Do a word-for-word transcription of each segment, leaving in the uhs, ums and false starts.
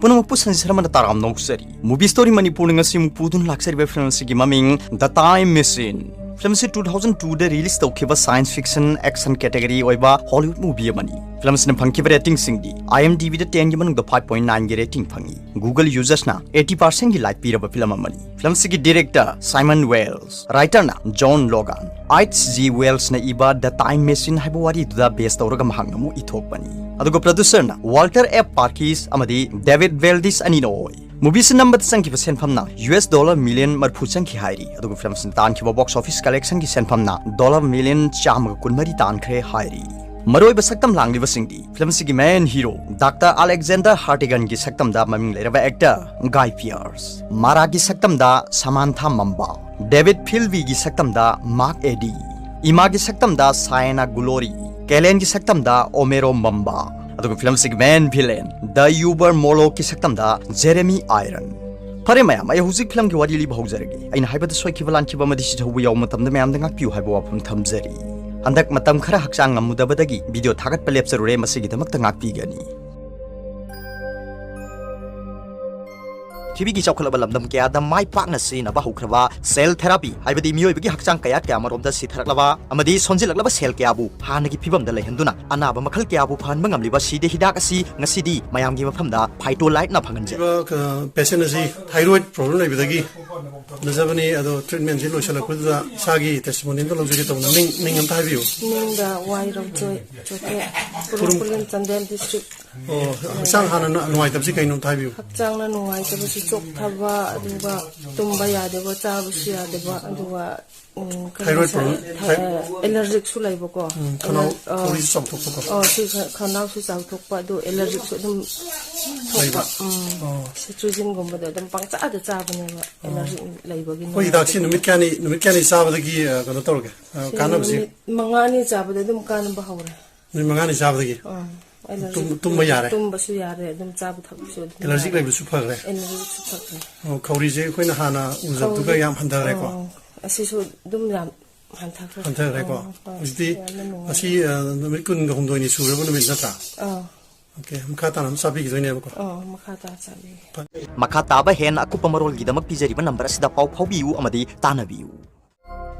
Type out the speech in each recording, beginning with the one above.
ꯄꯨꯝꯅꯃꯛꯄꯨ ꯁꯟꯖꯤꯠ ꯁꯔꯃꯅ ꯇꯔꯥꯝꯅ ꯑꯣꯛꯆꯔꯤ꯫ Movie Story ꯃꯅꯤꯄꯨꯔꯅ ꯉꯁꯤ ꯑꯃꯨꯛ ꯄꯨꯗꯨꯅ ꯂꯥꯛꯆꯔꯤꯕ ꯐꯤꯂꯝ ꯑꯁꯤꯒꯤ ꯃꯃꯤꯡ The Time Machine꯫ ꯐꯤꯂꯝ ꯑꯁꯤ two thousand two ꯗ release ꯇꯧꯈꯤꯕ science fiction action category ꯑꯣꯏꯕ Hollywood movie ꯑꯃꯅꯤ꯫ ꯐꯤꯂꯝ ꯑꯁꯤꯅ ꯐꯪꯈꯤꯕ ratingꯁꯤꯡꯗꯤ IMDb ꯗ ten ꯒꯤ ꯃꯅꯨꯡꯗ five point nine ꯒꯤ rating ꯐꯪꯉꯤ꯫ Google usersꯅ eighty percent ꯒꯤ like ꯄꯤꯔꯕ ꯐꯤꯂꯝ ꯑꯃꯅꯤ꯫ ꯐꯤꯂꯝ ꯑꯁꯤꯒꯤ director Simon Wells, writerꯅ John Logan, H G Wellsꯅ ꯏꯕ The Time Machine ꯍꯥꯏꯕ ꯋꯥꯔꯤꯗꯨꯗ base ꯇꯧꯔꯒ ꯃꯍꯥꯛꯅ ꯑꯃꯨꯛ ꯏꯊꯣꯛꯄꯅꯤ꯫ ꯑꯗꯨꯒ producerꯅ Walter F Parkes ꯑꯃꯗꯤ David Valdis ꯑꯅꯤꯅ ꯑꯣꯏ꯫ Movieꯁꯤ ꯅꯝꯕꯗ ꯆꯪꯈꯤꯕ ꯁꯦꯟꯐꯝꯅ US dollar million ꯃꯔꯤꯐꯨ ꯆꯪꯈꯤ ꯍꯥꯏꯔꯤ꯫ ꯑꯗꯨꯒ ꯐꯤꯂꯝꯁꯤꯅ ꯇꯥꯟꯈꯤꯕ box office collectionꯒꯤ ꯁꯦꯟꯐꯝꯅ dollar million ꯆꯥꯝꯃꯒ ꯀꯨꯟꯃꯔꯤ ꯇꯥꯟꯈ꯭ꯔꯦ ꯍꯥꯏꯔꯤ꯫ ꯃꯔꯨꯑꯣꯏꯕ ꯁꯛꯇꯝ ꯂꯥꯡꯂꯤꯕꯁꯤꯡꯗꯤ ꯐꯤꯂꯝꯁꯤꯒꯤ main hero Doctor Alexander Hartiganꯒꯤ ꯁꯛꯇꯝꯗ ꯃꯃꯤꯡ ꯂꯩꯔꯕ actor Guy Pearce, Maraꯒꯤ ꯁꯛꯇꯝꯗ Samantha Mumba, David Filbeyꯒꯤ ꯁꯛꯇꯝꯗ Mark Eddy, Emmaꯒꯤ ꯁꯛꯇꯝꯗ Sienna Glory, Kellenꯒꯤ ꯁꯛꯇꯝꯗ Omero Mumba, ꯑꯗꯨꯒ ꯐꯤꯂꯝꯁꯤꯒꯤ main villain The Uber Molochꯀꯤ ꯁꯛꯇꯝꯗ Jeremy Irons꯫ ꯐꯔꯦ ꯃꯌꯥꯝ, ꯑꯩ ꯍꯧꯖꯤꯛ ꯐꯤꯂꯝꯒꯤ ꯋꯥꯔꯤ ꯂꯤꯕ ꯍꯧꯖꯔꯒꯦ꯫ ꯑꯩꯅ ꯍꯥꯏꯕꯗ ꯁꯣꯏꯈꯤꯕ ꯂꯥꯟꯈꯤꯕ ꯑꯃꯗꯤ ꯁꯤꯊꯧꯕ ꯌꯥꯎꯕ ꯃꯇꯝꯗ ꯃꯌꯥꯝꯗ ꯉꯥꯛꯄꯤꯌꯨ ꯍꯥꯏꯕ ꯋꯥꯐꯝ ꯊꯝꯖꯔꯤ꯫ ꯍꯟꯗꯛ ꯃꯇꯝ ꯈꯔ ꯍꯛꯆꯥꯡ ꯉꯝꯃꯨꯗꯕꯗꯒꯤ video ꯊꯥꯒꯠꯄ ꯂꯦꯞꯆꯔꯨꯔꯦ, ꯃꯁꯤꯒꯤꯗꯃꯛꯇ ꯉꯥꯛꯄꯤꯒꯅꯤ꯫ ꯄ꯭ꯔꯤꯊꯤꯕꯤꯒꯤ ꯆꯥꯎꯈꯠꯂꯕ ꯂꯝꯗꯝ ꯀꯌꯥꯗ ꯃꯥꯏ ꯄꯥꯛꯅ ꯁꯤꯖꯤꯟꯅꯕ ꯍꯧꯈ꯭ꯔꯕ cell therapy, ꯍꯥꯏꯕꯗꯤ ꯃꯤꯑꯣꯏꯕꯒꯤ ꯍꯛꯆꯥꯡ ꯀꯌꯥꯠ ꯀꯌꯥ ꯑꯃꯔꯣꯝꯗ ꯁꯤꯊꯔꯛꯂꯕ ꯑꯃꯗꯤ ꯁꯣꯟꯖꯤꯜꯂꯛꯂꯕ cell ꯀꯌꯥꯕꯨ ꯍꯥꯟꯅꯒꯤ ꯐꯤꯕꯝꯗ ꯂꯩꯍꯟꯗꯨꯅ ꯑꯅꯥꯕ ꯃꯈꯜ ꯀꯌꯥꯕꯨ ꯐꯍꯟꯕ ꯉꯝꯂꯤꯕ ꯁꯤꯗ ꯍꯤꯗꯥꯛ ꯑꯁꯤ ꯉꯁꯤꯗꯤ ꯃꯌꯥꯝꯒꯤ ꯃꯐꯝꯗ Phytoliteꯅ ꯐꯪꯍꯟꯖꯔꯤ꯫ ꯄꯦꯁꯦꯟ ꯑꯁꯤ thyroid problem ꯂꯩꯕꯗꯒꯤ ꯎꯅꯖꯕꯅꯤ, ꯑꯗꯣ treatmentꯁꯤ ꯂꯣꯏꯁꯤꯜꯂꯛꯄꯗꯨꯗ ꯏꯁꯥꯒꯤ testimony ꯑꯝꯇ ꯂꯧꯖꯒꯦ ꯇꯧꯕꯅꯤ꯫ ꯃꯤꯡ, ꯃꯤꯡ ꯑꯝꯇ ꯍꯥꯏꯕꯤꯌꯨ꯫ ꯃꯤꯡꯗ ꯋꯥꯏ ꯔꯧꯖꯣꯏ ꯆꯣꯊꯦ, ꯎꯈ꯭ꯔꯨꯜ ꯈꯨꯂꯦꯟ ꯆꯥꯟꯗꯦꯜ district꯫ ꯑꯣ, ꯍꯛꯆꯥꯡ ꯍꯥꯟꯅ ꯅꯨꯡꯉꯥꯏꯇꯕꯁꯤ ꯀꯩꯅꯣ ꯑꯝꯇ ꯍꯥꯏꯕꯤꯌꯨ꯫ ꯍꯛꯆꯥꯡꯅ ꯅꯨꯡꯉꯥꯏꯇꯕꯁꯤ ꯆꯣꯛꯊꯕ, ꯑꯗꯨꯒ ꯇꯨꯝꯕ ꯌꯥꯗꯕ, ꯆꯥꯕꯁꯨ ꯌꯥꯗꯕ, ꯑꯗꯨꯒ, ꯎꯝ, ꯀꯩꯅꯣ, thyroid problem, ꯊ-, thyroid allergicꯁꯨ ꯂꯩꯕꯀꯣ꯫ ꯎꯝ, ꯈꯅꯥꯎ ꯑꯣ, ꯈꯧꯔꯤꯁꯨ ꯆꯥꯎꯊꯣꯛꯄꯀꯣ꯫ ꯑꯣ, ꯁꯤ ꯈ-, ꯈꯅꯥꯎꯁꯨ ꯆꯥꯎꯊꯣꯛꯄ, ꯑꯗꯨ allergicꯁꯨ ꯑꯗꯨꯝ ꯊꯣꯛꯄ꯫ ꯂꯩꯕ? ꯎꯝ꯫ ꯑꯣ꯫ Cetirizine ꯒꯨꯝꯕꯗꯣ ꯑꯗꯨꯝ ꯄꯪꯆꯥꯗ ꯆꯥꯕꯅꯦꯕ, ꯑꯣ꯫ Allergic ꯂꯩꯕꯒꯤ ꯑꯩꯈꯣꯏ ꯍꯤꯗꯥꯛꯁꯤ ꯅꯨꯡꯉꯥꯏꯇꯕ꯫ ꯅꯨꯃꯤꯠ ꯀꯌꯥꯅꯤ, ꯅꯨꯃꯤꯠ ꯀꯌꯥꯅꯤ ꯆꯥꯕꯗꯒꯤ, ꯑ, ꯀꯩꯅꯣ ꯇꯧꯔꯒꯦ? ꯑ, ꯁꯤ ꯀꯥꯟꯅꯕꯁꯤ? ꯅꯨꯃꯤꯠ ꯃꯉꯥꯅꯤ ꯆꯥꯕꯗ ꯑꯗꯨꯝ ꯀꯥꯟꯅꯕ ꯍꯧꯔꯦ꯫ ꯅꯨꯃꯤꯠ ꯃꯉꯥꯅꯤ ꯆꯥꯕꯗꯒꯤ? ꯑꯥ, allergic ꯇꯨꯝ-, ꯇꯨꯝꯕ ꯌꯥꯔꯦ? ꯇꯨꯝꯕꯁꯨ ꯌꯥꯔꯦ, ꯑꯗꯨꯝ ꯆꯥꯕ ꯊꯛꯄꯁꯨ ꯑꯗꯨꯝ allergic ꯌꯥꯔꯦ꯫ ꯂꯩꯕꯁꯨ ꯐꯈ꯭ꯔꯦ? Allergicꯁꯨ ꯐꯈ꯭ꯔꯦ꯫ ꯑꯣ, ꯈꯧꯔꯤꯁꯦ ꯑꯩꯈꯣꯏꯅ ꯍꯥꯟꯅ ꯎꯖꯕꯗꯨꯒ ꯈꯧꯔꯤ-, ꯌꯥꯝ ꯍꯟꯊꯈ꯭ꯔꯦꯀꯣ? ꯑꯥ, ꯑꯁꯤꯁꯨ ꯑꯗꯨꯝ ꯌꯥꯝ ꯍꯟꯊꯈ꯭ꯔꯦ꯫ ꯍꯟꯊꯈ꯭ꯔꯦꯀꯣ? ꯑꯥ, ꯑꯥ, ꯍꯧꯖꯤꯛꯇꯤ ꯌꯥꯝꯅ ꯅꯨꯡꯉꯥꯏ꯫ ꯉꯁꯤ, ꯑ, ꯅꯨꯃꯤꯠ ꯀꯨꯟꯒ ꯍꯨꯝꯗꯣꯏꯅꯤ ꯁꯨꯔꯕ ꯅꯨꯃꯤꯠ ꯅꯠꯇ꯭ꯔꯥ? ꯑꯥ꯫ ꯑꯣꯀꯦ, ꯃꯈꯥ ꯇꯥꯅ ꯑꯃꯨꯛ ꯆꯥꯕꯤꯈꯤꯗꯣꯏꯅꯦꯕꯀꯣ꯫ ꯑꯣ, ꯃꯈꯥ ꯇꯥ ꯆꯥꯕꯤꯒꯦ꯫ ꯃꯈꯥ ꯇꯥꯕ ꯍꯦꯟꯅ ꯑꯀꯨꯞꯄ ꯃꯔꯣꯜꯒꯤꯗꯃꯛ ꯄꯤꯖꯔꯤꯕ ꯅꯝꯕꯔ ꯑꯁꯤꯗ ꯄꯥꯎ ꯐꯥꯎꯕꯤꯌꯨ ꯑꯃꯗꯤ ꯇꯥꯟꯅꯕꯤꯌꯨ꯫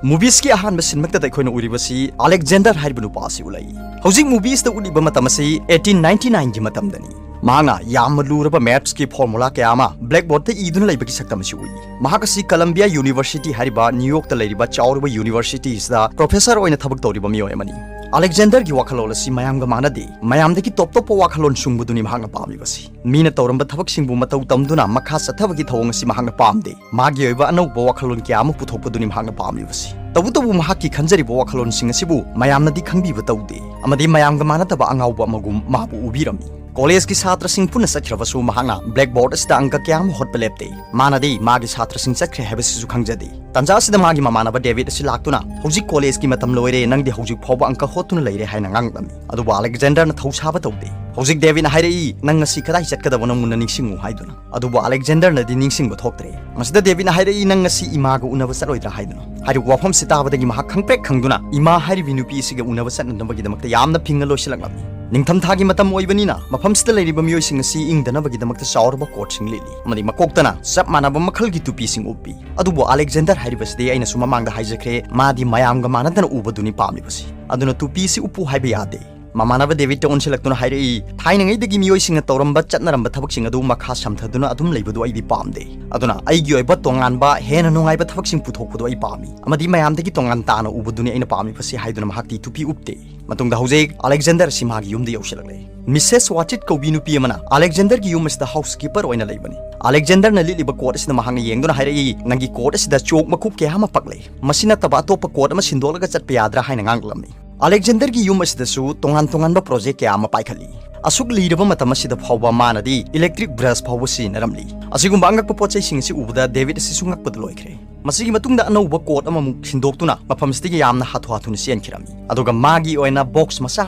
ꯃꯨꯚꯤꯁꯀꯤ ꯑꯍꯥꯟꯕ ꯁꯤꯟꯃꯛꯇꯗ ꯑꯩꯈꯣꯏꯅ ꯎꯔꯤꯕꯁꯤ ꯑꯂꯦꯛꯖꯦꯟꯗꯔ ꯍꯥꯏꯔꯤꯕ ꯅꯨꯄꯥ ꯑꯁꯤ ꯎꯠꯂꯛꯏ꯫ ꯍꯧꯖꯤꯛ ꯃꯨꯚꯤꯁꯇ ꯎꯠꯂꯤꯕ ꯃꯇꯝ ꯑꯁꯤ eighteen ninety nine ꯒꯤ ꯃꯇꯝꯗꯅꯤ꯫ ꯃꯍꯥꯛꯅ ꯌꯥꯝꯅ ꯂꯨꯔꯕ ꯃꯦꯊꯁꯀꯤ ꯐꯣꯔꯃꯨꯂꯥ ꯀꯌꯥ ꯑꯃ ꯕ꯭ꯂꯦꯛꯕꯣꯔꯗꯇ ꯏꯗꯨꯅ ꯂꯩꯕꯒꯤ ꯁꯛꯇꯝ ꯑꯁꯤ ꯎꯏ꯫ ꯃꯍꯥꯛ ꯑꯁꯤ ꯀꯂꯝꯕꯤꯌꯥ ꯌꯨꯅꯤꯚꯔꯁꯤꯇꯤ ꯍꯥꯏꯔꯤꯕ ꯅ꯭ꯌꯨ ꯌꯣꯔꯛꯇ ꯂꯩꯔꯤꯕ ꯆꯥꯎꯔꯕ ꯌꯨꯅꯤꯚꯔꯁꯤꯇꯤ ꯑꯁꯤꯗ ꯄ꯭ꯔꯣꯐꯦꯁꯔ ꯑꯣꯏꯅ ꯊꯕꯛ ꯇꯧꯔꯤꯕ ꯃꯤꯑꯣꯏ ꯑꯃꯅꯤ꯫ ꯑꯂꯦꯛꯖꯦꯟꯗꯔꯒꯤ ꯋꯥꯈꯜꯂꯣꯟ ꯑꯁꯤ ꯃꯌꯥꯝꯒ ꯃꯥꯟꯅꯗꯦ꯫ ꯃꯌꯥꯝꯗꯒꯤ ꯇꯣꯞ ꯇꯣꯞꯄ ꯋꯥꯈꯜꯂꯣꯟ ꯁꯨꯡꯕꯗꯨꯅꯤ ꯃꯍꯥꯛꯅ ꯄꯥꯝꯂꯤꯕꯁꯤ꯫ ꯃꯤꯅ ꯇꯧꯔꯝꯕ ꯊꯕꯛꯁꯤꯡꯕꯨ ꯃꯇꯧ ꯇꯝꯗꯨꯅ ꯃꯈꯥ ꯆꯠꯊꯕꯒꯤ ꯊꯧꯑꯣꯡ ꯑꯁꯤ ꯃꯍꯥꯛꯅ ꯄꯥꯝꯗꯦ꯫ ꯃꯥꯒꯤ ꯑꯣꯏꯕ ꯑꯅꯧꯕ ꯋꯥꯈꯜꯂꯣꯟ ꯀꯌꯥ ꯑꯃ ꯄꯨꯊꯣꯛꯄꯗꯨꯅꯤ ꯃꯍꯥꯛꯅ ꯄꯥꯝꯂꯤꯕꯁꯤ꯫ ꯇꯧꯕꯇꯕꯨ ꯃꯍꯥꯛꯀꯤ ꯈꯟꯖꯔꯤꯕ ꯋꯥꯈꯜꯂꯣꯟꯁꯤꯡ ꯑꯁꯤꯕꯨ ꯃꯌꯥꯝꯅꯗꯤ ꯈꯪꯕꯤꯕ ꯇꯧꯗꯦ ꯑꯃꯗꯤ ꯃꯌꯥꯝꯒ ꯃꯥꯟꯅꯗꯕ ꯑꯉꯥꯎꯕ ꯑꯃꯒꯨꯝ ꯃꯥꯕꯨ ꯎꯕꯤꯔꯝꯃꯤ꯫ ꯀꯣꯂꯦꯖꯀꯤ ꯁꯥꯇ꯭ꯔꯁꯤꯡ ꯄꯨꯟꯅ ꯆꯠꯈ꯭ꯔꯕꯁꯨ ꯃꯍꯥꯛꯅ ꯕ꯭ꯂꯦꯛꯕꯣꯔꯗ ꯑꯁꯤꯗ ꯑꯪꯀ ꯀꯌꯥ ꯑꯃ ꯍꯣꯠꯄ ꯂꯦꯞꯇꯦ꯫ ꯃꯥꯅꯗꯤ ꯃꯥꯒꯤ ꯁꯥꯇ꯭ꯔꯁꯤꯡ ꯆꯠꯈ꯭ꯔꯦ ꯍꯥꯏꯕꯁꯤꯁꯨ ꯈꯪꯖꯗꯦ꯫ ꯇꯥꯟꯖꯥ ꯑꯁꯤꯗ ꯃꯥꯒꯤ ꯃꯃꯥꯟꯅꯕ ꯗꯦꯕꯤꯗ ꯑꯁꯤ ꯂꯥꯛꯇꯨꯅ, "ꯍꯧꯖꯤꯛ ꯀꯣꯂꯦꯖꯀꯤ ꯃꯇꯝ ꯂꯣꯏꯔꯦ, ꯅꯪꯗꯤ ꯍꯧꯖꯤꯛ ꯐꯥꯎꯕ ꯑꯪꯀ ꯍꯣꯠꯇꯨꯅ ꯂꯩꯔꯦ" ꯍꯥꯏꯅ ꯉꯥꯡꯂꯝꯃꯤ꯫ ꯑꯗꯨꯕꯨ ꯑꯂꯦꯛꯖꯦꯟꯗꯔꯅ ꯊꯧꯁꯥꯕ ꯇꯧꯗꯦ꯫ ꯍꯧꯖꯤꯛ ꯗꯦꯕꯤꯗꯅ ꯍꯥꯏꯔꯛꯏ, "ꯅꯪ ꯉꯁꯤ ꯀꯗꯥꯏ ꯆꯠꯀꯗꯕꯅꯣ ꯃꯨꯟꯅ ꯅꯤꯡꯁꯤꯡꯉꯨ" ꯍꯥꯏꯗꯨꯅ꯫ ꯑꯗꯨꯕꯨ ꯑꯂꯦꯛꯖꯦꯟꯗꯔꯅꯗꯤ ꯅꯤꯡꯁꯤꯡꯕ ꯊꯣꯛꯇ꯭ꯔꯦ꯫ ꯃꯁꯤꯗ ꯗꯦꯕꯤꯗꯅ ꯍꯥꯏꯔꯛꯏ, "ꯅꯪ ꯉꯁꯤ ꯏꯃꯥꯒ ꯎꯅꯕ ꯆꯠꯂꯣꯏꯗ꯭ꯔꯥ?" ꯍꯥꯏꯗꯨꯅ꯫ ꯍꯥꯏꯔꯤꯕ ꯋꯥꯐꯝꯁꯤ ꯇꯥꯕꯗꯒꯤ ꯃꯍꯥꯛ ꯈꯪꯄ꯭ꯔꯦꯛ ꯈꯪꯗꯨꯅ ꯏꯃꯥ ꯍꯥꯏꯔꯤꯕꯤ ꯅꯨꯄꯤ ꯑꯁꯤꯒ ꯎꯅꯕ ꯆꯠꯅꯅꯕꯒꯤꯗꯃꯛꯇ ꯌꯥꯝꯅ ꯐꯤꯡꯅ ꯂꯣꯏꯁꯤꯜꯂꯛꯂꯝꯃꯤ꯫ ꯅꯤꯡꯊꯝꯊꯥꯒꯤ ꯃꯇꯝ ꯑꯣꯏꯕꯅꯤꯅ ꯃꯐꯝꯁꯤꯗ ꯂꯩꯔꯤꯕ ꯃꯤꯑꯣꯏꯁꯤꯡ ꯑꯁꯤ ꯏꯪꯗꯅꯕꯒꯤꯗꯃꯛꯇ ꯆꯥꯎꯔꯕ ꯀꯣꯠꯁꯤꯡ ꯂꯤꯠꯂꯤ ꯑꯃꯗꯤ ꯃꯀꯣꯛꯇꯅ ꯆꯞ ꯃꯥꯟꯅꯕ ꯃꯈꯜꯒꯤ ꯇꯨꯄꯤꯁꯤꯡ ꯎꯞꯄꯤ꯫ ꯑꯗꯨꯕꯨ ꯑꯂꯦꯛꯖꯦꯟꯗꯔ ꯍꯥꯏꯔꯤꯕꯁꯤꯗꯤ ꯑꯩꯅꯁꯨ ꯃꯃꯥꯡꯗ ꯍꯥꯏꯖꯈ꯭ꯔꯦ, ꯃꯥꯗꯤ ꯃꯌꯥꯝꯒ ꯃꯥꯟꯅꯗꯅ ꯎꯕꯗꯨꯅꯤ ꯄꯥꯝꯂꯤꯕꯁꯤ꯫ ꯑꯗꯨꯅ ꯇꯨꯄꯤꯁꯤ ꯎꯞꯄꯨ ꯍꯥꯏꯕ ꯌꯥꯗꯦ꯫ ꯃꯃꯥꯟꯅꯕ ꯗꯦꯕꯤꯗꯇ ꯑꯣꯟꯁꯤꯜꯂꯛꯇꯨꯅ ꯍꯥꯏꯔꯛꯏ, "ꯊꯥꯏꯅꯉꯩꯗꯒꯤ ꯃꯤꯑꯣꯏꯁꯤꯡꯅ ꯇꯧꯔꯝꯕ ꯆꯠꯅꯔꯝꯕ ꯊꯕꯛꯁꯤꯡ ꯑꯗꯨ ꯃꯈꯥ ꯁꯝꯊꯗꯨꯅ ꯑꯗꯨꯝ ꯂꯩꯕꯗꯨ ꯑꯩꯗꯤ ꯄꯥꯝꯗꯦ꯫ ꯑꯗꯨꯅ ꯑꯩꯒꯤ ꯑꯣꯏꯕ ꯇꯣꯉꯥꯟꯕ, ꯍꯦꯟꯅ ꯅꯨꯡꯉꯥꯏꯕ ꯊꯕꯛꯁꯤꯡ ꯄꯨꯊꯣꯛꯄꯗꯨ ꯑꯩ ꯄꯥꯝꯃꯤ ꯑꯃꯗꯤ ꯃꯌꯥꯝꯗꯒꯤ ꯇꯣꯉꯥꯟ ꯇꯥꯅ ꯎꯕꯗꯨꯅꯤ ꯑꯩꯅ ꯄꯥꯝꯃꯤꯕꯁꯤ" ꯍꯥꯏꯗꯨꯅ ꯃꯍꯥꯛꯇꯤ ꯇꯨꯄꯤ ꯎꯞꯇꯦ꯫ ꯃꯇꯨꯡꯗ ꯍꯧꯖꯤꯛ ꯑꯂꯦꯛꯖꯦꯟꯗꯔ ꯑꯁꯤ ꯃꯥꯒꯤ ꯌꯨꯝꯗ ꯌꯧꯁꯤꯜꯂꯛꯂꯦ꯫ ꯃꯤꯁꯦꯁ ꯋꯥꯆꯤꯠ ꯀꯧꯕꯤ ꯅꯨꯄꯤ ꯑꯃꯅ ꯑꯂꯦꯛꯖꯦꯟꯗꯔꯒꯤ ꯌꯨꯝ ꯑꯁꯤꯗ ꯍꯥꯎꯁꯀꯤꯄꯔ ꯑꯣꯏꯅ ꯂꯩꯕꯅꯤ꯫ ꯑꯂꯦꯛꯖꯦꯟꯗꯔꯅ ꯂꯤꯠꯂꯤꯕ ꯀꯣꯠ ꯑꯁꯤꯗ ꯃꯍꯥꯛꯅ ꯌꯦꯡꯗꯨꯅ ꯍꯥꯏꯔꯛꯏ, "ꯅꯪꯒꯤ ꯀꯣꯠ ꯑꯁꯤꯗ ꯆꯣꯛ ꯃꯀꯨꯞ ꯀꯌꯥ ꯑꯃ ꯄꯛꯂꯦ꯫ ꯃꯁꯤ ꯅꯠꯇꯕ ꯑꯇꯣꯞꯄ ꯀꯣꯠ ꯑꯃ ꯁꯤꯟꯗꯣꯛꯂꯒ ꯆꯠꯄ ꯌꯥꯗ꯭ꯔꯥ?" ꯍꯥꯏꯅ ꯉꯥꯡꯂꯛꯂꯝꯃꯤ꯫ ꯑꯂꯦꯛꯖꯦꯟꯗꯔꯒꯤ ꯌꯨꯝ ꯑꯁꯤꯗꯁꯨ ꯇꯣꯉꯥꯟ ꯇꯣꯉꯥꯟꯕ ꯄ꯭ꯔꯣꯖꯦꯛ ꯀꯌꯥ ꯑꯃ ꯄꯥꯏꯈꯠꯂꯤ꯫ ꯑꯁꯨꯛ ꯂꯤꯔꯕ ꯃꯇꯝ ꯑꯁꯤꯗ ꯐꯥꯎꯕ ꯃꯥꯅꯗꯤ ꯏꯂꯦꯛꯇ꯭ꯔꯤꯛ ꯕ꯭ꯔꯁ ꯐꯥꯎꯕ ꯁꯤꯖꯤꯟꯅꯔꯝꯂꯤ꯫ ꯑꯁꯤꯒꯨꯝꯕ ꯑꯉꯛꯄ ꯄꯣꯠ ꯆꯩꯁꯤꯡ ꯑꯁꯤ ꯎꯕꯗ ꯗꯦꯕꯤꯗ ꯑꯁꯤꯁꯨ ꯉꯛꯄꯗ ꯂꯣꯏꯈ꯭ꯔꯦ꯫ ꯃꯁꯤꯒꯤ ꯃꯇꯨꯡꯗ ꯑꯅꯧꯕ ꯀꯣꯠ ꯑꯃꯃꯨꯛ ꯁꯤꯟꯗꯣꯛꯇꯨꯅ ꯃꯐꯝꯁꯤꯗꯒꯤ ꯌꯥꯝꯅ ꯍꯥꯊꯨ ꯍꯥꯊꯨꯅ ꯆꯦꯟꯈꯤꯔꯝꯃꯤ꯫ ꯑꯗꯨꯒ ꯃꯥꯒꯤ ꯑꯣꯏꯅ ꯕꯣꯛꯁ ꯃꯆꯥ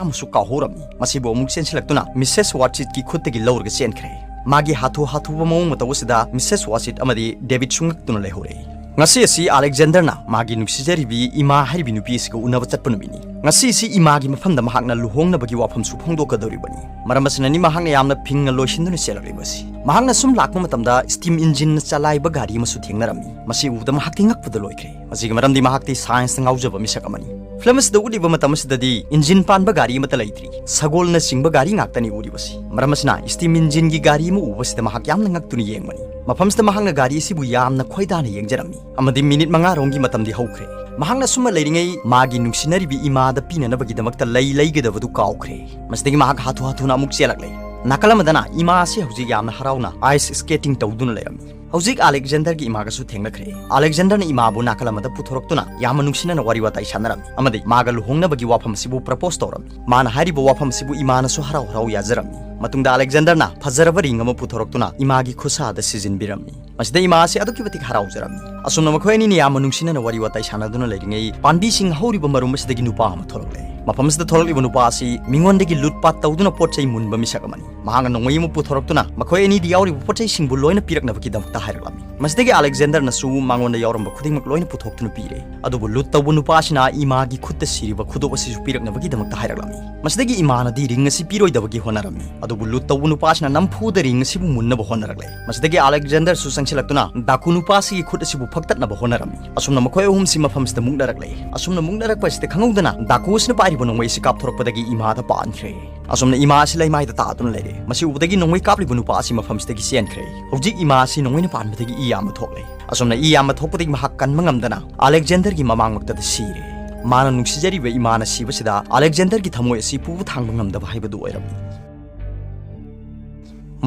ꯑꯃꯁꯨ ꯀꯥꯎꯍꯧꯔꯝꯃꯤ꯫ ꯃꯁꯤꯕꯨ ꯑꯃꯨꯛ ꯆꯦꯟꯁꯤꯜꯂꯛꯇꯨꯅ ꯃꯤꯁꯦꯁ ꯋꯥꯆꯤꯠꯀꯤ ꯈꯨꯠꯇꯒꯤ ꯂꯧꯔꯒ ꯆꯦꯟꯈ꯭ꯔꯦ꯫ ꯃꯥꯒꯤ ꯍꯥꯊꯨ ꯍꯥꯊꯨꯕ ꯃꯑꯣꯡ ꯃꯇꯧ ꯑꯁꯤꯗ ꯃꯤꯁꯦꯁ ꯋꯥꯆꯤꯠ ꯑꯃꯗꯤ ꯗꯦꯕꯤꯗꯁꯨ ꯉꯛꯇꯨꯅ ꯂꯩꯍꯧꯔꯦ꯫ ꯉꯁꯤ ꯑꯁꯤ ꯑꯂꯦꯛꯖꯦꯟꯗꯔꯅ ꯃꯥꯒꯤ ꯅꯨꯡꯁꯤꯖꯔꯤꯕꯤ ꯏꯃꯥ ꯍꯥꯏꯔꯤꯕꯤ ꯅꯨꯄꯤ ꯑꯁꯤꯒ ꯎꯅꯕ ꯆꯠꯄ ꯅꯨꯃꯤꯠꯅꯤ꯫ ꯉꯁꯤ ꯑꯁꯤ ꯏꯃꯥꯒꯤ ꯃꯐꯝꯗ ꯃꯍꯥꯛꯅ ꯂꯨꯍꯣꯡꯅꯕꯒꯤ ꯋꯥꯐꯝꯁꯨ ꯐꯣꯡꯗꯣꯛꯀꯗꯧꯔꯤꯕꯅꯤ꯫ ꯃꯔꯝ ꯑꯁꯤꯅꯅꯤ ꯃꯍꯥꯛꯅ ꯌꯥꯝꯅ ꯐꯤꯡꯅ ꯂꯣꯏꯁꯤꯟꯗꯨꯅ ꯆꯦꯜꯂꯛꯂꯤꯕ ꯑꯁꯤ꯫ ꯃꯍꯥꯛꯅ ꯁꯨꯝ ꯂꯥꯛꯄ ꯃꯇꯝꯗ ꯁ꯭ꯇꯤꯝ ꯏꯟꯖꯤꯟꯅ ꯆꯂꯥꯏꯕ ꯒꯥꯔꯤ ꯑꯃꯁꯨ ꯊꯦꯡꯅꯔꯝꯃꯤ꯫ ꯃꯁꯤ ꯎꯕꯗ ꯃꯍꯥꯛꯇꯤ ꯉꯛꯄꯗ ꯂꯣꯏꯈ꯭ꯔꯦ꯫ ꯃꯁꯤꯒꯤ ꯃꯔꯝꯗꯤ ꯃꯍꯥꯛꯇꯤ ꯁꯥꯏꯟꯁꯇ ꯉꯥꯎꯖꯕ ꯃꯤꯁꯛ ꯑꯃꯅꯤ꯫ ꯐꯤꯂꯝ ꯑꯁꯤꯗ ꯎꯠꯂꯤꯕ ꯃꯇꯝ ꯑꯁꯤꯗꯗꯤ ꯏꯟꯖꯤꯟ ꯄꯥꯟꯕ ꯒꯥꯔꯤ ꯑꯃꯠꯇ ꯂꯩꯇ꯭ꯔꯤ꯫ ꯁꯒꯣꯜꯅ ꯆꯤꯡꯕ ꯒꯥꯔꯤ ꯉꯥꯛꯇꯅꯤ ꯎꯔꯤꯕꯁꯤ꯫ ꯃꯔꯝ ꯑꯁꯤꯅ ꯁ꯭ꯇꯤꯝ ꯏꯟꯖꯤꯟꯒꯤ ꯒꯥꯔꯤ ꯑꯃ ꯎꯕꯁꯤꯗ ꯃꯍꯥꯛ ꯌꯥꯝꯅ ꯉꯛꯇꯨꯅ ꯌꯦꯡꯕꯅꯤ꯫ ꯃꯐꯝꯁꯤꯗ ꯃꯍꯥꯛꯅ ꯒꯥꯔꯤ ꯑꯁꯤꯕꯨ ꯌꯥꯝꯅ ꯈꯣꯏꯗꯥꯅ ꯌꯦꯡꯖꯔꯝꯃꯤ꯫ ꯑꯃꯗꯤ ꯃꯤꯅꯤꯠ ꯃꯉꯥꯔꯣꯝꯒꯤ ꯃꯇꯝꯗꯤ ꯍꯧꯈ꯭ꯔꯦ꯫ ꯃꯍꯥꯛꯅ ꯁꯨꯝꯅ ꯂꯩꯔꯤꯉꯩ ꯃꯥꯒꯤ ꯅꯨꯡꯁꯤꯅꯔꯤꯕꯤ ꯏꯃꯥꯗ ꯄꯤꯅꯅꯕꯒꯤꯗꯃꯛꯇ ꯂꯩ ꯂꯩꯒꯗꯕꯗꯨ ꯀꯥꯎꯈ꯭ꯔꯦ꯫ ꯃꯁꯤꯗꯒꯤ ꯃꯍꯥꯛ ꯍꯥꯊꯨ ꯍꯥꯊꯨꯅ ꯑꯃꯨꯛ ꯆꯦꯜꯂꯛꯂꯦ꯫ ꯅꯥꯀꯜ ꯑꯃꯗꯅ ꯏꯃꯥ ꯑꯁꯤ ꯍꯧꯖꯤꯛ ꯌꯥꯝꯅ ꯍꯔꯥꯎꯅ ꯑꯥꯏꯁ ꯁ꯭ꯀꯦꯇꯤꯡ ꯇꯧꯗꯨꯅ ꯂꯩꯔꯝꯃꯤ꯫ ꯍꯧꯖꯤꯛ ꯑꯂꯦꯛꯖꯦꯟꯗꯔꯒꯤ ꯏꯃꯥꯒꯁꯨ ꯊꯦꯡꯅꯈ꯭ꯔꯦ꯫ ꯑꯂꯦꯛꯖꯦꯟꯗꯔꯅ ꯏꯃꯥꯕꯨ ꯅꯥꯀꯜ ꯑꯃꯗ ꯄꯨꯊꯣꯔꯛꯇꯨꯅ ꯌꯥꯝꯅ ꯅꯨꯡꯁꯤꯅꯅ ꯋꯥꯔꯤ ꯋꯥꯇꯥꯏ ꯁꯥꯟꯅꯔꯝꯃꯤ ꯑꯃꯗꯤ ꯃꯥꯒ ꯂꯨꯍꯣꯡꯅꯕꯒꯤ ꯋꯥꯐꯝ ꯑꯁꯤꯕꯨ ꯄ꯭ꯔꯄꯣꯁ ꯇꯧꯔꯝꯃꯤ꯫ ꯃꯥꯅ ꯍꯥꯏꯔꯤꯕ ꯋꯥꯐꯝ ꯑꯁꯤꯕꯨ ꯏꯃꯥꯅꯁꯨ ꯍꯔꯥꯎ ꯍꯔꯥꯎ ꯌꯥꯖꯔꯝꯃꯤ꯫ ꯃꯇꯨꯡꯗ ꯑꯂꯦꯛꯖꯦꯟꯗꯔꯅ ꯐꯖꯔꯕ ꯔꯤꯡ ꯑꯃ ꯄꯨꯊꯣꯔꯛꯇꯨꯅ ꯏꯃꯥꯒꯤ ꯈꯨꯠꯁꯥꯗ ꯁꯤꯖꯤꯟꯕꯤꯔꯝꯃꯤ꯫ ꯃꯁꯤꯗ ꯏꯃꯥ ꯑꯁꯤ ꯑꯗꯨꯛꯀꯤ ꯃꯇꯤꯛ ꯍꯔꯥꯎꯖꯔꯝꯃꯤ꯫ ꯑꯁꯨꯝꯅ ꯃꯈꯣꯏ ꯑꯅꯤꯅ ꯌꯥꯝꯅ ꯅꯨꯡꯁꯤꯅꯅ ꯋꯥꯔꯤ ꯋꯥꯇꯥꯏ ꯁꯥꯟꯅꯗꯨꯅ ꯂꯩꯔꯤꯉꯩ ꯄꯥꯝꯕꯤꯁꯤꯡ ꯍꯧꯔꯤꯕ ꯃꯔꯨꯝ ꯑꯁꯤꯗꯒꯤ ꯅꯨꯄꯥ ꯑꯃ ꯊꯣꯛꯂꯛꯂꯦ꯫ ꯃꯐꯝ ꯑꯁꯤꯗ ꯊꯣꯛꯂꯛꯂꯤꯕ ꯅꯨꯄꯥ ꯑꯁꯤ ꯃꯤꯉꯣꯟꯗꯒꯤ ꯂꯨꯠꯄꯥꯠ ꯇꯧꯗꯨꯅ ꯄꯣꯠ ꯆꯩ ꯃꯨꯟꯕ ꯃꯤꯁꯛ ꯑꯃꯅꯤ꯫ ꯃꯍꯥꯛꯅ ꯅꯣꯡꯃꯩ ꯑꯃ ꯄꯨꯊꯣꯔꯛꯇꯨꯅ ꯃꯈꯣꯏ ꯑꯅꯤꯗ ꯌꯥꯎꯔꯤꯕ ꯄꯣꯠ ꯆꯩꯁꯤꯡꯕꯨ ꯂꯣꯏꯅ ꯄꯤꯔꯛꯅꯕꯒꯤꯗꯃꯛꯇ ꯍꯥꯏꯔꯛꯂꯝꯃꯤ꯫ ꯃꯁꯤꯗꯒꯤ ꯑꯂꯦꯛꯖꯦꯟꯗꯔꯅꯁꯨ ꯃꯉꯣꯟꯗ ꯌꯥꯎꯔꯝꯕ ꯈꯨꯗꯤꯡꯃꯛ ꯂꯣꯏꯅ ꯄꯨꯊꯣꯛꯇꯨꯅ ꯄꯤꯔꯦ꯫ ꯑꯗꯨꯕꯨ ꯂꯨꯠ ꯇꯧꯕ ꯅꯨꯄꯥ ꯑꯁꯤꯅ ꯏꯃꯥꯒꯤ ꯈꯨꯠꯇ ꯁꯤꯔꯤꯕ ꯈꯨꯗꯣꯞ ꯑꯁꯤꯁꯨ ꯄꯤꯔꯛꯅꯕꯒꯤꯗꯃꯛꯇ ꯍꯥꯏꯔꯛꯂꯝꯃꯤ꯫ ꯃꯁꯤꯗꯒꯤ ꯏꯃꯥꯅꯗꯤ ꯔꯤꯡ ꯑꯁꯤ ꯄꯤꯔꯣꯏꯗꯕꯒꯤ ꯍꯣꯠꯅꯔꯝꯃꯤ꯫ ꯑꯗꯨꯕꯨ ꯂꯨꯠ ꯇꯧꯕ ꯅꯨꯄꯥ ꯑꯁꯤꯅ ꯅꯝꯐꯨꯗ ꯔꯤꯡ ꯑꯁꯤꯕꯨ ꯃꯨꯟꯅꯕ ꯍꯣꯠꯅꯔꯛꯂꯦ꯫ ꯃꯁꯤꯗꯒꯤ ꯑꯂꯦꯛꯖꯦꯟꯗꯔꯁꯨ ꯆꯪꯁꯤꯜꯂꯛꯇꯨꯅ ꯗꯥꯀꯨ ꯅꯨꯄꯥ ꯑꯁꯤꯒꯤ ꯈꯨꯠ ꯑꯁꯤꯕꯨ ꯐꯛꯇꯠꯅꯕ ꯍꯣꯠꯅꯔꯝꯃꯤ꯫ ꯑꯁꯨꯝꯅ ꯃꯈꯣꯏ ꯑꯍꯨꯝꯁꯤ ꯃꯐꯝꯁꯤꯗ ꯃꯨꯛꯅꯔꯛꯂꯦ꯫ ꯑꯁꯨꯝꯅ ꯃꯨꯛꯅꯔꯛꯄ ꯑꯁꯤꯗ ꯈꯪꯍꯧꯗꯅ ꯗꯥꯀꯨ ꯑꯁꯤꯅ ꯄꯥꯏꯔꯤꯕ ꯅꯣꯡꯃꯩ ꯑꯁꯤ ꯀꯥꯞꯊꯣꯔꯛꯄꯗꯒꯤ ꯏꯃꯥꯗ ꯄꯥꯟꯈ꯭ꯔꯦ꯫ ꯑꯁꯨꯝꯅ ꯏꯃꯥ ꯑꯁꯤ ꯂꯩꯃꯥꯏꯗ ꯇꯥꯗꯨꯅ ꯂꯩꯔꯦ꯫ ꯃꯁꯤ ꯎꯕꯗꯒꯤ ꯅꯣꯡꯃꯩ ꯀꯥꯞꯂꯤꯕ ꯅꯨꯄꯥ ꯑꯁꯤ ꯃꯐꯝꯁꯤꯗꯒꯤ ꯆꯦꯟꯈ꯭ꯔꯦ꯫ ꯍꯧꯖꯤꯛ ꯏꯃꯥ ꯑꯁꯤ ꯅꯣꯡꯃꯩꯅ ꯄꯥꯟꯕꯗꯒꯤ ꯏ ꯌꯥꯝꯅ ꯊꯣꯛꯂꯦ꯫ ꯑꯁꯨꯝꯅ ꯏ ꯌꯥꯝꯅ ꯊꯣꯛꯄꯗꯒꯤ ꯃꯍꯥꯛ ꯀꯟꯕ ꯉꯝꯗꯅ ꯑꯂꯦꯛꯖꯦꯟꯗꯔꯒꯤ ꯃꯃꯥꯡꯃꯛꯇꯗ ꯁꯤꯔꯦ꯫ ꯃꯥꯅ ꯅꯨꯡꯁꯤꯖꯔꯤꯕ ꯏꯃꯥꯅ ꯁꯤꯕꯁꯤꯗ ꯑꯂꯦꯛꯖꯦꯟꯗꯔꯒꯤ ꯊꯃꯣꯏ ꯑꯁꯤ ꯄꯨꯕ ꯊꯥꯡꯕ ꯉꯝꯗꯕ ꯍꯥꯏꯕꯗꯨ ꯑꯣꯏꯔꯝꯃꯤ꯫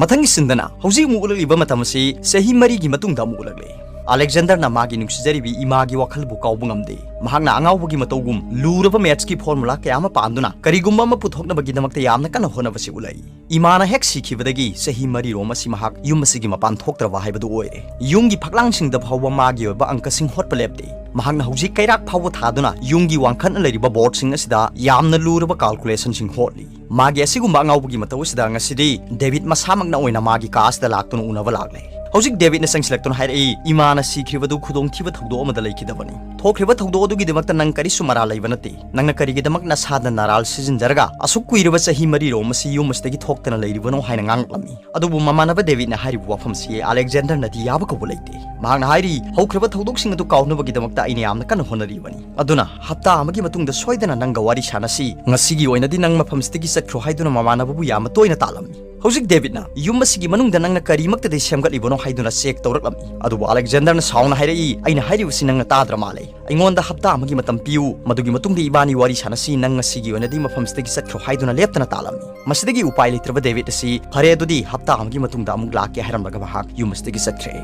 ꯃꯊꯪꯒꯤ ꯁꯤꯟꯗꯅ ꯍꯧꯖꯤꯛ ꯑꯃꯨꯛ ꯎꯠꯂꯛꯂꯤꯕ ꯃꯇꯝ ꯑꯁꯤ ꯆꯍꯤ ꯃꯔꯤꯒꯤ ꯃꯇꯨꯡꯗ ꯑꯃꯨꯛ ꯎꯠꯂꯛꯂꯦ꯫ ꯑꯂꯦꯛꯖꯦꯟꯗꯔꯅ ꯃꯥꯒꯤ ꯅꯨꯡꯁꯤꯖꯔꯤꯕꯤ ꯏꯃꯥꯒꯤ ꯋꯥꯈꯜꯕꯨ ꯀꯥꯎꯕ ꯉꯝꯗꯦ꯫ ꯃꯍꯥꯛꯅ ꯑꯉꯥꯎꯕꯒꯤ ꯃꯇꯧꯒꯨꯝ ꯂꯨꯔꯕ ꯃꯦꯠꯁꯀꯤ ꯐꯣꯔꯃꯨꯂꯥ ꯀꯌꯥ ꯑꯃ ꯄꯥꯟꯗꯨꯅ ꯀꯔꯤꯒꯨꯝꯕ ꯑꯃ ꯄꯨꯊꯣꯛꯅꯕꯒꯤꯗꯃꯛꯇ ꯌꯥꯝꯅ ꯀꯟꯅ ꯍꯣꯠꯅꯕꯁꯤ ꯎꯠꯂꯛꯏ꯫ ꯏꯃꯥꯅ ꯍꯦꯛ ꯁꯤꯈꯤꯕꯗꯒꯤ ꯆꯍꯤ ꯃꯔꯤꯔꯣꯝ ꯑꯁꯤ ꯃꯍꯥꯛ ꯌꯨꯝ ꯑꯁꯤꯒꯤ ꯃꯄꯥꯟ ꯊꯣꯛꯇ꯭ꯔꯕ ꯍꯥꯏꯕꯗꯨ ꯑꯣꯏꯔꯦ꯫ ꯌꯨꯝꯒꯤ ꯐꯛꯂꯥꯡꯁꯤꯡꯗ ꯐꯥꯎꯕ ꯃꯥꯒꯤ ꯑꯣꯏꯕ ꯑꯪꯀꯁꯤꯡ ꯍꯣꯠꯄ ꯂꯦꯞꯇꯦ꯫ ꯃꯍꯥꯛꯅ ꯍꯧꯖꯤꯛ ꯀꯩꯔꯥꯛ ꯐꯥꯎꯕ ꯊꯥꯗꯨꯅ ꯌꯨꯝꯒꯤ ꯋꯥꯡꯈꯠꯅ ꯂꯩꯔꯤꯕ ꯕꯣꯔꯗꯁꯤꯡ ꯑꯁꯤꯗ ꯌꯥꯝꯅ ꯂꯨꯔꯕ ꯀꯥꯜꯀꯨꯂꯦꯁꯟꯁꯤꯡ ꯍꯣꯠꯂꯤ꯫ ꯃꯥꯒꯤ ꯑꯁꯤꯒꯨꯝꯕ ꯑꯉꯥꯎꯕꯒꯤ ꯃꯇꯧ ꯑꯁꯤꯗ ꯉꯁꯤꯗꯤ ꯗꯦꯕꯤꯠ ꯃꯁꯥꯃꯛꯅ ꯑꯣꯏꯅ ꯃꯥꯒꯤ ꯀꯥ ꯑꯁꯤꯗ ꯂꯥꯛꯇꯨꯅ ꯎꯅꯕ ꯂꯥꯛꯂꯦ꯫ ꯍꯧꯖꯤꯛ ꯗꯦꯕꯤꯠꯅ ꯆꯪꯁꯤꯜꯂꯛꯇꯨꯅ ꯍꯥꯏꯔꯛꯏ, "ꯏꯃꯥꯅ ꯁꯤꯈ꯭ꯔꯤꯕꯗꯨ ꯈꯨꯗꯣꯡꯊꯤꯕ ꯊꯧꯗꯣꯛ ꯑꯃꯗ ꯂꯩꯈꯤꯗꯕꯅꯤ꯫ ꯊꯣꯛꯈ꯭ꯔꯤꯕ ꯊꯧꯗꯣꯛ ꯑꯗꯨꯒꯤꯗꯃꯛꯇ ꯅꯪ ꯀꯔꯤꯁꯨ ꯃꯔꯥꯜ ꯂꯩꯕ ꯅꯠꯇꯦ꯫ ꯅꯪꯅ ꯀꯔꯤꯒꯤꯗꯃꯛ ꯅꯁꯥꯗ ꯅꯔꯥꯜ ꯁꯤꯖꯤꯟꯖꯔꯒ ꯑꯁꯨꯛ ꯀꯨꯏꯔꯕ ꯆꯍꯤ ꯃꯔꯤꯔꯣꯝ ꯑꯁꯤ ꯌꯨꯝ ꯑꯁꯤꯗꯒꯤ ꯊꯣꯛꯇꯅ ꯂꯩꯔꯤꯕꯅꯣ?" ꯍꯥꯏꯅ ꯉꯥꯡꯂꯛꯂꯝꯃꯤ꯫ ꯑꯗꯨꯕꯨ ꯃꯃꯥꯟꯅꯕ ꯗꯦꯕꯤꯠꯅ ꯍꯥꯏꯔꯤꯕ ꯋꯥꯐꯝꯁꯤ ꯑꯂꯦꯛꯖꯦꯟꯗꯔꯅꯗꯤ ꯌꯥꯕ ꯀꯧꯕ ꯂꯩꯇꯦ꯫ ꯃꯍꯥꯛꯅ ꯍꯥꯏꯔꯤ, "ꯍꯧꯈ꯭ꯔꯕ ꯊꯧꯗꯣꯛꯁꯤꯡ ꯑꯗꯨ ꯀꯥꯎꯅꯕꯒꯤꯗꯃꯛꯇ ꯑꯩꯅ ꯌꯥꯝꯅ ꯀꯟꯅ ꯍꯣꯠꯅꯔꯤꯕꯅꯤ꯫ ꯑꯗꯨꯅ ꯍꯞꯇꯥ ꯑꯃꯒꯤ ꯃꯇꯨꯡꯗ ꯁꯣꯏꯗꯅ ꯅꯪꯒ ꯋꯥꯔꯤ ꯁꯥꯟꯅꯁꯤ꯫ ꯉꯁꯤꯒꯤ ꯑꯣꯏꯅꯗꯤ ꯅꯪ ꯃꯐꯝꯁꯤꯗꯒꯤ ꯆꯠꯈ꯭ꯔꯣ" ꯍꯥꯏꯗꯨꯅ ꯃꯃꯥꯟꯅꯕꯕꯨ ꯌꯥꯝꯅ ꯇꯣꯏꯅ ꯇꯥꯛꯂꯝꯃꯤ꯫ ꯍꯧꯖꯤꯛ ꯗꯦꯕꯤꯠꯅ ꯌꯨꯝ ꯑꯁꯤꯒꯤ ꯃꯅꯨꯡꯗ ꯅꯪꯅ ꯀꯔꯤꯃꯛꯇꯗꯤ ꯁꯦꯝꯒꯠꯂꯤꯕꯅꯣ ꯍꯥꯏꯗꯨꯅ ꯆꯦꯛ ꯇꯧꯔꯛꯂꯝꯃꯤ꯫ ꯑꯗꯨꯕꯨ ꯑꯂꯦꯛꯖꯦꯟꯗꯔꯅ ꯁꯥꯎꯅ ꯍꯥꯏꯔꯛꯏ, "ꯑꯩꯅ ꯍꯥꯏꯔꯤꯕꯁꯤ ꯅꯪꯅ ꯇꯥꯗ꯭ꯔ ꯃꯥꯜꯂꯦ꯫ ꯑꯩꯉꯣꯟꯗ ꯍꯞꯇꯥ ꯑꯃꯒꯤ ꯃꯇꯝ ꯄꯤꯌꯨ, ꯃꯗꯨꯒꯤ ꯃꯇꯨꯡꯗ ꯏꯕꯥꯅꯤ ꯋꯥꯔꯤ ꯁꯥꯟꯅꯁꯤ, ꯅꯪ ꯉꯁꯤꯒꯤ ꯑꯣꯏꯅꯗꯤ ꯃꯐꯝꯁꯤꯗꯒꯤ ꯆꯠꯈ꯭ꯔꯣ" ꯍꯥꯏꯗꯨꯅ ꯂꯦꯞꯇꯅ ꯇꯥꯛꯂꯝꯃꯤ꯫ ꯃꯁꯤꯗꯒꯤ ꯎꯄꯥꯏ ꯂꯩꯇ꯭ꯔꯕ ꯗꯦꯕꯤꯠ ꯑꯁꯤ, "ꯐꯔꯦ, ꯑꯗꯨꯗꯤ ꯍꯞꯇꯥ ꯑꯃꯒꯤ ꯃꯇꯨꯡꯗ ꯑꯃꯨꯛ ꯂꯥꯛꯀꯦ" ꯍꯥꯏꯔꯝꯂꯒ ꯃꯍꯥꯛ ꯌꯨꯝ ꯑꯁꯤꯗꯒꯤ ꯆꯠꯈ꯭ꯔꯦ꯫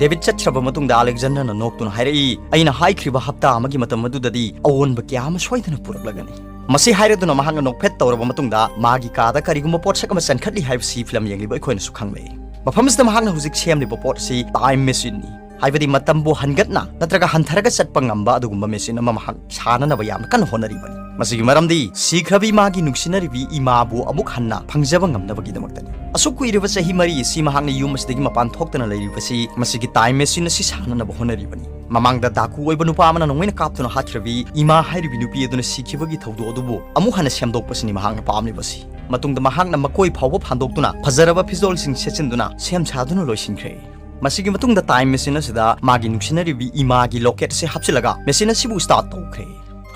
ꯗꯦꯕꯤꯠ ꯆꯠꯈ꯭ꯔꯕ ꯃꯇꯨꯡꯗ ꯑꯂꯦꯛꯖꯦꯟꯗꯔꯅ ꯅꯣꯛꯇꯨꯅ ꯍꯥꯏꯔꯛꯏ, "ꯑꯩꯅ ꯍꯥꯏꯈ꯭ꯔꯤꯕ ꯍꯞꯇꯥ ꯑꯃꯒꯤ ꯃꯇꯝ ꯑꯗꯨꯗꯗꯤ ꯑꯑꯣꯟꯕ ꯀꯌꯥ ꯑꯃ ꯁꯣꯏꯗꯅ ꯄꯨꯔꯛꯂꯒꯅꯤ"꯫ ꯃꯁꯤ ꯍꯥꯏꯔꯗꯨꯅ ꯃꯍꯥꯛꯅ ꯅꯣꯛꯐꯦꯠ ꯇꯧꯔꯕ ꯃꯇꯨꯡꯗ ꯃꯥꯒꯤ ꯀꯥꯗ ꯀꯔꯤꯒꯨꯝꯕ ꯄꯣꯠꯁꯛ ꯑꯃ ꯆꯟꯈꯠꯂꯤ ꯍꯥꯏꯕꯁꯤ ꯐꯤꯂꯝ ꯌꯦꯡꯂꯤꯕ ꯑꯩꯈꯣꯏꯅꯁꯨ ꯈꯪꯂꯦ꯫ ꯃꯐꯝ ꯑꯁꯤꯗ ꯃꯍꯥꯛꯅ ꯍꯧꯖꯤꯛ ꯁꯦꯝꯂꯤꯕ ꯄꯣꯠ ꯑꯁꯤ ꯇꯥꯏꯝ ꯃꯦꯆꯤꯟꯅꯤ꯫ ꯍꯥꯏꯕꯗꯤ ꯃꯇꯝꯕꯨ ꯍꯟꯒꯠꯅ ꯅꯠꯇ꯭ꯔꯒ ꯍꯟꯊꯔꯒ ꯆꯠꯄ ꯉꯝꯕ ꯑꯗꯨꯒꯨꯝꯕ ꯃꯦꯆꯤꯟ ꯑꯃ ꯃꯍꯥꯛ ꯁꯥꯅꯅꯕ ꯌꯥꯝꯅ ꯀꯟꯅ ꯍꯣꯠꯅꯔꯤꯕꯅꯤ꯫ ꯃꯁꯤꯒꯤ ꯃꯔꯝꯗꯤ ꯁꯤꯈ꯭ꯔꯕꯤ ꯃꯥꯒꯤ ꯅꯨꯡꯁꯤꯅꯔꯤꯕꯤ ꯏꯃꯥꯕꯨ ꯑꯃꯨꯛ ꯍꯟꯅ ꯐꯪꯖꯕ ꯉꯝꯅꯕꯒꯤꯗꯃꯛꯇꯅꯤ꯫ ꯑꯁꯨꯛ ꯀꯨꯏꯔꯕ ꯆꯍꯤ ꯃꯔꯤ ꯑꯁꯤ ꯃꯍꯥꯛꯅ ꯌꯨꯝ ꯑꯁꯤꯗꯒꯤ ꯃꯄꯥꯟ ꯊꯣꯛꯇꯅ ꯂꯩꯔꯤꯕꯁꯤ ꯃꯁꯤꯒꯤ ꯇꯥꯏꯝ ꯃꯦꯆꯤꯟ ꯑꯁꯤ ꯁꯥꯅꯅꯕ ꯍꯣꯠꯅꯔꯤꯕꯅꯤ꯫ ꯃꯃꯥꯡꯗ ꯗꯥꯀꯨ ꯑꯣꯏꯕ ꯅꯨꯄꯥ ꯑꯃꯅ ꯅꯣꯡꯃꯩꯅ ꯀꯥꯞꯇꯨꯅ ꯍꯥꯠꯈ꯭ꯔꯕꯤ ꯏꯃꯥ ꯍꯥꯏꯔꯤꯕꯤ ꯅꯨꯄꯤ ꯑꯗꯨꯅ ꯁꯤꯈꯤꯕꯒꯤ ꯊꯧꯗꯣꯛ ꯑꯗꯨꯕꯨ ꯑꯃꯨꯛ ꯍꯟꯅ ꯁꯦꯝꯗꯣꯛꯄꯁꯤꯅꯤ ꯃꯍꯥꯛꯅ ꯄꯥꯝꯂꯤꯕꯁꯤ꯫ ꯃꯇꯨꯡꯗ ꯃꯍꯥꯛꯅ ꯃꯀꯣꯏ ꯐꯥꯎꯕ ꯐꯥꯟꯗꯣꯛꯇꯨꯅ ꯐꯖꯔꯕ ꯐꯤꯖꯣꯜꯁꯤꯡ ꯁꯦꯠꯆꯤꯟꯗꯨꯅ ꯁꯦꯝ ꯁꯥꯗꯨꯅ ꯂꯣꯏꯁꯤꯟꯈ꯭ꯔꯦ꯫ ꯃꯁꯤꯒꯤ ꯃꯇꯨꯡꯗ ꯇꯥꯏꯝ ꯃꯦꯆꯤꯟ ꯑꯁꯤꯗ ꯃꯥꯒꯤ ꯅꯨꯡꯁꯤꯅꯔꯤꯕꯤ ꯏꯃꯥꯒꯤ ꯂꯣꯀꯦꯠ ꯑꯁꯤ ꯍꯥꯞꯆꯤꯜꯂꯒ ꯃꯦꯆꯤꯟ ꯑꯁꯤꯕꯨ ꯁ꯭ꯇꯥꯔꯠ ꯇꯧꯈ꯭ꯔꯦ꯫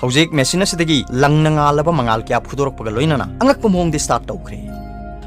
ꯍꯧꯖꯤꯛ ꯃꯦꯆꯤꯟ ꯑꯁꯤꯗꯒꯤ ꯂꯪꯅ ꯉꯥꯜꯂꯕ ꯃꯉꯥꯜ ꯀꯌꯥ ꯐꯨꯗꯣꯔꯛꯄꯒ ꯂꯣꯏꯅꯅ ꯑꯉꯛꯄ ꯃꯑꯣꯡꯗ ꯁ꯭ꯇꯥꯔꯠ ꯇꯧꯈ꯭ꯔꯦ꯫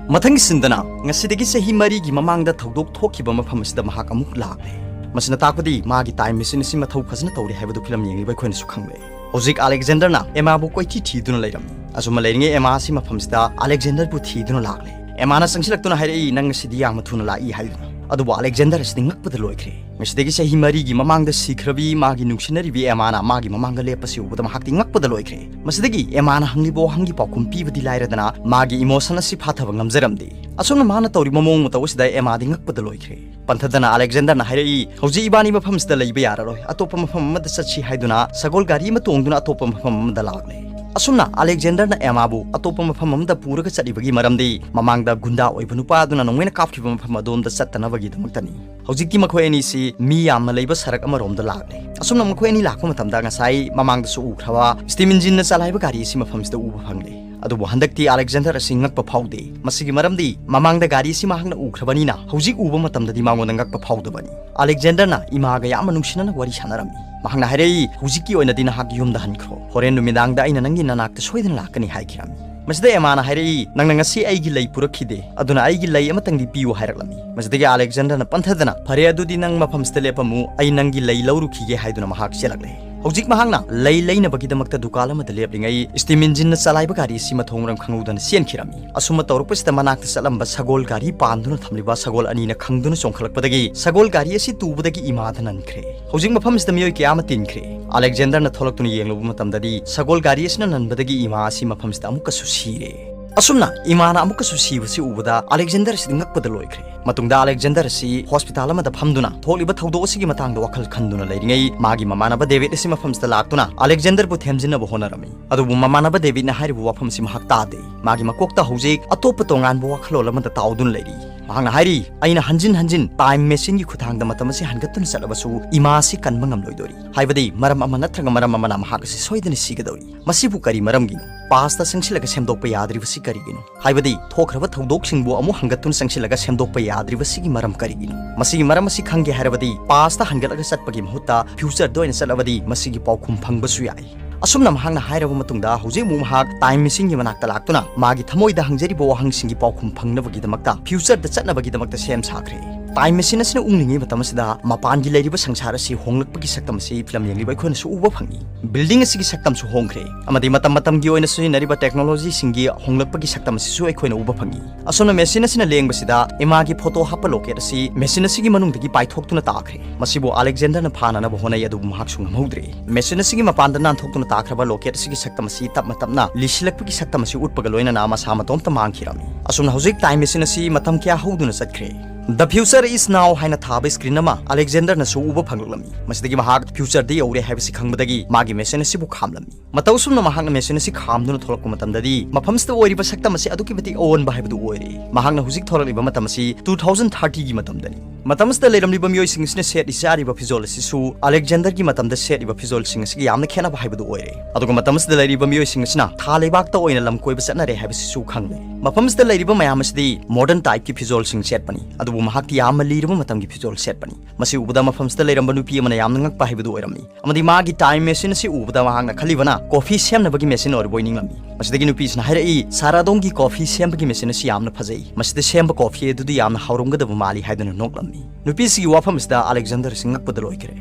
ꯃꯊꯪꯒꯤ ꯁꯤꯟꯗꯅ ꯉꯁꯤꯗꯒꯤ ꯆꯍꯤ ꯃꯔꯤꯒꯤ ꯃꯃꯥꯡꯗ ꯊꯧꯗꯣꯛ ꯊꯣꯛꯈꯤꯕ ꯃꯐꯝ ꯑꯁꯤꯗ ꯃꯍꯥꯛ ꯑꯃꯨꯛ ꯂꯥꯛꯂꯦ꯫ ꯃꯁꯤꯅ ꯇꯥꯛꯄꯗꯤ ꯃꯥꯒꯤ ꯇꯥꯏꯝ ꯃꯦꯆꯤꯟ ꯑꯁꯤ ꯃꯊꯧ ꯐꯖꯅ ꯇꯧꯔꯤ ꯍꯥꯏꯕꯗꯨ ꯐꯤꯂꯝ ꯌꯦꯡꯂꯤꯕ ꯑꯩꯈꯣꯏꯅꯁꯨ ꯈꯪꯂꯦ꯫ ꯍꯧꯖꯤꯛ ꯑꯂꯦꯛꯖꯦꯟꯗꯔꯅ ꯑꯦꯃꯥꯕꯨ ꯀꯣꯏꯊꯤ ꯊꯤꯗꯨꯅ ꯂꯩꯔꯝꯃꯤ꯫ ꯑꯁꯨꯝꯅ ꯂꯩꯔꯤꯉꯩ ꯑꯦꯃꯥ ꯑꯁꯤ ꯃꯐꯝꯁꯤꯗ ꯑꯂꯦꯛꯖꯦꯟꯗꯔꯕꯨ ꯊꯤꯗꯨꯅ ꯂꯥꯛꯂꯦ꯫ ꯑꯦꯃꯥꯅ ꯆꯪꯁꯤꯜꯂꯛꯇꯨꯅ ꯍꯥꯏꯔꯛꯏ, "ꯅꯪ ꯉꯁꯤꯗꯤ ꯌꯥꯝꯅ ꯊꯨꯅ ꯂꯥꯛꯏ" ꯍꯥꯏꯗꯨꯅ꯫ ꯑꯗꯨꯕꯨ ꯑꯂꯦꯛꯖꯦꯟꯗꯔ ꯑꯁꯤꯗꯤ ꯉꯛꯄꯗ ꯂꯣꯏꯈ꯭ꯔꯦ꯫ ꯉꯁꯤꯗꯒꯤ ꯆꯍꯤ ꯃꯔꯤꯒꯤ ꯃꯃꯥꯡꯗ ꯁꯤꯈ꯭ꯔꯕꯤ ꯃꯥꯒꯤ ꯅꯨꯡꯁꯤꯅꯔꯤꯕꯤ ꯑꯦꯃꯥꯅ ꯃꯥꯒꯤ ꯃꯃꯥꯡꯗ ꯂꯦꯞꯄꯁꯤ ꯎꯕꯗ ꯃꯍꯥꯛꯇꯤ ꯉꯛꯄꯗ ꯂꯣꯏꯈ꯭ꯔꯦ꯫ ꯃꯁꯤꯗꯒꯤ ꯑꯦꯃꯥꯅ ꯍꯪꯂꯤꯕ ꯋꯥꯍꯪꯒꯤ ꯄꯥꯎꯈꯨꯝ ꯄꯤꯕꯗꯤ ꯂꯥꯏꯔꯗꯅ ꯃꯥꯒꯤ ꯏꯃꯣꯁꯟ ꯑꯁꯤ ꯐꯥꯊꯕ ꯉꯝꯖꯔꯝꯗꯦ꯫ ꯑꯁꯨꯝꯅ ꯃꯥꯅ ꯇꯧꯔꯤꯕ ꯃꯑꯣꯡ ꯃꯇꯧ ꯑꯁꯤꯗ ꯑꯦꯃꯥꯗꯤ ꯉꯛꯄꯗ ꯂꯣꯏꯈ꯭ꯔꯦ꯫ ꯄꯟꯊꯗꯅ ꯑꯂꯦꯛꯖꯦꯟꯗꯔꯅ ꯍꯥꯏꯔꯛꯏ, "ꯍꯧꯖꯤꯛ ꯏꯕꯥꯅꯤ ꯃꯐꯝꯁꯤꯗ ꯂꯩꯕ ꯌꯥꯔꯔꯣꯏ, ꯑꯇꯣꯞꯄ ꯃꯐꯝ ꯑꯃꯗ ꯆꯠꯁꯤ" ꯍꯥꯏꯗꯨꯅ ꯁꯒꯣꯜ ꯒꯥꯔꯤ ꯑꯃ ꯇꯣꯡꯗꯨꯅ ꯑꯇꯣꯞꯄ ꯃꯐꯝ ꯑꯃꯗ ꯂꯥꯛꯂꯦ꯫ ꯑꯁꯨꯝꯅ ꯑꯂꯦꯛꯖꯦꯟꯗꯔꯅ ꯑꯦꯃꯥꯕꯨ ꯑꯇꯣꯞꯄ ꯃꯐꯝ ꯑꯃꯗ ꯄꯨꯔꯒ ꯆꯠꯂꯤꯕꯒꯤ ꯃꯔꯝꯗꯤ ꯃꯃꯥꯡꯗ ꯒꯨꯟꯗꯥ ꯑꯣꯏꯕ ꯅꯨꯄꯥ ꯑꯗꯨꯅ ꯅꯣꯡꯃꯩꯅ ꯀꯥꯞꯈꯤꯕ ꯃꯐꯝ ꯑꯗꯣꯝꯗ ꯆꯠꯇꯅꯕꯒꯤꯗꯃꯛꯇꯅꯤ꯫ ꯍꯧꯖꯤꯛꯇꯤ ꯃꯈꯣꯏ ꯑꯅꯤꯁꯤ ꯃꯤ ꯌꯥꯝꯅ ꯂꯩꯕ ꯁꯔꯛ ꯑꯃꯔꯣꯝꯗ ꯂꯥꯛꯂꯦ꯫ ꯑꯁꯨꯝꯅ ꯃꯈꯣꯏ ꯑꯅꯤ ꯂꯥꯛꯄ ꯃꯇꯝꯗ ꯉꯁꯥꯏ ꯃꯃꯥꯡꯗꯁꯨ ꯎꯈ꯭ꯔꯕ ꯁ꯭ꯇꯤꯝ ꯏꯟꯖꯤꯟꯅ ꯆꯂꯥꯏꯕ ꯒꯥꯔꯤ ꯑꯁꯤ ꯃꯐꯝꯁꯤꯗ ꯎꯕ ꯐꯪꯂꯦ꯫ ꯑꯗꯨꯕꯨ ꯍꯟꯗꯛꯇꯤ ꯑꯂꯦꯛꯖꯦꯟꯗꯔ ꯑꯁꯤ ꯉꯛꯄ ꯐꯥꯎꯗꯦ꯫ ꯃꯁꯤꯒꯤ ꯃꯔꯝꯗꯤ ꯃꯃꯥꯡꯗ ꯒꯥꯔꯤ ꯑꯁꯤ ꯃꯍꯥꯛꯅ ꯎꯈ꯭ꯔꯕꯅꯤꯅ ꯍꯧꯖꯤꯛ ꯎꯕ ꯃꯇꯝꯗꯗꯤ ꯃꯉꯣꯟꯗ ꯉꯛꯄ ꯐꯥꯎꯗꯕꯅꯤ꯫ ꯑꯂꯦꯛꯖꯦꯟꯗꯔꯅ ꯏꯃꯥꯒ ꯌꯥꯝꯅ ꯅꯨꯡꯁꯤꯅꯅ ꯋꯥꯔꯤ ꯁꯥꯟꯅꯔꯝꯃꯤ꯫ ꯃꯍꯥꯛꯅ ꯍꯥꯏꯔꯛꯏ, "ꯍꯧꯖꯤꯛꯀꯤ ꯑꯣꯏꯅꯗꯤ ꯅꯍꯥꯛ ꯌꯨꯝꯗ ꯍꯟꯈ꯭ꯔꯣ꯫ ꯍꯣꯔꯦꯟ ꯅꯨꯃꯤꯗꯥꯡꯗ ꯑꯩꯅ ꯅꯪꯒꯤ ꯅꯅꯥꯛꯇ ꯁꯣꯏꯗꯅ ꯂꯥꯛꯀꯅꯤ" ꯍꯥꯏꯈꯤꯔꯝꯃꯤ꯫ ꯃꯁꯤꯗ ꯑꯦꯃꯥꯅ ꯍꯥꯏꯔꯛꯏ, "ꯅꯪꯅ ꯉꯁꯤ ꯑꯩꯒꯤ ꯂꯩ ꯄꯨꯔꯛꯈꯤꯗꯦ, ꯑꯗꯨꯅ ꯑꯩꯒꯤ ꯂꯩ ꯑꯃꯇꯪꯗꯤ ꯄꯤꯌꯨ" ꯍꯥꯏꯔꯛꯂꯝꯃꯤ꯫ ꯃꯁꯤꯗꯒꯤ ꯑꯂꯦꯛꯖꯦꯟꯗꯔꯅ ꯄꯟꯊꯗꯅ, "ꯐꯔꯦ, ꯑꯗꯨꯗꯤ ꯅꯪ ꯃꯐꯝꯁꯤꯗ ꯂꯦꯞꯄꯝꯃꯨ, ꯑꯩ ꯅꯪꯒꯤ ꯂꯩ ꯂꯧꯔꯨꯈꯤꯒꯦ" ꯍꯥꯏꯗꯨꯅ ꯃꯍꯥꯛ ꯆꯦꯜꯂꯛꯂꯦ꯫ ꯍꯧꯖꯤꯛ ꯃꯍꯥꯛꯅ ꯂꯩ ꯂꯩꯅꯕꯒꯤꯗꯃꯛꯇ ꯗꯨꯀꯥꯟ ꯑꯃꯗ ꯂꯦꯞꯂꯤꯉꯩ, ꯁ꯭ꯇꯤꯝ ꯏꯟꯖꯤꯟꯅ ꯆꯂꯥꯏꯕ ꯒꯥꯔꯤ ꯑꯁꯤ ꯃꯊꯣꯡ ꯃꯔꯝ ꯈꯪꯍꯧꯗꯅ ꯆꯦꯟꯈꯤꯔꯝꯃꯤ꯫ ꯑꯁꯨꯝꯅ ꯇꯧꯔꯛꯄꯁꯤꯗ ꯃꯅꯥꯛꯇ ꯆꯠꯂꯝꯕ ꯁꯒꯣꯜ ꯒꯥꯔꯤ ꯄꯥꯟꯗꯨꯅ ꯊꯝꯂꯤꯕ ꯁꯒꯣꯜ ꯑꯅꯤꯅ ꯈꯪꯗꯨꯅ ꯆꯣꯡꯈꯠꯂꯛꯄꯗꯒꯤ ꯁꯒꯣꯜ ꯒꯥꯔꯤ ꯑꯁꯤ ꯇꯨꯕꯗꯒꯤ ꯏꯃꯥꯗ ꯅꯟꯈ꯭ꯔꯦ꯫ ꯍꯧꯖꯤꯛ ꯃꯐꯝꯁꯤꯗ ꯃꯤꯑꯣꯏ ꯀꯌꯥ ꯑꯃ ꯇꯤꯟꯈ꯭ꯔꯦ꯫ ꯑꯂꯦꯛꯖꯦꯟꯗꯔꯅ ꯊꯣꯛꯂꯛꯇꯨꯅ ꯌꯦꯡꯂꯨꯕ ꯃꯇꯝꯗꯗꯤ ꯁꯒꯣꯜ ꯒꯥꯔꯤ ꯑꯁꯤꯅ ꯅꯟꯕꯗꯒꯤ ꯏꯃꯥ ꯑꯁꯤ ꯃꯐꯝꯁꯤꯗ ꯑꯃꯨꯛꯀꯁꯨ ꯁꯤꯔꯦ꯫ ꯑꯁꯨꯝꯅ ꯏꯃꯥꯅ ꯑꯃꯨꯛꯀꯁꯨ ꯁꯤꯕꯁꯤ ꯎꯕꯗ ꯑꯂꯦꯛꯖꯦꯟꯗꯔ ꯑꯁꯤꯗꯤ ꯉꯛꯄꯗ ꯂꯣꯏꯈ꯭ꯔꯦ꯫ ꯃꯇꯨꯡꯗ ꯑꯂꯦꯛꯖꯦꯟꯗꯔ ꯑꯁꯤ ꯍꯣꯁꯄꯤꯇꯥꯜ ꯑꯃꯗ ꯐꯝꯗꯨꯅ ꯊꯣꯛꯂꯤꯕ ꯊꯧꯗꯣꯛ ꯑꯁꯤꯒꯤ ꯃꯇꯥꯡꯗ ꯋꯥꯈꯜ ꯈꯟꯗꯨꯅ ꯂꯩꯔꯤꯉꯩ, ꯃꯥꯒꯤ ꯃꯃꯥꯟꯅꯕ ꯗꯦꯕꯤꯗ ꯑꯁꯤ ꯃꯐꯝꯁꯤꯗ ꯂꯥꯛꯇꯨꯅ ꯑꯂꯦꯛꯖꯦꯟꯗꯔꯕꯨ ꯊꯦꯝꯖꯤꯟꯅꯕ ꯍꯣꯠꯅꯔꯝꯃꯤ꯫ ꯑꯗꯨꯕꯨ ꯃꯃꯥꯟꯅꯕ ꯗꯦꯕꯤꯗꯅ ꯍꯥꯏꯔꯤꯕ ꯋꯥꯐꯝ ꯑꯁꯤ ꯃꯍꯥꯛ ꯇꯥꯗꯦ꯫ ꯃꯥꯒꯤ ꯃꯀꯣꯛꯇ ꯍꯧꯖꯤꯛ ꯑꯇꯣꯞꯄ ꯇꯣꯉꯥꯟꯕ ꯋꯥꯈꯜꯂꯣꯟ ꯑꯃꯗ ꯇꯥꯎꯗꯨꯅ ꯂꯩꯔꯤ꯫ ꯃꯍꯥꯛꯅ ꯍꯥꯏꯔꯤ, "ꯑꯩꯅ ꯍꯟꯖꯤꯟ ꯍꯟꯖꯤꯟ ꯇꯥꯏꯝ ꯃꯦꯁꯤꯟꯒꯤ ꯈꯨꯠꯊꯥꯡꯗ ꯃꯇꯝ ꯑꯁꯤ ꯍꯟꯒꯠꯇꯨꯅ ꯆꯠꯂꯕꯁꯨ ꯏꯃꯥ ꯑꯁꯤ ꯀꯟꯕ ꯉꯝꯂꯣꯏꯗꯣꯔꯤ꯫ ꯍꯥꯏꯕꯗꯤ ꯃꯔꯝ ꯑꯃ ꯅꯠꯇ꯭ꯔꯒ ꯃꯔꯝ ꯑꯃꯅ ꯃꯍꯥꯛ ꯑꯁꯤ ꯁꯣꯏꯗꯅ ꯁꯤꯒꯗꯧꯔꯤ꯫ ꯃꯁꯤꯕꯨ ꯀꯔꯤ ꯃꯔꯝꯒꯤꯅꯣ? ꯄꯥꯁꯇ ꯆꯪꯁꯤꯜꯂꯒ ꯁꯦꯝꯗꯣꯛꯄ ꯌꯥꯗ꯭ꯔꯤꯕꯁꯤ ꯀꯔꯤꯒꯤꯅꯣ? ꯍꯥꯏꯕꯗꯤ ꯊꯣꯛꯈ꯭ꯔꯕ ꯊꯧꯗꯣꯛꯁꯤꯡꯕꯨ ꯑꯃꯨꯛ ꯍꯟꯒꯠꯇꯨꯅ ꯆꯪꯁꯤꯜꯂꯒ ꯁꯦꯝꯗꯣꯛꯄ ꯌꯥꯗ꯭ꯔꯤꯕꯁꯤꯒꯤ ꯃꯔꯝ ꯀꯔꯤꯒꯤꯅꯣ?" ꯃꯁꯤꯒꯤ ꯃꯔꯝ ꯑꯁꯤ ꯈꯪꯒꯦ ꯍꯥꯏꯔꯕꯗꯤ ꯄꯥꯁꯇ ꯍꯟꯒꯠꯂꯒ ꯆꯠꯄꯒꯤ ꯃꯍꯨꯠꯇ ꯐ꯭ꯌꯨꯆꯔꯗ ꯑꯣꯏꯅ ꯆꯠꯂꯕꯗꯤ ꯃꯁꯤꯒꯤ ꯄꯥꯎꯈꯨꯝ ꯐꯪꯕꯁꯨ ꯌꯥꯏ꯫ ꯑꯁꯨꯝꯅ ꯃꯍꯥꯛꯅ ꯍꯥꯏꯔꯕ ꯃꯇꯨꯡꯗ ꯍꯧꯖꯤꯛ ꯑꯃꯨꯛ ꯃꯍꯥꯛ ꯇꯥꯏꯝ ꯃꯦꯁꯤꯟꯒꯤ ꯃꯅꯥꯛꯇ ꯂꯥꯛꯇꯨꯅ ꯃꯥꯒꯤ ꯊꯃꯣꯏꯗ ꯍꯪꯖꯔꯤꯕ ꯋꯥꯍꯪꯁꯤꯡꯒꯤ ꯄꯥꯎꯈꯨꯝ ꯐꯪꯅꯕꯒꯤꯗꯃꯛꯇ ꯐ꯭ꯌꯨꯆꯔꯗ ꯆꯠꯅꯕꯒꯤꯗꯃꯛꯇ ꯁꯦꯝ ꯁꯥꯈ꯭ꯔꯦ꯫ ꯇꯥꯏꯝ ꯃꯦꯁꯤꯟ ꯑꯁꯤꯅ ꯎꯪꯂꯤꯉꯩ ꯃꯇꯝ ꯑꯁꯤꯗ ꯃꯄꯥꯟꯒꯤ ꯂꯩꯔꯤꯕ ꯁꯪꯁꯥꯔ ꯑꯁꯤ ꯍꯣꯡꯂꯛꯄꯒꯤ ꯁꯛꯇꯝ ꯑꯁꯤ ꯐꯤꯂꯝ ꯌꯦꯡꯂꯤꯕ ꯑꯩꯈꯣꯏꯅꯁꯨ ꯎꯕ ꯐꯪꯏ꯫ ꯕꯤꯜꯗꯤꯡ ꯑꯁꯤꯒꯤ ꯁꯛꯇꯝꯁꯨ ꯍꯣꯡꯈ꯭ꯔꯦ, ꯑꯃꯗꯤ ꯃꯇꯝ ꯃꯇꯝꯒꯤ ꯑꯣꯏꯅ ꯁꯤꯖꯤꯟꯅꯔꯤꯕ ꯇꯦꯛꯅꯣꯂꯣꯖꯤꯁꯤꯡꯒꯤ ꯍꯣꯡꯂꯛꯄꯒꯤ ꯁꯛꯇꯝ ꯑꯁꯤꯁꯨ ꯑꯩꯈꯣꯏꯅ ꯎꯕ ꯐꯪꯏ꯫ ꯑꯁꯨꯝꯅ ꯃꯦꯁꯤꯟ ꯑꯁꯤꯅ ꯂꯦꯡꯕꯁꯤꯗ ꯏꯃꯥꯒꯤ ꯐꯣꯇꯣ ꯍꯥꯞꯄ ꯂꯣꯀꯦꯠ ꯑꯁꯤ ꯃꯦꯁꯤꯟ ꯑꯁꯤꯒꯤ ꯃꯅꯨꯡꯗꯒꯤ ꯄꯥꯏꯊꯣꯛꯇꯨꯅ ꯇꯥꯈ꯭ꯔꯦ꯫ ꯃꯁꯤꯕꯨ ꯑꯂꯦꯛꯖꯦꯟꯗꯔꯅ ꯐꯥꯅꯅꯕ ꯍꯣꯠꯅꯩ, ꯑꯗꯨꯕꯨ ꯃꯍꯥꯛꯁꯨ ꯉꯝꯍꯧꯗ꯭ꯔꯦ꯫ ꯃꯦꯁꯤꯟ ꯑꯁꯤꯒꯤ ꯃꯄꯥꯟꯗ ꯅꯥꯟꯊꯣꯛꯇꯨꯅ ꯇꯥꯈ꯭ꯔꯕ ꯂꯣꯀꯦꯠ ꯑꯁꯤꯒꯤ ꯁꯛꯇꯝ ꯑꯁꯤ ꯇꯞꯅ ꯇꯞꯅ ꯂꯤꯁꯤꯜꯂꯛꯄꯒꯤ ꯁꯛꯇꯝ ꯑꯁꯤ ꯎꯠꯄꯒ ꯂꯣꯏꯅꯅ ꯃꯁꯥ ꯃꯇꯣꯝꯇ ꯃꯥꯡꯈꯤꯔꯝꯃꯤ꯫ ꯑꯁꯨꯝꯅ ꯍꯧꯖꯤꯛ ꯇꯥꯏꯝ ꯃꯦꯁꯤꯟ ꯑꯁꯤ ꯃꯇꯝ ꯀꯌꯥ ꯍꯧꯗꯨꯅ ꯆꯠꯈ꯭ꯔꯦ꯫ "The future is now" ꯍꯥꯏꯅ ꯊꯥꯕ screen ꯑꯃ ꯑꯂꯦꯛꯖꯦꯟꯗꯔꯅꯁꯨ ꯎꯕ ꯐꯪꯂꯛꯂꯝꯃꯤ꯫ ꯃꯁꯤꯗꯒꯤ ꯃꯍꯥꯛ future ꯗ ꯌꯧꯔꯦ ꯍꯥꯏꯕꯁꯤ ꯈꯪꯕꯗꯒꯤ ꯃꯥꯒꯤ machine ꯑꯁꯤꯕꯨ ꯈꯥꯝꯂꯝꯃꯤ꯫ ꯃꯇꯧ ꯑꯁꯨꯝꯅ ꯃꯍꯥꯛꯅ machine ꯑꯁꯤ ꯈꯥꯝꯗꯨꯅ ꯊꯣꯛꯂꯛꯄ ꯃꯇꯝꯗꯗꯤ ꯃꯐꯝꯁꯤꯗ ꯑꯣꯏꯔꯤꯕ ꯁꯛꯇꯝ ꯑꯁꯤ ꯑꯗꯨꯛꯀꯤ ꯃꯇꯤꯛ ꯑꯑꯣꯟꯕ ꯍꯥꯏꯕꯗꯨ ꯑꯣꯏꯔꯦ꯫ ꯃꯍꯥꯛꯅ ꯍꯧꯖꯤꯛ ꯊꯣꯔꯛꯂꯤꯕ ꯃꯇꯝ ꯑꯁꯤ two thousand thirty ꯒꯤ ꯃꯇꯝꯗꯅꯤ꯫ ꯃꯇꯝꯁꯤꯗ ꯂꯩꯔꯝꯂꯤꯕ ꯃꯤꯑꯣꯏꯁꯤꯡ ꯑꯁꯤꯅ ꯁꯦꯠꯂꯤ ꯆꯥꯔꯤꯕ ꯐꯤꯖꯣꯜ ꯑꯁꯤꯁꯨ ꯑꯂꯦꯛꯖꯦꯟꯗꯔꯒꯤ ꯃꯇꯝꯗ ꯁꯦꯠꯂꯤꯕ ꯐꯤꯖꯣꯜꯁꯤꯡ ꯑꯁꯤꯒ ꯌꯥꯝꯅ ꯈꯦꯠꯅꯕ ꯍꯥꯏꯕꯗꯨ ꯑꯣꯏꯔꯦ꯫ ꯑꯗꯨꯒ ꯃꯇꯝꯁꯤꯗ ꯂꯩꯔꯤꯕ ꯃꯤꯑꯣꯏꯁꯤꯡ ꯑꯁꯤꯅ ꯊꯥ ꯂꯩꯕꯥꯛꯇ ꯑꯣꯏꯅ ꯂꯝ ꯀꯣꯏꯕ ꯆꯠꯅꯔꯦ ꯍꯥꯏꯕꯁꯤꯁꯨ ꯈꯪꯂꯦ꯫ ꯃꯐꯝꯁꯤꯗ ꯂꯩꯔꯤꯕ ꯃꯌꯥꯝ ꯑꯁꯤꯗꯤ modern type ꯀꯤ ꯐꯤꯖꯣꯜꯁꯤꯡ ꯁꯦꯠꯄꯅꯤ, ꯑꯗꯨꯕꯨ ꯃꯍꯥꯛꯇꯤ ꯌꯥꯝꯅ ꯂꯤꯔꯕ ꯃꯇꯝꯒꯤ ꯐꯤꯖꯣꯜ ꯁꯦꯠꯄꯅꯤ꯫ ꯃꯁꯤ ꯎꯕꯗ ꯃꯐꯝꯁꯤꯗ ꯂꯩꯔꯝꯕ ꯅꯨꯄꯤ ꯑꯃꯅ ꯌꯥꯝꯅ ꯉꯛꯄ ꯍꯥꯏꯕꯗꯨ ꯑꯣꯏꯔꯝꯃꯤ꯫ ꯑꯃꯗꯤ ꯃꯥꯒꯤ time machine ꯑꯁꯤ ꯎꯕꯗ ꯃꯍꯥꯛꯅ ꯈꯜꯂꯤꯕꯅ coffee ꯁꯦꯝꯅꯕꯒꯤ machine ꯑꯣꯏꯔꯕꯣꯏ ꯅꯤꯡꯂꯝꯃꯤ꯫ ꯃꯁꯤꯗꯒꯤ ꯅꯨꯄꯤꯁꯤꯅ ꯍꯥꯏꯔꯛꯏ, "ꯁꯥꯔꯥꯗꯣꯡꯒꯤ coffee ꯁꯦꯝꯕꯒꯤ machine ꯑꯁꯤ ꯌꯥꯝꯅ ꯐꯖꯩ꯫ ꯃꯁꯤꯗ ꯁꯦꯝꯕ coffee ꯑꯗꯨꯗꯤ ꯌꯥꯝꯅ ꯍꯥꯎꯔꯝꯒꯗꯕ ꯃꯥꯜꯂꯤ" ꯍꯥꯏꯗꯨꯅ ꯅꯣꯛꯂꯝꯃꯤ꯫ ꯅꯨꯄꯤꯁꯤꯒꯤ ꯋꯥꯐꯝ ꯑꯁꯤꯗ ꯑꯂꯦꯛꯖꯦꯟꯗꯔ ꯑꯁꯤ ꯉꯛꯄꯗ ꯂꯣꯏꯈ꯭ꯔꯦ꯫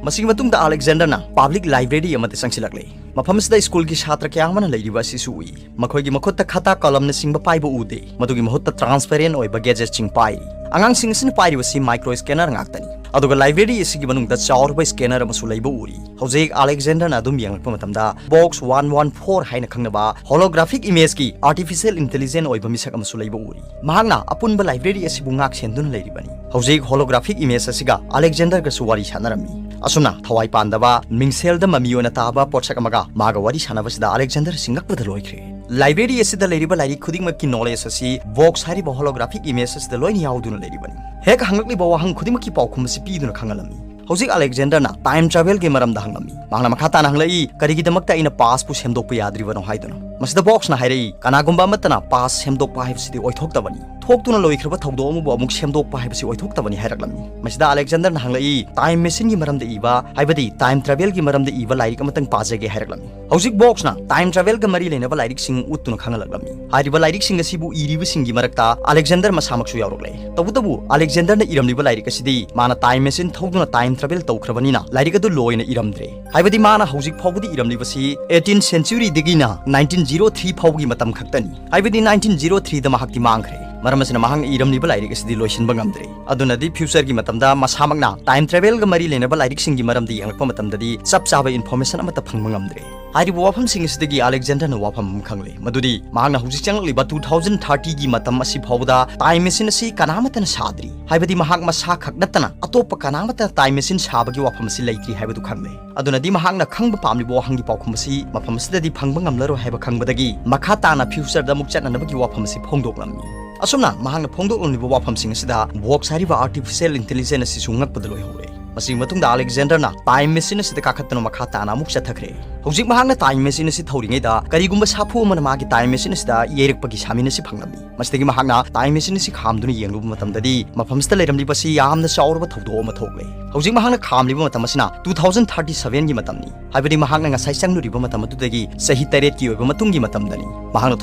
ꯃꯁꯤꯒꯤ ꯃꯇꯨꯡꯗ ꯑꯂꯦꯛꯖꯦꯟꯗꯔꯅ public library ꯑꯃꯗ ꯆꯪꯁꯤꯜꯂꯛꯂꯦ꯫ ꯃꯐꯝꯁꯤꯗ ꯁ꯭ꯀꯨꯜꯒꯤ ꯁꯥꯇ꯭ꯔ ꯀꯌꯥ ꯑꯃꯅ ꯂꯩꯔꯤꯕ ꯑꯁꯤꯁꯨ ꯎꯏ꯫ ꯃꯈꯣꯏꯒꯤ ꯃꯈꯨꯠꯇ ꯈꯇꯥ ꯀꯂꯝꯅꯆꯤꯡꯕ ꯄꯥꯏꯕ ꯎꯗꯦ꯫ ꯃꯗꯨꯒꯤ ꯃꯍꯨꯠꯇ transparent ꯑꯣꯏꯕ gadget ꯁꯤꯡ ꯄꯥꯏꯔꯤ꯫ ꯑꯉꯥꯡꯁꯤꯡ ꯑꯁꯤꯅ ꯄꯥꯏꯔꯤꯕꯁꯤ micro scanner ꯉꯥꯛꯇꯅꯤ꯫ ꯑꯗꯨꯒ library ꯑꯁꯤꯒꯤ ꯃꯅꯨꯡꯗ ꯆꯥꯎꯔꯕ scanner ꯑꯃꯁꯨ ꯂꯩꯕ ꯎꯔꯤ꯫ ꯍꯧꯖꯤꯛ ꯑꯂꯦꯛꯖꯦꯟꯗꯔꯅ ꯑꯗꯨꯝ ꯌꯦꯡꯂꯛꯄ ꯃꯇꯝꯗ box one one four ꯍꯥꯏꯅ ꯈꯪꯅꯕ holographic image ꯀꯤ artificial intelligent ꯑꯣꯏꯕ ꯃꯤꯁꯛ ꯑꯃꯁꯨ ꯂꯩꯕ ꯎꯔꯤ꯫ ꯃꯍꯥꯛꯅ ꯑꯄꯨꯟꯕ library ꯑꯁꯤꯕꯨ ꯉꯥꯛ ꯁꯦꯟꯗꯨꯅ ꯂꯩꯔꯤꯕꯅꯤ꯫ ꯍꯧꯖꯤꯛ holographic image ꯑꯁꯤꯒ ꯑꯂꯦꯛꯖꯦꯟꯗꯔꯒꯁꯨ ꯋꯥꯔꯤ ꯁꯥꯟꯅꯔꯝꯃꯤ꯫ ꯑꯁꯨꯝꯅ ꯊꯋꯥꯏ ꯄꯥꯟꯗꯕ, ꯃꯤꯡꯁꯦꯜꯗ ꯃꯃꯤ ꯑꯣꯏꯅ ꯇꯥꯕ ꯄꯣꯠꯁꯛ ꯑꯃꯒ ꯃꯥꯒ ꯋꯥꯔꯤ ꯁꯥꯟꯅꯕꯁꯤꯗ ꯑꯂꯦꯛꯖꯦꯟꯗꯔ ꯑꯁꯤ ꯉꯛꯄꯗ ꯂꯣꯏꯈ꯭ꯔꯦ꯫ Library ꯑꯁꯤꯗ ꯂꯩꯔꯤꯕ ꯂꯥꯏꯔꯤꯛ ꯈꯨꯗꯤꯡꯃꯛꯀꯤ knowledge ꯑꯁꯤ box ꯍꯥꯏꯔꯤꯕ holographic image ꯑꯁꯤꯗ ꯂꯣꯏꯅ ꯌꯥꯎꯗꯨꯅ ꯂꯩꯔꯤꯕꯅꯤ꯫ ꯍꯦꯛ ꯍꯪꯂꯛꯂꯤꯕ ꯋꯥꯍꯪ ꯈꯨꯗꯤꯡꯃꯛꯀꯤ ꯄꯥꯎꯈꯨꯝ ꯑꯁꯤ ꯄꯤꯗꯨꯅ ꯈꯪꯍꯜꯂꯝꯃꯤ꯫ ꯍꯧꯖꯤꯛ ꯑꯂꯦꯛꯖꯦꯟꯗꯔꯅ time travel ꯒꯤ ꯃꯔꯝꯗ ꯍꯪꯂꯝꯃꯤ꯫ ꯃꯍꯥꯛꯅ ꯃꯈꯥ ꯇꯥꯅ ꯍꯪꯂꯛꯏ, "ꯀꯔꯤꯒꯤꯗꯃꯛꯇ ꯑꯩꯅ past ꯄꯨ ꯁꯦꯝꯗꯣꯛꯄ ꯌꯥꯗ꯭ꯔꯤꯕꯅꯣ?" ꯍꯥꯏꯗꯨꯅ꯫ ꯃꯁꯤꯗ box ꯅ ꯍꯥꯏꯔꯛꯏ, "ꯀꯅꯥꯒꯨꯝꯕ ꯑꯃꯠꯇꯅ past ꯁꯦꯝꯗꯣꯛꯄ ꯍꯥꯏꯕꯁꯤꯗꯤ ꯑꯣꯏꯊꯣꯛꯇꯕꯅꯤ꯫ ꯊꯣꯛꯇꯨꯅ ꯂꯣꯏꯈ꯭ꯔꯕ ꯊꯧꯗꯣꯛ ꯑꯃꯕꯨ ꯑꯃꯨꯛ ꯁꯦꯝꯗꯣꯛꯄ ꯍꯥꯏꯕꯁꯤ ꯑꯣꯏꯊꯣꯛꯇꯕꯅꯤ" ꯍꯥꯏꯔꯛꯂꯝꯃꯤ꯫ ꯃꯁꯤꯗ ꯑꯂꯦꯛꯖꯦꯟꯗꯔꯅ ꯍꯪꯂꯛꯏ, "Time machine ꯒꯤ ꯃꯔꯝꯗ ꯏꯕ, ꯍꯥꯏꯕꯗꯤ time travel ꯒꯤ ꯃꯔꯝꯗ ꯏꯕ ꯂꯥꯏꯔꯤꯛ ꯑꯃꯇꯪ ꯄꯥꯖꯒꯦ" ꯍꯥꯏꯔꯛꯂꯝꯃꯤ꯫ ꯍꯧꯖꯤꯛ box ꯅ time travel ꯒ ꯃꯔꯤ ꯂꯩꯅꯕ ꯂꯥꯏꯔꯤꯛꯁꯤꯡ ꯎꯠꯇꯨꯅ ꯈꯪꯍꯜꯂꯛꯂꯝꯃꯤ꯫ ꯍꯥꯏꯔꯤꯕ ꯂꯥꯏꯔꯤꯛꯁꯤꯡ ꯑꯁꯤꯕꯨ ꯏꯔꯤꯕꯁꯤꯡꯒꯤ ꯃꯔꯛꯇ ꯑꯂꯦꯛꯖꯦꯟꯗꯔ ꯃꯁꯥꯃꯛꯁꯨ ꯌꯥꯎꯔꯛꯂꯦ꯫ ꯇꯧꯕꯇꯕꯨ ꯑꯂꯦꯛꯖꯦꯟꯗꯔꯅ ꯏꯔꯝꯂꯤꯕ ꯂꯥꯏꯔꯤꯛ ꯑꯁꯤꯗꯤ ꯃꯥꯅ time machine ꯊꯧꯗꯨꯅ time travel ꯇꯧꯈ꯭ꯔꯕꯅꯤꯅ ꯂꯥꯏꯔꯤꯛ ꯑꯗꯨ ꯂꯣꯏꯅ ꯏꯔꯝꯗ꯭ꯔꯦ꯫ ꯍꯥꯏꯕꯗꯤ ꯃꯥꯅ ꯍꯧꯖꯤꯛ ꯐꯥꯎꯕꯗꯤ ꯏꯔꯝꯂꯤꯕꯁꯤ eighteen century ꯗꯒꯤꯅ nineteen zero three ꯐꯥꯎꯒꯤ ꯃꯇꯝ ꯈꯛꯇꯅꯤ꯫ ꯍꯥꯏꯕꯗꯤ nineteen zero three ꯗ ꯃꯍꯥꯛꯇꯤ ꯃꯥꯡꯈ꯭ꯔꯦ꯫ ꯃꯔꯝ ꯑꯁꯤꯅ ꯃꯍꯥꯛꯅ ꯏꯔꯝꯂꯤꯕ ꯂꯥꯏꯔꯤꯛ ꯑꯁꯤꯗꯤ ꯂꯣꯏꯁꯤꯟꯕ ꯉꯝꯗ꯭ꯔꯦ꯫ ꯑꯗꯨꯅꯗꯤ future ꯒꯤ ꯃꯇꯝꯗ ꯃꯁꯥꯃꯛꯅ time travel ꯒ ꯃꯔꯤ ꯂꯩꯅꯕ ꯂꯥꯏꯔꯤꯛꯁꯤꯡꯒꯤ ꯃꯔꯝꯗ ꯌꯦꯡꯂꯛꯄ ꯃꯇꯝꯗꯗꯤ ꯆꯞ ꯆꯥꯕ information ꯑꯃꯠꯇ ꯐꯪꯕ ꯉꯝꯗ꯭ꯔꯦ꯫ ꯍꯥꯏꯔꯤꯕ ꯋꯥꯐꯝꯁꯤꯡ ꯑꯁꯤꯗꯒꯤ ꯑꯂꯦꯛꯖꯦꯟꯗꯔꯅ ꯋꯥꯐꯝ ꯑꯃ ꯈꯪꯂꯦ, ꯃꯗꯨꯗꯤ ꯃꯍꯥꯛꯅ ꯍꯧꯖꯤꯛ ꯆꯪꯂꯛꯂꯤꯕ two thousand thirty ꯒꯤ ꯃꯇꯝ ꯑꯁꯤ ꯐꯥꯎꯕꯗ ꯇꯥꯏꯝ ꯃꯦꯁꯤꯟ ꯑꯁꯤ ꯀꯅꯥꯃꯠꯇꯅ ꯁꯥꯗ꯭ꯔꯤ, ꯍꯥꯏꯕꯗꯤ ꯃꯍꯥꯛ ꯃꯁꯥ ꯈꯛ ꯅꯠꯇꯅ ꯑꯇꯣꯞꯄ ꯀꯅꯥꯃꯠꯇꯅ ꯇꯥꯏꯝ ꯃꯦꯁꯤꯟ ꯁꯥꯕꯒꯤ ꯋꯥꯐꯝ ꯑꯁꯤ ꯂꯩꯇ꯭ꯔꯤ ꯍꯥꯏꯕꯗꯨ ꯈꯪꯂꯦ꯫ ꯑꯗꯨꯅꯗꯤ ꯃꯍꯥꯛꯅ ꯈꯪꯕ ꯄꯥꯝꯂꯤꯕ ꯋꯥꯍꯪꯒꯤ ꯄꯥꯎꯈꯨꯝ ꯑꯁꯤ ꯃꯐꯝ ꯑꯁꯤꯗꯗꯤ ꯐꯪꯕ ꯉꯝꯂꯔꯣꯏ ꯍꯥꯏꯕ ꯈꯪꯕꯗꯒꯤ ꯃꯈꯥ ꯇꯥꯅ ꯐ꯭ꯌꯨꯆꯔꯗ ꯑꯃꯨꯛ ꯆꯠꯅꯅꯕꯒꯤ ꯋꯥꯐꯝ ꯑꯁꯤ ꯐꯣꯡꯗꯣꯛꯂꯝꯃꯤ꯫ ꯑꯁꯨꯝꯅ ꯃꯍꯥꯛꯅ ꯐꯣꯡꯗꯣꯛꯂꯝꯂꯤꯕ ꯋꯥꯐꯝꯁꯤꯡ ꯑꯁꯤꯗ ꯕꯣꯛꯁ ꯍꯥꯏꯔꯤꯕ ꯑꯥꯔꯇꯤꯐꯤꯁꯤꯌꯦꯜ ꯏꯟꯇꯦꯂꯤꯖꯦꯟꯁ ꯑꯁꯤꯁꯨ ꯉꯛꯄꯗ ꯂꯣꯏꯍꯧꯔꯦ꯫ ꯃꯁꯤꯒꯤ ꯃꯇꯨꯡꯗ ꯑꯂꯦꯛꯖꯦꯟꯗꯔꯅ ꯇꯥꯏꯝ ꯃꯦꯁꯤꯟ ꯑꯁꯤꯗ ꯀꯥꯈꯠꯇꯨꯅ ꯃꯈꯥ ꯇꯥꯅ ꯑꯃꯨꯛ ꯆꯠꯊꯈ꯭ꯔꯦ꯫ ꯍꯧꯖꯤꯛ ꯃꯍꯥꯛꯅ ꯇꯥꯏꯝ ꯃꯦꯁꯤꯟ ꯑꯁꯤ ꯊꯧꯔꯤꯉꯩꯗ ꯀꯔꯤꯒꯨꯝꯕ ꯁꯥꯐꯨ ꯑꯃꯅ ꯃꯥꯒꯤ ꯇꯥꯏꯝ ꯃꯦꯁꯤꯟ ꯑꯁꯤꯗ ꯌꯩꯔꯛꯄꯒꯤ ꯁꯥꯃꯤꯟ ꯑꯁꯤ ꯐꯪꯂꯝꯃꯤ꯫ ꯃꯁꯤꯗꯒꯤ ꯃꯍꯥꯛꯅ ꯇꯥꯏꯝ ꯃꯦꯁꯤꯟ ꯑꯁꯤ ꯈꯥꯝꯗꯨꯅ ꯌꯦꯡꯂꯨꯕ ꯃꯇꯝꯗꯗꯤ ꯃꯐꯝꯁꯤꯗ ꯂꯩꯔꯝꯂꯤꯕ ꯑꯁꯤ ꯌꯥꯝꯅ ꯆꯥꯎꯔꯕ ꯊꯧꯗꯣꯛ ꯑꯃ ꯊꯣꯛꯂꯦ꯫ ꯍꯧꯖꯤꯛ ꯃꯍꯥꯛꯅ ꯈꯥꯝꯂꯤꯕ ꯃꯇꯝ ꯑꯁꯤꯅ two thousand thirty seven ꯒꯤ ꯃꯇꯝꯅꯤ, ꯍꯥꯏꯕꯗꯤ ꯃꯍꯥꯛꯅ ꯉꯁꯥꯏ ꯆꯪꯂꯨꯔꯤꯕ ꯃꯇꯝ ꯑꯗꯨꯗꯒꯤ ꯆꯍꯤ ꯇꯔꯦꯠꯀꯤ ꯑꯣꯏꯕ ꯃꯇꯨꯡꯒꯤ ꯃꯇꯝꯗꯅꯤ꯫ ꯃꯍꯥꯛꯅ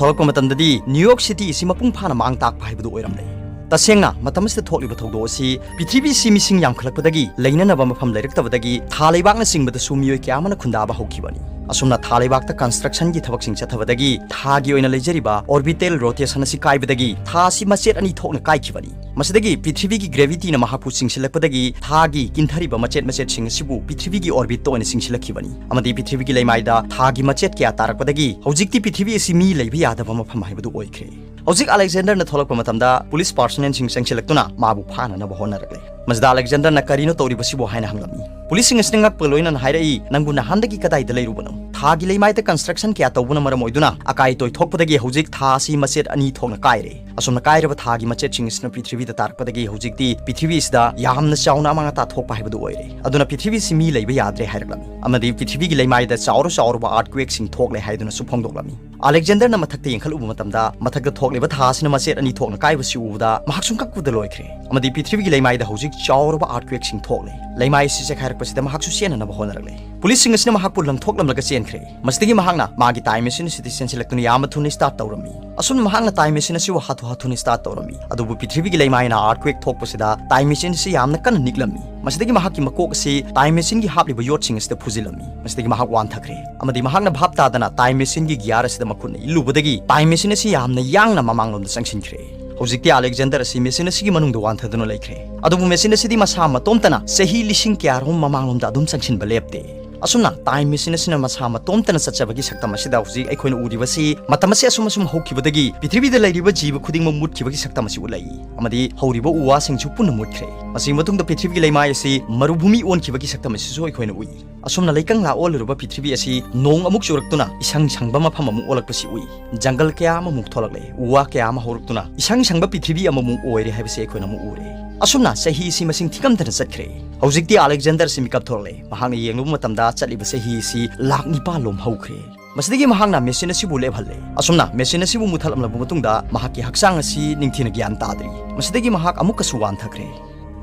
ꯊꯣꯛꯂꯛꯄ ꯃꯇꯝꯗꯗꯤ ꯅ꯭ꯌꯨ ꯌꯣꯔꯛ ꯁꯤꯇꯤ ꯑꯁꯤ ꯃꯄꯨꯡ ꯐꯥꯅ ꯃꯥꯡ ꯇꯥꯛꯄ ꯍꯥꯏꯕꯗꯨ ꯑꯣꯏꯔꯝꯂꯦ꯫ ꯇꯁꯦꯡꯅ, ꯃꯇꯝ ꯑꯁꯤꯗ ꯊꯣꯛꯂꯤꯕ ꯊꯧꯗꯣꯛ ꯑꯁꯤ ꯄ꯭ꯔꯤꯊꯤꯕꯤ ꯑꯁꯤ ꯃꯤꯁꯤꯡ ꯌꯥꯝꯈꯠꯂꯛꯄꯗꯒꯤ ꯂꯩꯅꯅꯕ ꯃꯐꯝ ꯂꯩꯔꯛꯇꯕꯗꯒꯤ ꯊꯥ ꯂꯩꯕꯥꯛꯅꯆꯤꯡꯕꯗꯁꯨ ꯃꯤꯑꯣꯏ ꯀꯌꯥ ꯑꯃꯅ ꯈꯨꯟꯗꯥꯕ ꯍꯧꯈꯤꯕꯅꯤ꯫ ꯑꯁꯨꯝꯅ ꯊꯥ ꯂꯩꯕꯥꯛꯇ ꯀꯟꯁꯇ꯭ꯔꯛꯁꯟꯒꯤ ꯊꯕꯛꯁꯤꯡ ꯆꯠꯊꯕꯗꯒꯤ ꯊꯥꯒꯤ ꯑꯣꯏꯅ ꯂꯩꯖꯔꯤꯕ ꯑꯣꯔꯕꯤꯇꯦꯜ ꯔꯣꯇꯦꯁꯟ ꯑꯁꯤ ꯀꯥꯏꯕꯗꯒꯤ ꯊꯥ ꯑꯁꯤ ꯃꯆꯦꯠ ꯑꯅꯤ ꯊꯣꯛꯅ ꯀꯥꯏꯈꯤꯕꯅꯤ꯫ ꯃꯁꯤꯗꯒꯤ ꯄ꯭ꯔꯤꯊꯤꯕꯤꯒꯤ ꯒ꯭ꯔꯦꯚꯤꯇꯤꯅ ꯃꯍꯥꯛꯄꯨ ꯆꯤꯡꯁꯤꯜꯂꯛꯄꯗꯒꯤ ꯊꯥꯒꯤ ꯀꯤꯟꯊꯔꯤꯕ ꯃꯆꯦꯠ ꯃꯆꯦꯠꯁꯤꯡ ꯑꯁꯤꯕꯨ ꯄ꯭ꯔꯤꯊꯤꯕꯤꯒꯤ ꯑꯣꯔꯕꯤꯠꯇ ꯑꯣꯏꯅ ꯆꯤꯡꯁꯤꯜꯂꯛꯈꯤꯕꯅꯤ, ꯑꯃꯗꯤ ꯄ꯭ꯔꯤꯊꯤꯕꯤꯒꯤ ꯂꯩꯃꯥꯏꯗ ꯊꯥꯒꯤ ꯃꯆꯦꯠ ꯀꯌꯥ ꯇꯥꯔꯛꯄꯗꯒꯤ ꯍꯧꯖꯤꯛꯇꯤ ꯄ꯭ꯔꯤꯊꯤꯕꯤ ꯑꯁꯤ ꯃꯤ ꯂꯩꯕ ꯌꯥꯗꯕ ꯃꯐꯝ ꯍꯥꯏꯕꯗꯨ ꯑꯣꯏꯈ꯭ꯔꯦ꯫ ꯍꯧꯖꯤꯛ ꯑꯂꯦꯛꯖꯦꯟꯗꯔꯅ ꯊꯣꯛꯂꯛꯄ ꯃꯇꯝꯗ ꯄꯨꯂꯤꯁ ꯄꯥꯔꯁꯣꯅꯦꯜꯁꯤꯡ ꯆꯪꯁꯤꯜꯂꯛꯇꯨꯅ ꯃꯥꯕꯨ ꯐꯥꯅꯅꯕ ꯍꯣꯠꯅꯔꯛꯂꯦ꯫ ꯃꯁꯤꯗ ꯑꯂꯦꯛꯖꯦꯟꯗꯔꯅ "ꯀꯔꯤꯅꯣ ꯇꯧꯔꯤꯕꯁꯤꯕꯨ?" ꯍꯥꯏꯅ ꯍꯪꯂꯝꯃꯤ꯫ ꯄꯨꯂꯤꯁꯁꯤꯡ ꯑꯁꯤꯅ ꯉꯛꯄ ꯂꯣꯏꯅꯅ ꯍꯥꯏꯔꯛꯏ, "ꯅꯪꯕꯨ ꯅꯍꯥꯟꯗꯒꯤ ꯀꯗꯥꯏꯗ ꯂꯩꯔꯨꯕꯅꯣ? ꯊꯥꯒꯤ ꯂꯩꯃꯥꯏꯗ ꯀꯟꯁꯇ꯭ꯔꯛꯁꯟ ꯀꯌꯥ ꯇꯧꯕꯅ ꯃꯔꯝ ꯑꯣꯏꯗꯨꯅ ꯑꯀꯥꯏ ꯑꯇꯣꯏ ꯊꯣꯛꯄꯗꯒꯤ ꯍꯧꯖꯤꯛ ꯊꯥ ꯑꯁꯤ ꯃꯆꯦꯠ ꯑꯅꯤ ꯊꯣꯛꯅ ꯀꯥꯏꯔꯦ꯫ ꯑꯁꯨꯝꯅ ꯀꯥꯏꯔꯕ ꯊꯥꯒꯤ ꯃꯆꯦꯠꯁꯤꯡ ꯑꯁꯤꯅ ꯄ꯭ꯔꯤꯊꯤꯕꯤꯗ ꯇꯥꯔꯛꯄꯗꯒꯤ ꯍꯧꯖꯤꯛꯇꯤ ꯄ꯭ꯔꯤꯊꯤꯕꯤ ꯑꯁꯤꯗ ꯌꯥꯝꯅ ꯆꯥꯎꯅ ꯑꯃꯥꯡ ꯑꯇꯥ ꯊꯣꯛꯄ ꯍꯥꯏꯕꯗꯨ ꯑꯣꯏꯔꯦ꯫ ꯑꯗꯨꯅ ꯄ꯭ꯔꯤꯊꯤꯕꯤ ꯑꯁꯤ ꯃꯤ ꯂꯩꯕ ꯌꯥꯗ꯭ꯔꯦ" ꯍꯥꯏꯔꯛꯂꯝꯃꯤ꯫ ꯑꯃꯗꯤ ꯄ꯭ꯔꯤꯊꯤꯕꯤꯒꯤ ꯂꯩꯃꯥꯏꯗ ꯆꯥꯎꯔ ꯆꯥꯎꯔꯕ ꯑꯥꯔꯠꯀ꯭ꯋꯦꯛꯁꯤꯡ ꯊꯣꯛꯂꯦ ꯍꯥꯏꯗꯨꯅꯁꯨ ꯐꯣꯡꯗꯣꯛꯂꯝꯃꯤ꯫ ꯑꯂꯦꯛꯖꯦꯟꯗꯔꯅ ꯃꯊꯛꯇ ꯌꯦꯡꯈꯠꯂꯨꯕ ꯃꯇꯝꯗ ꯃꯊꯛꯇ ꯊꯣꯛꯂꯤꯕ ꯊꯥ ꯑꯁꯤꯅ ꯃꯆꯦꯠ ꯑꯅꯤ ꯊꯣꯛꯅ ꯀꯥꯏꯕꯁꯤ ꯎꯕꯗ ꯃꯍꯥꯛꯁꯨ ꯉꯛꯄꯗ ꯂꯣꯏꯈ꯭ꯔꯦ꯫ ꯑꯃꯗꯤ ꯄ꯭ꯔꯤꯊꯤꯕꯤꯒꯤ ꯂꯩꯃꯥꯏꯗ ꯍꯧꯖꯤꯛ ꯆꯥꯎꯔꯕ ꯑꯥꯔꯠꯀ꯭ꯋꯦꯛꯁꯤꯡ ꯊꯣꯛꯂꯦ꯫ ꯂꯩꯃꯥꯏ ꯑꯁꯤ ꯆꯦꯛꯈꯥꯏꯔꯛꯄꯁꯤꯗ ꯃꯍꯥꯛꯁꯨ ꯆꯦꯟꯅꯅꯕ ꯍꯣꯠꯅꯔꯛꯂꯦ꯫ ꯄꯨꯂꯤꯁꯁꯤꯡ ꯑꯁꯤꯅ ꯃꯍꯥꯛꯄꯨ ꯂꯪꯊꯣꯛꯂꯝꯂꯒ ꯆꯦꯟꯈ꯭ꯔꯦ꯫ ꯃꯁꯤꯗꯒꯤ ꯃꯍꯥꯛꯅ ꯃꯥꯒꯤ ꯇꯥꯏꯝ ꯃꯦꯁꯤꯟ ꯑꯁꯤꯗ ꯆꯦꯟꯁꯤꯜꯂꯛꯇꯨꯅ ꯌꯥꯝꯅ ꯊꯨꯅ ꯁ꯭ꯇꯥꯔꯠ ꯇꯧꯔꯝꯃꯤ꯫ ꯑꯁꯨꯝꯅ ꯃꯍꯥꯛꯅ ꯇꯥꯏꯝ ꯃꯦꯁꯤꯟ ꯑꯁꯤꯕꯨ ꯍꯥꯊꯨ ꯍꯥꯊꯨꯅ ꯁ꯭ꯇꯥꯔꯠ ꯇꯧꯔꯝꯃꯤ꯫ ꯑꯗꯨꯕꯨ ꯄ꯭ꯔꯤꯊꯤꯕꯤꯒꯤ ꯂꯩꯃꯥꯏꯅ ꯑꯥꯔꯠꯀ꯭ꯋꯦꯛ ꯊꯣꯛꯄꯁꯤꯗ ꯇꯥꯏꯝ ꯃꯦꯁꯤꯟ ꯑꯁꯤ ꯌꯥꯝꯅ ꯀꯟꯅ ꯅꯤꯛꯂꯝꯃꯤ꯫ ꯃꯁꯤꯗꯒꯤ ꯃꯍꯥꯛꯀꯤ ꯃꯀꯣꯛ ꯑꯁꯤ ꯇꯥꯏꯝ ꯃꯦꯁꯤꯟꯒꯤ ꯍꯥꯞꯂꯤꯕ ꯌꯣꯠꯁꯤꯡ ꯑꯁꯤꯗ ꯐꯨꯖꯤꯜꯂꯝꯃꯤ꯫ ꯃꯁꯤꯗꯒꯤ ꯃꯍꯥꯛ ꯋꯥꯟꯊꯈ꯭ꯔꯦ꯫ ꯑꯃꯗꯤ ꯃꯍꯥꯛꯅ ꯚꯥꯞ ꯇꯥꯗꯅ ꯇꯥꯏꯝ ꯃꯦꯁꯤꯟꯒꯤ ꯒꯤꯌꯥꯔ ꯑꯁꯤꯗ ꯃꯈꯨꯠꯅ ꯏꯜꯂꯨꯕꯗꯒꯤ ꯇꯥꯏꯝ ꯃꯦꯁꯤꯟ ꯑꯁꯤ ꯌꯥꯝꯅ ꯌꯥꯡꯅ ꯃꯃꯥꯡꯂꯣꯝꯗ ꯆꯪꯁꯤꯟꯈ꯭ꯔꯦ꯫ ꯍꯧꯖꯤꯛꯇꯤ ꯑꯂꯦꯛꯖꯦꯟꯗꯔ ꯑꯁꯤ ꯃꯦꯁꯤꯟ ꯑꯁꯤꯒꯤ ꯃꯅꯨꯡꯗ ꯋꯥꯟꯊꯗꯨꯅ ꯂꯩꯈ꯭ꯔꯦ꯫ ꯑꯗꯨꯕꯨ ꯃꯦꯁꯤꯟ ꯑꯁꯤꯗꯤ ꯃꯁꯥ ꯃꯇꯣꯝꯇꯅ ꯆꯍꯤ ꯂꯤꯁꯤꯡ ꯀꯌꯥꯔꯣꯝ ꯃꯃꯥꯡꯂꯣꯝꯗ ꯑꯗꯨꯝ ꯆꯪꯁꯤꯟꯕ ꯂꯦꯞꯇꯦ꯫ ꯑꯁꯨꯝꯅ time machine ꯑꯁꯤꯅ ꯃꯁꯥ ꯃꯇꯣꯝꯇꯅ ꯆꯠꯆꯕꯒꯤ ꯁꯛꯇꯝ ꯑꯁꯤꯗ ꯍꯧꯖꯤꯛ ꯑꯩꯈꯣꯏꯅ ꯎꯔꯤꯕꯁꯤ ꯃꯇꯝ ꯑꯁꯤ ꯑꯁꯨꯝ ꯑꯁꯨꯝ ꯍꯧꯈꯤꯕꯗꯒꯤ ꯄ꯭ꯔꯤꯊꯤꯕꯤꯗ ꯂꯩꯔꯤꯕ ꯖꯤꯕ ꯈꯨꯗꯤꯡꯃꯛ ꯃꯨꯠꯈꯤꯕꯒꯤ ꯁꯛꯇꯝ ꯑꯁꯤ ꯎꯠꯂꯛꯏ, ꯑꯃꯗꯤ ꯍꯧꯔꯤꯕ ꯎ ꯋꯥꯁꯤꯡꯁꯨ ꯄꯨꯟꯅ ꯃꯨꯠꯈ꯭ꯔꯦ꯫ ꯃꯁꯤꯒꯤ ꯃꯇꯨꯡꯗ ꯄ꯭ꯔꯤꯊꯤꯕꯤꯒꯤ ꯂꯩꯃꯥꯏ ꯑꯁꯤ ꯃꯔꯨꯚꯨꯃꯤ ꯑꯣꯟꯈꯤꯕꯒꯤ ꯁꯛꯇꯝ ꯑꯁꯤꯁꯨ ꯑꯩꯈꯣꯏꯅ ꯎꯏ꯫ ꯑꯁꯨꯝꯅ ꯂꯩꯀꯪꯂꯥ ꯑꯣꯜꯂꯨꯔꯕ ꯄ꯭ꯔꯤꯊꯤꯕꯤ ꯑꯁꯤ ꯅꯣꯡ ꯑꯃꯨꯛ ꯆꯨꯔꯛꯇꯨꯅ ꯏꯁꯪ ꯁꯪꯕ ꯃꯐꯝ ꯑꯃꯨꯛ ꯑꯣꯜꯂꯛꯄꯁꯤ ꯎꯏ꯫ ꯖꯪꯒꯜ ꯀꯌꯥ ꯑꯃꯃꯨꯛ ꯊꯣꯛꯂꯛꯂꯦ, ꯎ ꯋꯥ ꯀꯌꯥ ꯑꯃ ꯍꯧꯔꯛꯇꯨꯅ ꯏꯁꯪ ꯁꯪꯕ ꯄ꯭ꯔꯤꯊꯤꯕꯤ ꯑꯃꯃꯨꯛ ꯑꯣꯏꯔꯦ ꯍꯥꯏꯕꯁꯤ ꯑꯩꯈꯣꯏꯅ ꯑꯃꯨꯛ ꯎꯔꯦ꯫ ꯑꯁꯨꯝꯅ ꯆꯍꯤ ꯑꯁꯤ ꯃꯁꯤꯡ ꯊꯤꯀꯝꯗꯅ ꯆꯠꯈ꯭ꯔꯦ꯫ ꯍꯧꯖꯤꯛꯇꯤ ꯑꯂꯦꯛꯖꯦꯟꯗꯔ ꯑꯁꯤ ꯃꯤꯀꯞ ꯊꯣꯛꯂꯛꯂꯦ꯫ ꯃꯍꯥꯛꯅ ꯌꯦꯡꯂꯨꯕ ꯃꯇꯝꯗ ꯆꯠꯂꯤꯕ ꯆꯍꯤ ꯑꯁꯤ ꯂꯥꯛ ꯅꯤꯄꯥꯟ ꯂꯣꯝ ꯍꯧꯈ꯭ꯔꯦ꯫ ꯃꯁꯤꯗꯒꯤ ꯃꯍꯥꯛꯅ ꯃꯦꯁꯤꯟ ꯑꯁꯤꯕꯨ ꯂꯦꯞꯍꯜꯂꯦ꯫ ꯑꯁꯨꯝꯅ ꯃꯦꯁꯤꯟ ꯑꯁꯤꯕꯨ ꯃꯨꯊꯠꯂꯝꯂꯕ ꯃꯇꯨꯡꯗ ꯃꯍꯥꯛꯀꯤ ꯍꯛꯆꯥꯡ ꯑꯁꯤ ꯅꯤꯡꯊꯤꯅ ꯒ꯭ꯌꯥꯟ ꯇꯥꯗ꯭ꯔꯤ꯫ ꯃꯁꯤꯗꯒꯤ ꯃꯍꯥꯛ ꯑꯃꯨꯛꯀꯁꯨ ꯋꯥꯟꯊꯈ꯭ꯔꯦ꯫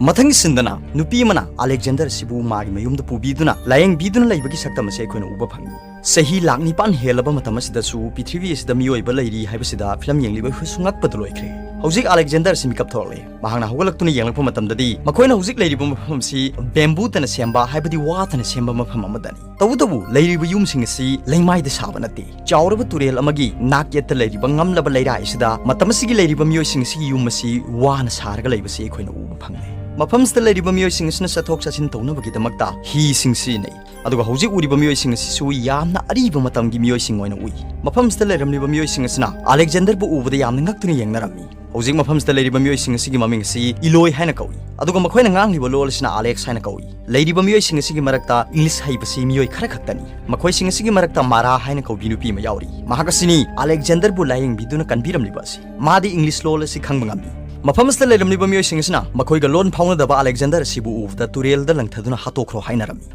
ꯃꯊꯪꯒꯤ ꯁꯤꯟꯗꯅ ꯅꯨꯄꯤ ꯑꯃꯅ ꯑꯂꯦꯛꯖꯦꯟꯗꯔ ꯑꯁꯤꯕꯨ ꯃꯥꯒꯤ ꯃꯌꯨꯝꯗ ꯄꯨꯕꯤꯗꯨꯅ ꯂꯥꯌꯦꯡꯕꯤꯗꯨꯅ ꯂꯩꯕꯒꯤ ꯁꯛꯇꯝ ꯑꯁꯤ ꯑꯩꯈꯣꯏꯅ ꯎꯕ ꯐꯪꯏ꯫ ꯆꯍꯤ ꯂꯥꯛ ꯅꯤꯄꯥꯟ ꯍꯦꯜꯂꯕ ꯃꯇꯝ ꯑꯁꯤꯗꯁꯨ ꯄ꯭ꯔꯤꯊꯤꯕꯤ ꯑꯁꯤꯗ ꯃꯤꯑꯣꯏꯕ ꯂꯩꯔꯤ ꯍꯥꯏꯕꯁꯤꯗ ꯐꯤꯂꯝ ꯌꯦꯡꯂꯤꯕ ꯑꯩꯈꯣꯏꯁꯨ ꯉꯛꯄꯗ ꯂꯣꯏꯈ꯭ꯔꯦ꯫ ꯍꯧꯖꯤꯛ ꯑꯂꯦꯛꯖꯦꯟꯗꯔ ꯑꯁꯤ ꯃꯤꯀꯞ ꯊꯣꯛꯂꯛꯂꯦ꯫ ꯃꯍꯥꯛꯅ ꯍꯧꯒꯠꯂꯛꯇꯨꯅ ꯌꯦꯡꯂꯛꯄ ꯃꯇꯝꯗꯗꯤ ꯃꯈꯣꯏꯅ ꯍꯧꯖꯤꯛ ꯂꯩꯔꯤꯕ ꯃꯐꯝ ꯑꯁꯤ ꯕꯦꯝꯕꯨꯇꯅ ꯁꯦꯝꯕ, ꯍꯥꯏꯕꯗꯤ ꯋꯥꯇꯅ ꯁꯦꯝꯕ ꯃꯐꯝ ꯑꯃꯗꯅꯤ꯫ ꯇꯧꯕꯇꯕꯨ ꯂꯩꯔꯤꯕ ꯌꯨꯝꯁꯤꯡ ꯑꯁꯤ ꯂꯩꯃꯥꯏꯗ ꯁꯥꯕ ꯅꯠꯇꯦ꯫ ꯆꯥꯎꯔꯕ ꯇꯨꯔꯦꯜ ꯑꯃꯒꯤ ꯅꯥꯛ ꯌꯦꯠꯇ ꯂꯩꯔꯤꯕ ꯉꯝꯂꯕ ꯂꯩꯔꯥꯏ ꯑꯁꯤꯗ ꯃꯇꯝ ꯑꯁꯤꯒꯤ ꯂꯩꯔꯤꯕ ꯃꯤꯑꯣꯏꯁꯤꯡ ꯑꯁꯤꯒꯤ ꯌꯨꯝ ꯑꯁꯤ ꯋꯥꯅ ꯁꯥꯔꯒ ꯂꯩꯕꯁꯤ ꯑꯩꯈꯣꯏꯅ ꯎꯕ ꯐꯪꯂꯦ꯫ ꯃꯐꯝꯁꯤꯗ ꯂꯩꯔꯤꯕ ꯃꯤꯑꯣꯏꯁꯤꯡ ꯑꯁꯤꯅ ꯆꯠꯊꯣꯛ ꯆꯠꯁꯤꯟ ꯇꯧꯅꯕꯒꯤꯗꯃꯛꯇ ꯍꯤꯁꯤꯡ ꯁꯤꯖꯤꯟꯅꯩ꯫ ꯑꯗꯨꯒ ꯍꯧꯖꯤꯛ ꯎꯔꯤꯕ ꯃꯤꯑꯣꯏꯁꯤꯡ ꯑꯁꯤꯁꯨ ꯌꯥꯝꯅ ꯑꯔꯤꯕ ꯃꯇꯝꯒꯤ ꯃꯤꯑꯣꯏꯁꯤꯡ ꯑꯣꯏꯅ ꯎꯏ꯫ ꯃꯐꯝꯁꯤꯗ ꯂꯩꯔꯝꯂꯤꯕ ꯃꯤꯑꯣꯏꯁꯤꯡ ꯑꯁꯤꯅ ꯑꯂꯦꯛꯖꯦꯟꯗꯔꯕꯨ ꯎꯕꯗ ꯌꯥꯝꯅ ꯉꯛꯇꯨꯅ ꯌꯦꯡꯅꯔꯝꯃꯤ꯫ ꯍꯧꯖꯤꯛ ꯃꯐꯝꯁꯤꯗ ꯂꯩꯔꯤꯕ ꯃꯤꯑꯣꯏꯁꯤꯡ ꯑꯁꯤꯒꯤ ꯃꯃꯤꯡ ꯑꯁꯤ ꯏꯂꯣꯏ ꯍꯥꯏꯅ ꯀꯧꯏ, ꯑꯗꯨꯒ ꯃꯈꯣꯏꯅ ꯉꯥꯡꯂꯤꯕ ꯂꯣꯜ ꯑꯁꯤꯅ ꯑꯂꯦꯛꯁ ꯍꯥꯏꯅ ꯀꯧꯏ꯫ ꯂꯩꯔꯤꯕ ꯃꯤꯑꯣꯏꯁꯤꯡ ꯑꯁꯤꯒꯤ ꯃꯔꯛꯇ ꯏꯪꯂꯤꯁ ꯍꯩꯕꯁꯤ ꯃꯤꯑꯣꯏ ꯈꯔ ꯈꯛꯇꯅꯤ꯫ ꯃꯈꯣꯏꯁꯤꯡ ꯑꯁꯤꯒꯤ ꯃꯔꯛꯇ ꯃꯥꯔꯥ ꯍꯥꯏꯅ ꯀꯧꯕꯤ ꯅꯨꯄꯤ ꯑꯃ ꯌꯥꯎꯔꯤ꯫ ꯃꯍꯥꯛ ꯑꯁꯤꯅꯤ ꯑꯂꯦꯛꯖꯦꯟꯗꯔꯕꯨ ꯂꯥꯌꯦꯡꯕꯤꯗꯨꯅ ꯀꯟꯕꯤꯔꯝꯂꯤꯕ ꯑꯁꯤ꯫ ꯃꯥꯗꯤ ꯏꯪꯂꯤꯁ ꯂꯣꯜ ꯑꯁꯤ ꯈꯪꯕ ꯉꯝꯃꯤ꯫ ꯃꯐꯝ ꯑꯁꯤꯗ ꯂꯩꯔꯝꯂꯤꯕ ꯃꯤꯑꯣꯏꯁꯤꯡ ꯑꯁꯤꯅ ꯃꯈꯣꯏꯒ ꯂꯣꯟ ꯐꯥꯎꯅꯗꯕ ꯑꯂꯦꯛꯖꯦꯟꯗꯔ ꯑꯁꯤꯕꯨ ꯎꯕꯗ ꯇꯨꯔꯦꯜꯗ ꯂꯪꯊꯗꯨꯅ ꯍꯥꯠꯇꯣꯛꯈ꯭ꯔꯣ ꯍꯥꯏꯅꯔꯝꯃꯤ꯫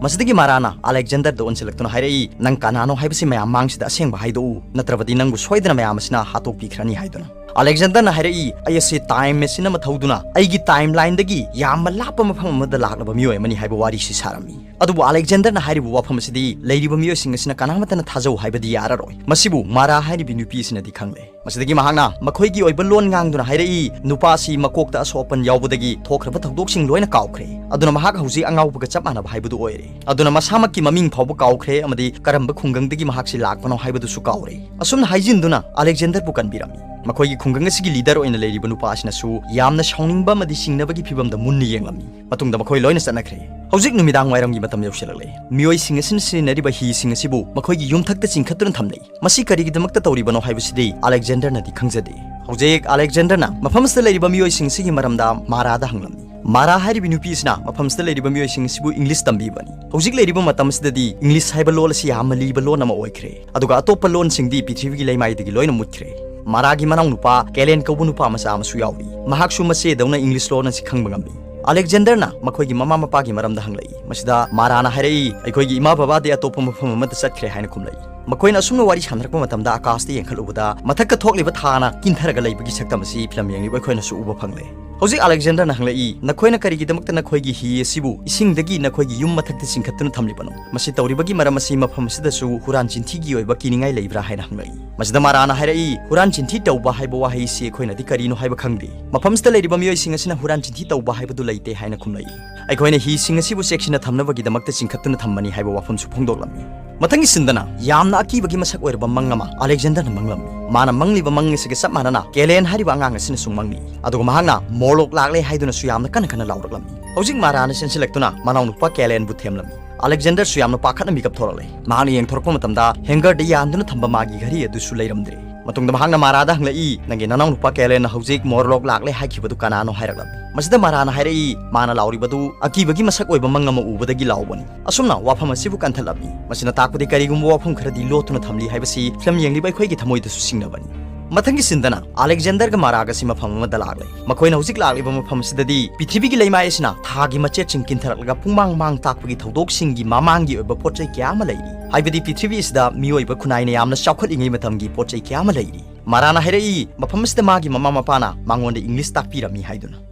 ꯃꯁꯤꯗꯒꯤ ꯃꯥꯔꯥꯅ ꯑꯂꯦꯛꯖꯦꯟꯗꯔꯗ ꯑꯣꯟꯁꯤꯜꯂꯛꯇꯨꯅ ꯍꯥꯏꯔꯛꯏ, "ꯅꯪ ꯀꯅꯥꯅꯣ ꯍꯥꯏꯕꯁꯤ ꯃꯌꯥꯝ ꯃꯥꯡꯁꯤꯗ ꯑꯁꯦꯡꯕ ꯍꯥꯏꯗꯣꯛꯎ, ꯅꯠꯇ꯭ꯔꯕꯗꯤ ꯅꯪꯕꯨ ꯁꯣꯏꯗꯅ ꯃꯌꯥꯝ ꯑꯁꯤꯅ ꯍꯥꯠꯇꯣꯛꯄꯤꯈ꯭ꯔꯅꯤ" ꯍꯥꯏꯗꯨꯅ꯫ ꯑꯂꯦꯛꯖꯦꯟꯗꯔꯅ ꯍꯥꯏꯔꯛꯏ, "ꯑꯩ ꯑꯁꯤ ꯇꯥꯏꯝ ꯃꯦꯁꯤꯟ ꯑꯃ ꯊꯧꯗꯨꯅ ꯑꯩꯒꯤ ꯇꯥꯏꯝ ꯂꯥꯏꯟꯗꯒꯤ ꯌꯥꯝꯅ ꯂꯥꯞꯄ ꯃꯐꯝ ꯑꯃꯗ ꯂꯥꯛꯂꯕ ꯃꯤꯑꯣꯏ ꯑꯃꯅꯤ" ꯍꯥꯏꯕ ꯋꯥꯔꯤꯁꯤ ꯁꯥꯔꯝꯃꯤ꯫ ꯑꯗꯨꯕꯨ ꯑꯂꯦꯛꯖꯦꯟꯗꯔꯅ ꯍꯥꯏꯔꯤꯕ ꯋꯥꯐꯝ ꯑꯁꯤꯗꯤ ꯂꯩꯔꯤꯕ ꯃꯤꯑꯣꯏꯁꯤꯡ ꯑꯁꯤꯅ ꯀꯅꯥꯃꯠꯇꯅ ꯊꯥꯖꯧ ꯍꯥꯏꯕꯗꯤ ꯌꯥꯔꯔꯣꯏ꯫ ꯃꯁꯤꯕꯨ ꯃꯥꯔꯥ ꯍꯥꯏꯔꯤꯕꯤ ꯅꯨꯄꯤ ꯑꯁꯤꯅꯗꯤ ꯈꯪꯂꯦ꯫ ꯃꯁꯤꯗꯒꯤ ꯃꯍꯥꯛꯅ ꯃꯈꯣꯏꯒꯤ ꯑꯣꯏꯕ ꯂꯣꯟ ꯉꯥꯡꯗꯨꯅ ꯍꯥꯏꯔꯛꯏ, "ꯅꯨꯄꯥ ꯑꯁꯤ ꯃꯀꯣꯛꯇ ꯑꯁꯣꯛ ꯑꯄꯟ ꯌꯥꯎꯕꯗꯒꯤ ꯊꯣꯛꯈ꯭ꯔꯕ ꯊꯧꯗꯣꯛꯁꯤꯡ ꯂꯣꯏꯅ ꯀꯥꯎꯈ꯭ꯔꯦ꯫ ꯑꯗꯨꯅ ꯃꯍꯥꯛ ꯍꯧꯖꯤꯛ ꯑꯉꯥꯎꯕꯒ ꯆꯞ ꯃꯥꯟꯅꯕ ꯍꯥꯏꯕꯗꯨ ꯑꯣꯏꯔꯦ꯫ ꯑꯗꯨꯅ ꯃꯁꯥꯃꯛꯀꯤ ꯃꯃꯤꯡ ꯐꯥꯎꯕ ꯀꯥꯎꯈ꯭ꯔꯦ ꯑꯃꯗꯤ ꯀꯔꯝꯕ ꯈꯨꯡꯒꯪꯗꯒꯤ ꯃꯍꯥꯛꯁꯤ ꯂꯥꯛꯄꯅꯣ ꯍꯥꯏꯕꯗꯨꯁꯨ ꯀꯥꯎꯔꯦ"꯫ ꯑꯁꯨꯝꯅ ꯍꯥꯏꯖꯤꯟꯗꯨꯅ ꯑꯂꯦꯛꯖꯦꯟꯗꯔꯕꯨ ꯀꯟꯕꯤꯔꯝꯃꯤ꯫ ꯃꯈꯣꯏꯒꯤ ꯈꯨꯡꯒꯪ ꯑꯁꯤꯒꯤ ꯂꯤꯗꯔ ꯑꯣꯏꯅ ꯂꯩꯔꯤꯕ ꯅꯨꯄꯥ ꯑꯁꯤꯅꯁꯨ ꯌꯥꯝꯅ ꯁꯥꯎꯅꯤꯡꯕ ꯑꯃꯗꯤ ꯆꯤꯡꯅꯕꯒꯤ ꯐꯤꯕꯝꯗ ꯃꯨꯟꯅ ꯌꯦꯡꯂꯝꯃꯤ꯫ ꯃꯇꯨꯡꯗ ꯃꯈꯣꯏ ꯂꯣꯏꯅ ꯆꯠꯅꯈ꯭ꯔꯦ꯫ ꯍꯧꯖꯤꯛ ꯅꯨꯃꯤꯗꯥꯡ ꯋꯥꯏꯔꯝꯒꯤ ꯃꯇꯝ ꯌꯧꯁꯤꯜꯂꯛꯂꯦ꯫ ꯃꯤꯑꯣꯏꯁꯤꯡ ꯑꯁꯤꯅ ꯁꯤꯖꯤꯟꯅꯔꯤꯕ ꯍꯤꯁꯤꯡ ꯑꯁꯤꯕꯨ ꯃꯈꯣꯏꯒꯤ ꯌꯨꯝꯊꯛꯇ ꯆꯤꯡꯈꯠꯇꯨꯅ ꯊꯝꯂꯤ꯫ ꯃꯁꯤ ꯀꯔꯤꯒꯤꯗꯃꯛꯇ ꯇꯧꯔꯤꯕꯅꯣ ꯍꯥꯏꯕꯁꯤꯗꯤ ꯑꯂꯦꯛꯖꯦꯟꯗꯔꯅꯗꯤ ꯈꯪꯖꯗꯦ꯫ ꯍꯧꯖꯤꯛ ꯑꯂꯦꯛꯖꯦꯟꯗꯔꯅ ꯃꯐꯝ ꯑꯁꯤꯗ ꯂꯩꯔꯤꯕ ꯃꯤꯑꯣꯏꯁꯤꯡ ꯑꯁꯤꯒꯤ ꯃꯔꯝꯗ ꯃꯥꯔꯥꯗ ꯍꯪꯂꯝꯃꯤ꯫ ꯃꯥꯔꯥ ꯍꯥꯏꯔꯤꯕ ꯅꯨꯄꯤ ꯑꯁꯤꯅ ꯃꯐꯝ ꯑꯁꯤꯗ ꯂꯩꯔꯤꯕ ꯃꯤꯑꯣꯏꯁꯤꯡ ꯑꯁꯤꯕꯨ ꯏꯪꯂꯤꯁ ꯇꯝꯕꯤꯕꯅꯤ꯫ ꯍꯧꯖꯤꯛ ꯂꯩꯔꯤꯕ ꯃꯇꯝ ꯑꯁꯤꯗꯗꯤ ꯏꯪꯂꯤꯁ ꯍꯥꯏꯕ ꯂꯣꯟ ꯑꯁꯤ ꯌꯥꯝꯅ ꯂꯤꯕ ꯂꯣꯟ ꯑꯃ ꯑꯣꯏꯈ꯭ꯔꯦ, ꯑꯗꯨꯒ ꯑꯇꯣꯞꯄ ꯂꯣꯟꯁꯤꯡꯗꯤ ꯄ꯭ꯔꯤꯊꯤꯕꯤꯒꯤ ꯂꯩꯃꯥꯏꯗꯒꯤ ꯂꯣꯏꯅ ꯃꯨꯠꯈ꯭ꯔꯦ꯫ ꯃꯥꯔꯥꯒꯤ ꯃꯅꯥꯎꯅꯨꯄꯥ ꯀꯦꯂꯦꯟ ꯀꯧꯕ ꯅꯨꯄꯥ ꯃꯆꯥ ꯑꯃꯁꯨ ꯌꯥꯎꯔꯤ꯫ ꯃꯍꯥꯛꯁꯨ ꯃꯆꯦꯗꯧꯅ ꯏꯪꯂꯤꯁ ꯂꯣꯟ ꯑꯁꯤ ꯈꯪꯕ ꯉꯝꯃꯤ꯫ ꯑꯂꯦꯛꯖꯦꯟꯗꯔꯅ ꯃꯈꯣꯏꯒꯤ ꯃꯃꯥ ꯃꯄꯥꯒꯤ ꯃꯔꯝꯗ ꯍꯪꯂꯛꯏ꯫ ꯃꯁꯤꯗ ꯃꯥꯔꯥꯅ ꯍꯥꯏꯔꯛꯏ, "ꯑꯩꯈꯣꯏꯒꯤ ꯏꯃꯥ ꯕꯕꯥꯗꯤ ꯑꯇꯣꯞꯄ ꯃꯐꯝ ꯑꯃꯗ ꯆꯠꯈ꯭ꯔꯦ" ꯍꯥꯏꯅ ꯈꯨꯝꯂꯛꯏ꯫ ꯃꯈꯣꯏꯅ ꯑꯁꯨꯝꯅ ꯋꯥꯔꯤ ꯁꯥꯟꯅꯔꯛꯄ ꯃꯇꯝꯗ ꯑꯀꯥꯁꯇ ꯌꯦꯡꯈꯠꯂꯨꯕꯗ ꯃꯊꯛꯇ ꯊꯣꯛꯂꯤꯕ ꯊꯥꯅ ꯀꯤꯟꯊꯔꯒ ꯂꯩꯕꯒꯤ ꯁꯛꯇꯝ ꯑꯁꯤ ꯐꯤꯂꯝ ꯌꯦꯡꯂꯤꯕ ꯑꯩꯈꯣꯏꯅꯁꯨ ꯎꯕ ꯐꯪꯂꯦ꯫ ꯍꯧꯖꯤꯛ ꯑꯂꯦꯛꯖꯦꯟꯗꯔꯅ ꯍꯪꯂꯛꯏ, "ꯅꯈꯣꯏꯅ ꯀꯔꯤꯒꯤꯗꯃꯛꯇ ꯅꯈꯣꯏꯒꯤ ꯍꯤ ꯑꯁꯤꯕꯨ ꯏꯁꯤꯡꯗꯒꯤ ꯅꯈꯣꯏꯒꯤ ꯌꯨꯝ ꯃꯊꯛꯇ ꯆꯤꯡꯈꯠꯇꯨꯅ ꯊꯝꯂꯤꯕꯅꯣ? ꯃꯁꯤ ꯇꯧꯔꯤꯕꯒꯤ ꯃꯔꯝ ꯑꯁꯤ ꯃꯐꯝ ꯑꯁꯤꯗꯁꯨ ꯍꯨꯔꯥꯟ ꯆꯤꯟꯊꯤꯒꯤ ꯑꯣꯏꯕ ꯀꯤꯅꯤꯡꯉꯥꯏ ꯂꯩꯕ꯭ꯔꯥ?" ꯍꯥꯏꯅ ꯍꯪꯂꯛꯏ꯫ ꯃꯁꯤꯗ ꯃꯥꯔꯥꯅ ꯍꯥꯏꯔꯛꯏ, "ꯍꯨꯔꯥꯟ ꯆꯤꯟꯊꯤ ꯇꯧꯕ ꯍꯥꯏꯕ ꯋꯥꯍꯩꯁꯤ ꯑꯩꯈꯣꯏꯅꯗꯤ ꯀꯔꯤꯅꯣ ꯍꯥꯏꯕ ꯈꯪꯗꯦ꯫ ꯃꯐꯝꯁꯤꯗ ꯂꯩꯔꯤꯕ ꯃꯤꯑꯣꯏꯁꯤꯡ ꯑꯁꯤꯅ ꯍꯨꯔꯥꯟ ꯆꯤꯟꯊꯤ ꯇꯧꯕ ꯍꯥꯏꯕꯗꯨ ꯂꯩꯇꯦ" ꯍꯥꯏꯅ ꯈꯨꯝꯂꯛꯏ꯫ "ꯑꯩꯈꯣꯏꯅ ꯍꯤꯁꯤꯡ ꯑꯁꯤꯕꯨ ꯆꯦꯛꯁꯤꯟꯅ ꯊꯝꯅꯕꯒꯤꯗꯃꯛꯇ ꯆꯤꯡꯈꯠꯇꯨꯅ ꯊꯝꯕꯅꯤ" ꯍꯥꯏꯕ ꯋꯥꯐꯝꯁꯨ ꯐꯣꯡꯗꯣꯛꯂꯝꯃꯤ꯫ ꯃꯊꯪꯒꯤ ꯁꯤꯟꯗꯅ ꯌꯥꯝꯅ ꯑꯀꯤꯕꯒꯤ ꯃꯁꯛ ꯑꯣꯏꯔꯕ ꯃꯪ ꯑꯃ ꯑꯂꯦꯛꯖꯦꯟꯗꯔꯅ ꯃꯪꯂꯝꯃꯤ꯫ ꯃꯥꯅ ꯃꯪꯂꯤꯕ ꯃꯪ ꯑꯁꯤꯒ ꯆꯞ ꯃꯥꯟꯅꯅ ꯀꯦꯂꯦꯟ ꯍꯥꯏꯔꯤꯕ ꯑꯉꯥꯡ ꯑꯁꯤꯅꯁꯨ ꯃꯪꯂꯤ꯫ ꯑꯗꯨꯒ ꯃꯍꯥꯛꯅ "ꯃꯣꯔꯂꯣꯛ ꯂꯥꯛꯂꯦ" ꯍꯥꯏꯗꯨꯅꯁꯨ ꯌꯥꯝꯅ ꯀꯟꯅ ꯀꯟꯅ ꯂꯥꯎꯔꯛꯂꯝꯃꯤ꯫ ꯍꯧꯖꯤꯛ ꯃꯥꯔꯥꯅ ꯆꯦꯟꯁꯤꯜꯂꯛꯇꯨꯅ ꯃꯅꯥꯎꯅꯨꯄꯥ ꯀꯦꯂꯦꯟꯕꯨ ꯊꯦꯝꯂꯝꯃꯤ꯫ ꯑꯂꯦꯛꯖꯦꯟꯗꯔꯁꯨ ꯌꯥꯝꯅ ꯄꯥꯈꯠꯅ ꯃꯤꯀꯞ ꯊꯣꯔꯛꯂꯦ꯫ ꯃꯍꯥꯛꯅ ꯌꯦꯡꯊꯣꯔꯛꯄ ꯃꯇꯝꯗ ꯍꯦꯡꯒꯔꯗ ꯌꯥꯟꯗꯨꯅ ꯊꯝꯕ ꯃꯥꯒꯤ ꯘꯔꯤ ꯑꯗꯨꯁꯨ ꯂꯩꯔꯝꯗ꯭ꯔꯦ꯫ ꯃꯇꯨꯡꯗ ꯃꯍꯥꯛꯅ ꯃꯥꯔꯥꯗ ꯍꯪꯂꯛꯏ, "ꯅꯪꯒꯤ ꯅꯅꯥꯎꯅꯨꯄꯥ ꯀꯦꯂꯦꯟꯅ ꯍꯧꯖꯤꯛ ꯃꯣꯔꯂꯣꯛ ꯂꯥꯛꯂꯦ ꯍꯥꯏꯈꯤꯕꯗꯨ ꯀꯅꯥꯅꯣ?" ꯍꯥꯏꯔꯛꯂꯝꯃꯤ꯫ ꯃꯁꯤꯗ ꯃꯥꯔꯥꯅ ꯍꯥꯏꯔꯛꯏ, "ꯃꯥꯅ ꯂꯥꯎꯔꯤꯕꯗꯨ ꯑꯀꯤꯕꯒꯤ ꯃꯁꯛ ꯑꯣꯏꯕ ꯃꯪ ꯑꯃ ꯎꯕꯗꯒꯤ ꯂꯥꯎꯕꯅꯤ"꯫ ꯑꯁꯨꯝꯅ ꯋꯥꯐꯝ ꯑꯁꯤꯕꯨ ꯀꯟꯊꯠꯂꯝꯃꯤ꯫ ꯃꯁꯤꯅ ꯇꯥꯛꯄꯗꯤ ꯀꯔꯤꯒꯨꯝꯕ ꯋꯥꯐꯝ ꯈꯔꯗꯤ ꯂꯣꯠꯇꯨꯅ ꯊꯝꯂꯤ ꯍꯥꯏꯕꯁꯤ ꯐꯤꯂꯝ ꯌꯦꯡꯂꯤꯕ ꯑꯩꯈꯣꯏꯒꯤ ꯊꯃꯣꯏꯗꯁꯨ ꯆꯤꯡꯅꯕꯅꯤ꯫ ꯃꯊꯪꯒꯤ ꯁꯤꯟꯗꯅ ꯑꯂꯦꯛꯖꯦꯟꯗꯔꯒ ꯃꯥꯔꯥꯒꯁꯤ ꯃꯐꯝ ꯑꯃꯗ ꯂꯥꯛꯂꯦ꯫ ꯃꯈꯣꯏꯅ ꯍꯧꯖꯤꯛ ꯂꯥꯛꯂꯤꯕ ꯃꯐꯝ ꯑꯁꯤꯗꯗꯤ ꯄ꯭ꯔꯤꯊꯤꯕꯤꯒꯤ ꯂꯩꯃꯥꯏ ꯑꯁꯤꯅ ꯊꯥꯒꯤ ꯃꯆꯦꯠꯁꯤꯡ ꯀꯤꯟꯊꯔꯛꯂꯒ ꯄꯨꯡꯃꯥꯡ ꯃꯥꯡ ꯇꯥꯛꯄꯒꯤ ꯊꯧꯗꯣꯛꯁꯤꯡꯒꯤ ꯃꯃꯥꯡꯒꯤ ꯑꯣꯏꯕ ꯄꯣꯠ ꯆꯩ ꯀꯌꯥ ꯑꯃ ꯂꯩꯔꯤ꯫ ꯍꯥꯏꯕꯗꯤ ꯄ꯭ꯔꯤꯊꯤꯕꯤ ꯑꯁꯤꯗ ꯃꯤꯑꯣꯏꯕ ꯈꯨꯟꯅꯥꯏꯅ ꯌꯥꯝꯅ ꯆꯥꯎꯈꯠꯂꯤꯉꯩ ꯃꯇꯝꯒꯤ ꯄꯣꯠ ꯆꯩ ꯀꯌꯥ ꯑꯃ ꯂꯩꯔꯤ꯫ ꯃꯥꯔꯥꯅ ꯍꯥꯏꯔꯛꯏ, ꯃꯐꯝ ꯑꯁꯤꯗ ꯃꯥꯒꯤ ꯃꯃꯥ ꯃꯄꯥꯅ ꯃꯉꯣꯟꯗ ꯏꯪꯂꯤꯁ ꯇꯥꯛꯄꯤꯔꯝꯃꯤ ꯍꯥꯏꯗꯨꯅ꯫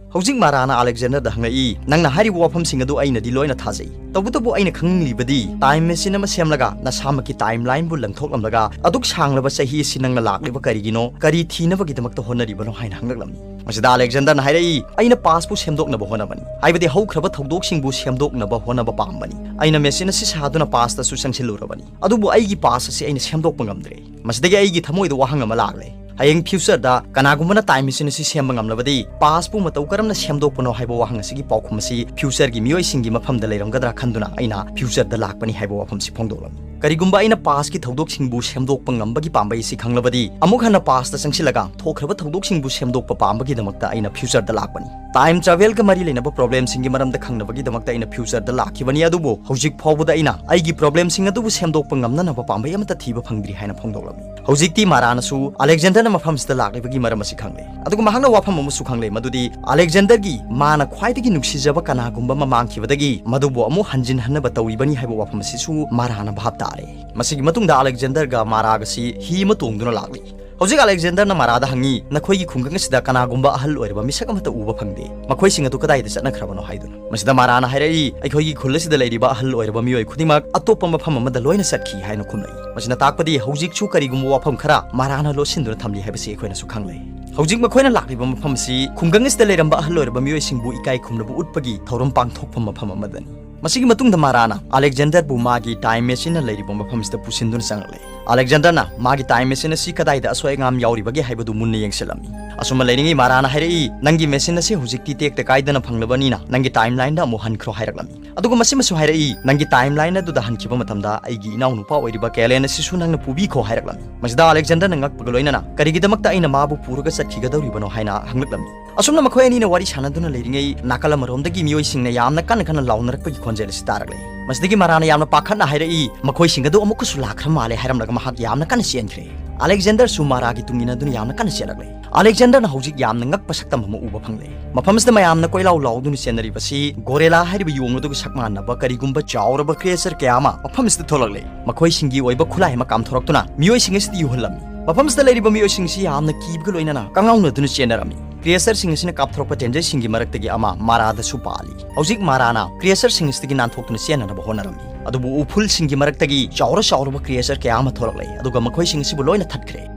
ꯍꯧꯖꯤꯛ ꯃꯥꯔꯥꯅ ꯑꯂꯦꯛꯖꯦꯟꯗꯔꯗ ꯍꯪꯂꯛꯏ, "ꯅꯪꯅ ꯍꯥꯏꯔꯤꯕ ꯋꯥꯐꯝꯁꯤꯡ ꯑꯗꯨ ꯑꯩꯅꯗꯤ ꯂꯣꯏꯅ ꯊꯥꯖꯩ꯫ ꯇꯧꯕꯇꯕꯨ ꯑꯩꯅ ꯈꯪꯅꯤꯡꯂꯤꯕꯗꯤ, ꯇꯥꯏꯝ ꯃꯦꯆꯤꯟ ꯑꯃ ꯁꯦꯝꯂꯒ ꯅꯁꯥꯃꯛꯀꯤ ꯇꯥꯏꯝ ꯂꯥꯏꯟꯕꯨ ꯂꯪꯊꯣꯛꯂꯝꯂꯒ ꯑꯗꯨꯛ ꯁꯥꯡꯂꯕ ꯆꯍꯤ ꯑꯁꯤ ꯅꯪꯅ ꯂꯥꯛꯂꯤꯕ ꯀꯔꯤꯒꯤꯅꯣ? ꯀꯔꯤ ꯊꯤꯅꯕꯒꯤꯗꯃꯛꯇ ꯍꯣꯠꯅꯔꯤꯕꯅꯣ?" ꯍꯥꯏꯅ ꯍꯪꯂꯛꯂꯝꯃꯤ꯫ ꯃꯁꯤꯗ ꯑꯂꯦꯛꯖꯦꯟꯗꯔꯅ ꯍꯥꯏꯔꯛꯏ, "ꯑꯩꯅ ꯄꯥꯁꯄꯨ ꯁꯦꯝꯗꯣꯛꯅꯕ ꯍꯣꯠꯅꯕꯅꯤ꯫ ꯍꯥꯏꯕꯗꯤ ꯍꯧꯈ꯭ꯔꯕ ꯊꯧꯗꯣꯛꯁꯤꯡꯕꯨ ꯁꯦꯝꯗꯣꯛꯅꯕ ꯍꯣꯠꯅꯕ ꯄꯥꯝꯕꯅꯤ꯫ ꯑꯩꯅ ꯃꯦꯆꯤꯟ ꯑꯁꯤ ꯁꯥꯗꯨꯅ ꯄꯥꯁꯇꯁꯨ ꯆꯪꯁꯤꯜꯂꯨꯔꯕꯅꯤ, ꯑꯗꯨꯕꯨ ꯑꯩꯒꯤ ꯄꯥꯁ ꯑꯁꯤ ꯑꯩꯅ ꯁꯦꯝꯗꯣꯛꯄ ꯉꯝꯗ꯭ꯔꯦ꯫" ꯃꯁꯤꯗꯒꯤ ꯑꯩꯒꯤ ꯊꯃꯣꯏꯗ ꯋꯥꯍꯪ ꯑꯃ ꯂꯥꯛꯂꯦ꯫ ꯍꯌꯦꯡ future ꯗ ꯀꯅꯥꯒꯨꯝꯕꯅ time machine ꯑꯁꯤ ꯁꯦꯝꯕ ꯉꯝꯂꯕꯗꯤ, past ꯄꯨ ꯃꯇꯧ ꯀꯔꯝꯅ ꯁꯦꯝꯗꯣꯛꯄꯅꯣ ꯍꯥꯏꯕ ꯋꯥꯍꯪ ꯑꯁꯤꯒꯤ ꯄꯥꯎꯈꯨꯝ ꯑꯁꯤ future ꯒꯤ ꯃꯤꯑꯣꯏꯁꯤꯡꯒꯤ ꯃꯐꯝꯗ ꯂꯩꯔꯝꯒꯗ꯭ꯔꯥ ꯈꯟꯗꯨꯅ ꯑꯩꯅ future ꯗ ꯂꯥꯛꯄꯅꯤ ꯍꯥꯏꯕ ꯋꯥꯐꯝꯁꯤ ꯐꯣꯡꯗꯣꯛꯂꯝꯃꯤ꯫ ꯀꯔꯤꯒꯨꯝꯕ ꯑꯩꯅ past ꯀꯤ ꯊꯧꯗꯣꯛꯁꯤꯡꯕꯨ ꯁꯦꯝꯗꯣꯛꯄ ꯉꯝꯕꯒꯤ ꯄꯥꯝꯕꯩ ꯑꯁꯤ ꯈꯪꯂꯕꯗꯤ, ꯑꯃꯨꯛ ꯍꯟꯅ past ꯇ ꯆꯪꯁꯤꯜꯂꯒ ꯊꯣꯛꯈ꯭ꯔꯕ ꯊꯧꯗꯣꯛꯁꯤꯡꯕꯨ ꯁꯦꯝꯗꯣꯛꯄ ꯄꯥꯝꯕꯒꯤꯗꯃꯛꯇ ꯑꯩꯅ future ꯗ ꯂꯥꯛꯄꯅꯤ꯫ Time travel ꯒ ꯃꯔꯤ ꯂꯩꯅꯕ problem ꯁꯤꯡꯒꯤ ꯃꯔꯝꯗ ꯈꯪꯅꯕꯒꯤꯗꯃꯛꯇ ꯑꯩꯅ future ꯗ ꯂꯥꯛꯈꯤꯕꯅꯤ, ꯑꯗꯨꯕꯨ ꯍꯧꯖꯤꯛ ꯐꯥꯎꯕꯗ ꯑꯩꯅ ꯑꯩꯒꯤ problem ꯁꯤꯡ ꯑꯗꯨꯕꯨ ꯁꯦꯝꯗꯣꯛꯄ ꯉꯝꯅꯅꯕ ꯄꯥꯝꯕꯩ ꯑꯃꯠꯇ ꯊꯤꯕ ꯐꯪꯗ꯭ꯔꯤ ꯍꯥꯏꯅ ꯐꯣꯡꯗꯣꯛꯂꯝꯃꯤ꯫ ꯍꯧꯖꯤꯛꯇꯤ ꯃꯥꯔꯥꯅꯁꯨ ꯑꯂꯦꯛꯖꯦꯟꯗꯔꯅ ꯃꯐꯝꯁꯤꯗ ꯂꯥꯛꯂꯤꯕꯒꯤ ꯃꯔꯝ ꯑꯁꯤ ꯈꯪꯂꯦ, ꯑꯗꯨꯒ ꯃꯍꯥꯛꯅ ꯋꯥꯐꯝ ꯑꯃꯁꯨ ꯈꯪꯂꯦ, ꯃꯗꯨꯗꯤ ꯑꯂꯦꯛꯖꯦꯟꯗꯔꯒꯤ ꯃꯥꯅ ꯈ꯭ꯋꯥꯏꯗꯒꯤ ꯅꯨꯡꯁꯤꯖꯕ ꯀꯅꯥꯒꯨꯝꯕ ꯑꯃ ꯃꯥꯡꯈꯤꯕꯗꯒꯤ ꯃꯗꯨꯕꯨ ꯑꯃꯨꯛ ꯍꯟꯖꯤꯟꯍꯟꯅꯕ ꯇꯧꯔꯤꯕꯅꯤ ꯍꯥꯏꯕ ꯋꯥꯐꯝ ꯑꯁꯤꯁꯨ ꯃꯥꯔꯥꯅ ꯚꯥꯞ ꯇꯥꯔꯦ꯫ ꯃꯁꯤꯒꯤ ꯃꯇꯨꯡꯗ ꯑꯂꯦꯛꯖꯦꯟꯗꯔꯒ ꯃꯥꯔꯥꯒꯁꯤ ꯍꯤ ꯑꯃ ꯇꯣꯡꯗꯨꯅ ꯂꯥꯛꯂꯤ꯫ ꯍꯧꯖꯤꯛ ꯑꯂꯦꯛꯖꯦꯟꯗꯔꯅ ꯃꯥꯔꯥꯗ ꯍꯪꯉꯤ, "ꯅꯈꯣꯏꯒꯤ ꯈꯨꯡꯒꯪ ꯑꯁꯤꯗ ꯀꯅꯥꯒꯨꯝꯕ ꯑꯍꯜ ꯑꯣꯏꯔꯕ ꯃꯤꯁꯛ ꯑꯃꯠꯇ ꯎꯕ ꯐꯪꯗꯦ꯫ ꯃꯈꯣꯏꯁꯤꯡ ꯑꯗꯨ ꯀꯗꯥꯏꯗ ꯆꯠꯅꯈ꯭ꯔꯕꯅꯣ?" ꯍꯥꯏꯗꯨꯅ꯫ ꯃꯁꯤꯗ ꯃꯥꯔꯥꯅ ꯍꯥꯏꯔꯛꯏ, "ꯑꯩꯈꯣꯏꯒꯤ ꯈꯨꯜ ꯑꯁꯤꯗ ꯂꯩꯔꯤꯕ ꯑꯍꯜ ꯑꯣꯏꯔꯕ ꯃꯤꯑꯣꯏ ꯈꯨꯗꯤꯡꯃꯛ ꯑꯇꯣꯞꯄ ꯃꯐꯝ ꯑꯃꯗ ꯂꯣꯏꯅ ꯆꯠꯈꯤ" ꯍꯥꯏꯅ ꯈꯨꯝꯂꯛꯏ꯫ ꯃꯁꯤꯅ ꯇꯥꯛꯄꯗꯤ ꯍꯧꯖꯤꯛꯁꯨ ꯀꯔꯤꯒꯨꯝꯕ ꯋꯥꯐꯝ ꯈꯔ ꯃꯥꯔꯥꯅ ꯂꯣꯠꯁꯤꯟꯗꯨꯅ ꯊꯝꯂꯤ ꯍꯥꯏꯕꯁꯤ ꯑꯩꯈꯣꯏꯅꯁꯨ ꯈꯪꯂꯦ꯫ ꯍꯧꯖꯤꯛ ꯃꯈꯣꯏꯅ ꯂꯥꯛꯂꯤꯕ ꯃꯐꯝ ꯑꯁꯤ ꯈꯨꯡꯒꯪ ꯑꯁꯤꯗ ꯂꯩꯔꯝꯕ ꯑꯍꯜ ꯑꯣꯏꯔꯕ ꯃꯤꯑꯣꯏꯁꯤꯡꯕꯨ ꯏꯀꯥꯏ ꯈꯨꯝꯅꯕ ꯎꯠꯄꯒꯤ ꯊꯧꯔꯝ ꯄꯥꯡꯊꯣꯛꯐꯝ ꯃꯐꯝ ꯑꯃꯗꯅꯤ꯫ ꯃꯁꯤꯒꯤ ꯃꯇꯨꯡꯗ ꯃꯥꯔꯥꯅ ꯑꯂꯦꯛꯖꯦꯟꯗꯔꯕꯨ ꯃꯥꯒꯤ time machine ꯅ ꯂꯩꯔꯤꯕ ꯃꯐꯝꯁꯤꯗ ꯄꯨꯁꯤꯟꯗꯨꯅ ꯆꯪꯂꯛꯂꯦ꯫ ꯑꯂꯦꯛꯖꯦꯟꯗꯔꯅ ꯃꯥꯒꯤ time machine ꯑꯁꯤ ꯀꯗꯥꯏꯗ ꯑꯁꯣꯏ ꯑꯉꯥꯝ ꯌꯥꯎꯔꯤꯕꯒꯦ ꯍꯥꯏꯕꯗꯨ ꯃꯨꯟꯅ ꯌꯦꯡꯁꯤꯜꯂꯝꯃꯤ꯫ ꯑꯁꯨꯝꯅ ꯂꯩꯔꯤꯉꯩ ꯃꯥꯔꯥꯅ ꯍꯥꯏꯔꯛꯏ, "ꯅꯪꯒꯤ machine ꯑꯁꯤ ꯍꯧꯖꯤꯛꯇꯤ ꯇꯦꯛꯇ ꯀꯥꯏꯗꯅ ꯐꯪꯂꯕꯅꯤꯅ ꯅꯪꯒꯤ timeline ꯗ ꯑꯃꯨꯛ ꯍꯟꯈ꯭ꯔꯣ" ꯍꯥꯏꯔꯛꯂꯝꯃꯤ꯫ ꯑꯗꯨꯒ ꯃꯁꯤꯃꯁꯨ ꯍꯥꯏꯔꯛꯏ, "ꯅꯪꯒꯤ timeline ꯑꯗꯨꯗ ꯍꯟꯈꯤꯕ ꯃꯇꯝꯗ ꯑꯩꯒꯤ ꯏꯅꯥꯎꯅꯨꯄꯥ ꯑꯣꯏꯔꯤꯕ ꯀꯦꯂꯦꯟ ꯑꯁꯤꯁꯨ ꯅꯪꯅ ꯄꯨꯕꯤꯈꯣ" ꯍꯥꯏꯔꯛꯂꯝꯃꯤ꯫ ꯃꯁꯤꯗ ꯑꯂꯦꯛꯖꯦꯟꯗꯔꯅ ꯉꯛꯄꯒ ꯂꯣꯏꯅꯅ, "ꯀꯔꯤꯒꯤꯗꯃꯛꯇ ꯑꯩꯅ ꯃꯥꯕꯨ ꯄꯨꯔꯒ ꯆꯠꯈꯤꯒꯗꯧꯔꯤꯕꯅꯣ?" ꯍꯥꯏꯅ ꯍꯪꯂꯛꯂꯝꯃꯤ꯫ ꯑꯁꯨꯝꯅ ꯃꯈꯣꯏ ꯑꯅꯤꯅ ꯋꯥꯔꯤ ꯁꯥꯟꯅꯗꯨꯅ ꯂꯩꯔꯤꯉꯩ, ꯅꯥꯀꯜ ꯑꯃꯔꯣꯝꯗꯒꯤ ꯃꯤꯑꯣꯏꯁꯤꯡꯅ ꯌꯥꯝꯅ ꯀꯟꯅ ꯀꯟꯅ ꯂꯥꯎꯅꯔꯛꯄꯒꯤ ꯈꯣꯟꯖꯦꯜ ꯑꯁꯤ ꯇꯥꯔꯛꯂꯦ꯫ ꯃꯁꯤꯗꯒꯤ ꯃꯥꯔꯥꯅ ꯌꯥꯝꯅ ꯄꯥꯈꯠꯅ ꯍꯥꯏꯔꯛꯏ, "ꯃꯈꯣꯏꯁꯤꯡ ꯑꯗꯨ ꯑꯃꯨꯛꯀꯁꯨ ꯂꯥꯛꯈ꯭ꯔ ꯃꯥꯜꯂꯦ" ꯍꯥꯏꯔꯝꯂꯒ ꯃꯍꯥꯛ ꯌꯥꯝꯅ ꯀꯟꯅ ꯆꯦꯟꯈ꯭ꯔꯦ꯫ ꯑꯂꯦꯛꯖꯦꯟꯗꯔꯁꯨ ꯃꯥꯔꯥꯒꯤ ꯇꯨꯡ ꯏꯟꯅꯗꯨꯅ ꯌꯥꯝꯅ ꯀꯟꯅ ꯆꯦꯜꯂꯛꯂꯦ꯫ ꯑꯂꯦꯛꯖꯦꯟꯗꯔꯅ ꯍꯧꯖꯤꯛ ꯌꯥꯝꯅ ꯉꯛꯄ ꯁꯛꯇꯝ ꯑꯃ ꯎꯕ ꯐꯪꯂꯦ꯫ ꯃꯐꯝꯁꯤꯗ ꯃꯌꯥꯝꯅ ꯀꯣꯏꯂꯥꯎ ꯂꯥꯎꯗꯨꯅ ꯆꯦꯟꯅꯔꯤꯕꯁꯤ ꯒꯣꯔꯦꯂꯥ ꯍꯥꯏꯔꯤꯕ ꯌꯣꯡ ꯑꯗꯨꯒ ꯁꯛ ꯃꯥꯟꯅꯕ ꯀꯔꯤꯒꯨꯝꯕ ꯆꯥꯎꯔꯕ creature ꯀꯌꯥ ꯑꯃ ꯃꯐꯝꯁꯤꯗ ꯊꯣꯛꯂꯛꯂꯦ꯫ ꯃꯈꯣꯏꯁꯤꯡꯒꯤ ꯑꯣꯏꯕ ꯈꯨꯠꯂꯥꯏ ꯑꯃ ꯀꯥꯝꯊꯣꯔꯛꯇꯨꯅ ꯃꯤꯑꯣꯏꯁꯤꯡ ꯑꯁꯤꯗ ꯌꯨꯍꯜꯂꯝꯃꯤ꯫ ꯃꯐꯝꯁꯤꯗ ꯂꯩꯔꯤꯕ ꯃꯤꯑꯣꯏꯁꯤꯡ ꯑꯁꯤ ꯌꯥꯝꯅ ꯀꯤꯕꯒ ꯂꯣꯏꯅꯅ ꯀꯪꯉꯥꯎꯅꯗꯨꯅ ꯆꯦꯟꯅꯔꯝꯃꯤ꯫ Creature ꯁꯤꯡ ꯑꯁꯤꯅ ꯀꯥꯞꯊꯣꯔꯛꯄ ꯇꯦꯟꯖꯩꯁꯤꯡꯒꯤ ꯃꯔꯛꯇꯒꯤ ꯑꯃ ꯃꯥꯔꯥꯗꯁꯨ ꯄꯥꯜꯂꯤ꯫ ꯍꯧꯖꯤꯛ ꯃꯥꯔꯥꯅ creature ꯁꯤꯡ ꯑꯁꯤꯗꯒꯤ ꯅꯥꯟꯊꯣꯛꯇꯨꯅ ꯆꯦꯟꯅꯅꯕ ꯍꯣꯠꯅꯔꯝꯃꯤ꯫ ꯑꯗꯨꯕꯨ ꯎꯐꯨꯜꯁꯤꯡꯒꯤ ꯃꯔꯛꯇꯒꯤ ꯆꯥꯎꯔ ꯆꯥꯎꯔꯕ creature ꯀꯌꯥ ꯑꯃ ꯊꯣꯛꯂꯛꯂꯦ, ꯑꯗꯨꯒ ꯃꯈꯣꯏꯁꯤꯡ ꯑꯁꯤꯕꯨ ꯂꯣꯏꯅ ꯊꯠꯈ꯭ꯔꯦ꯫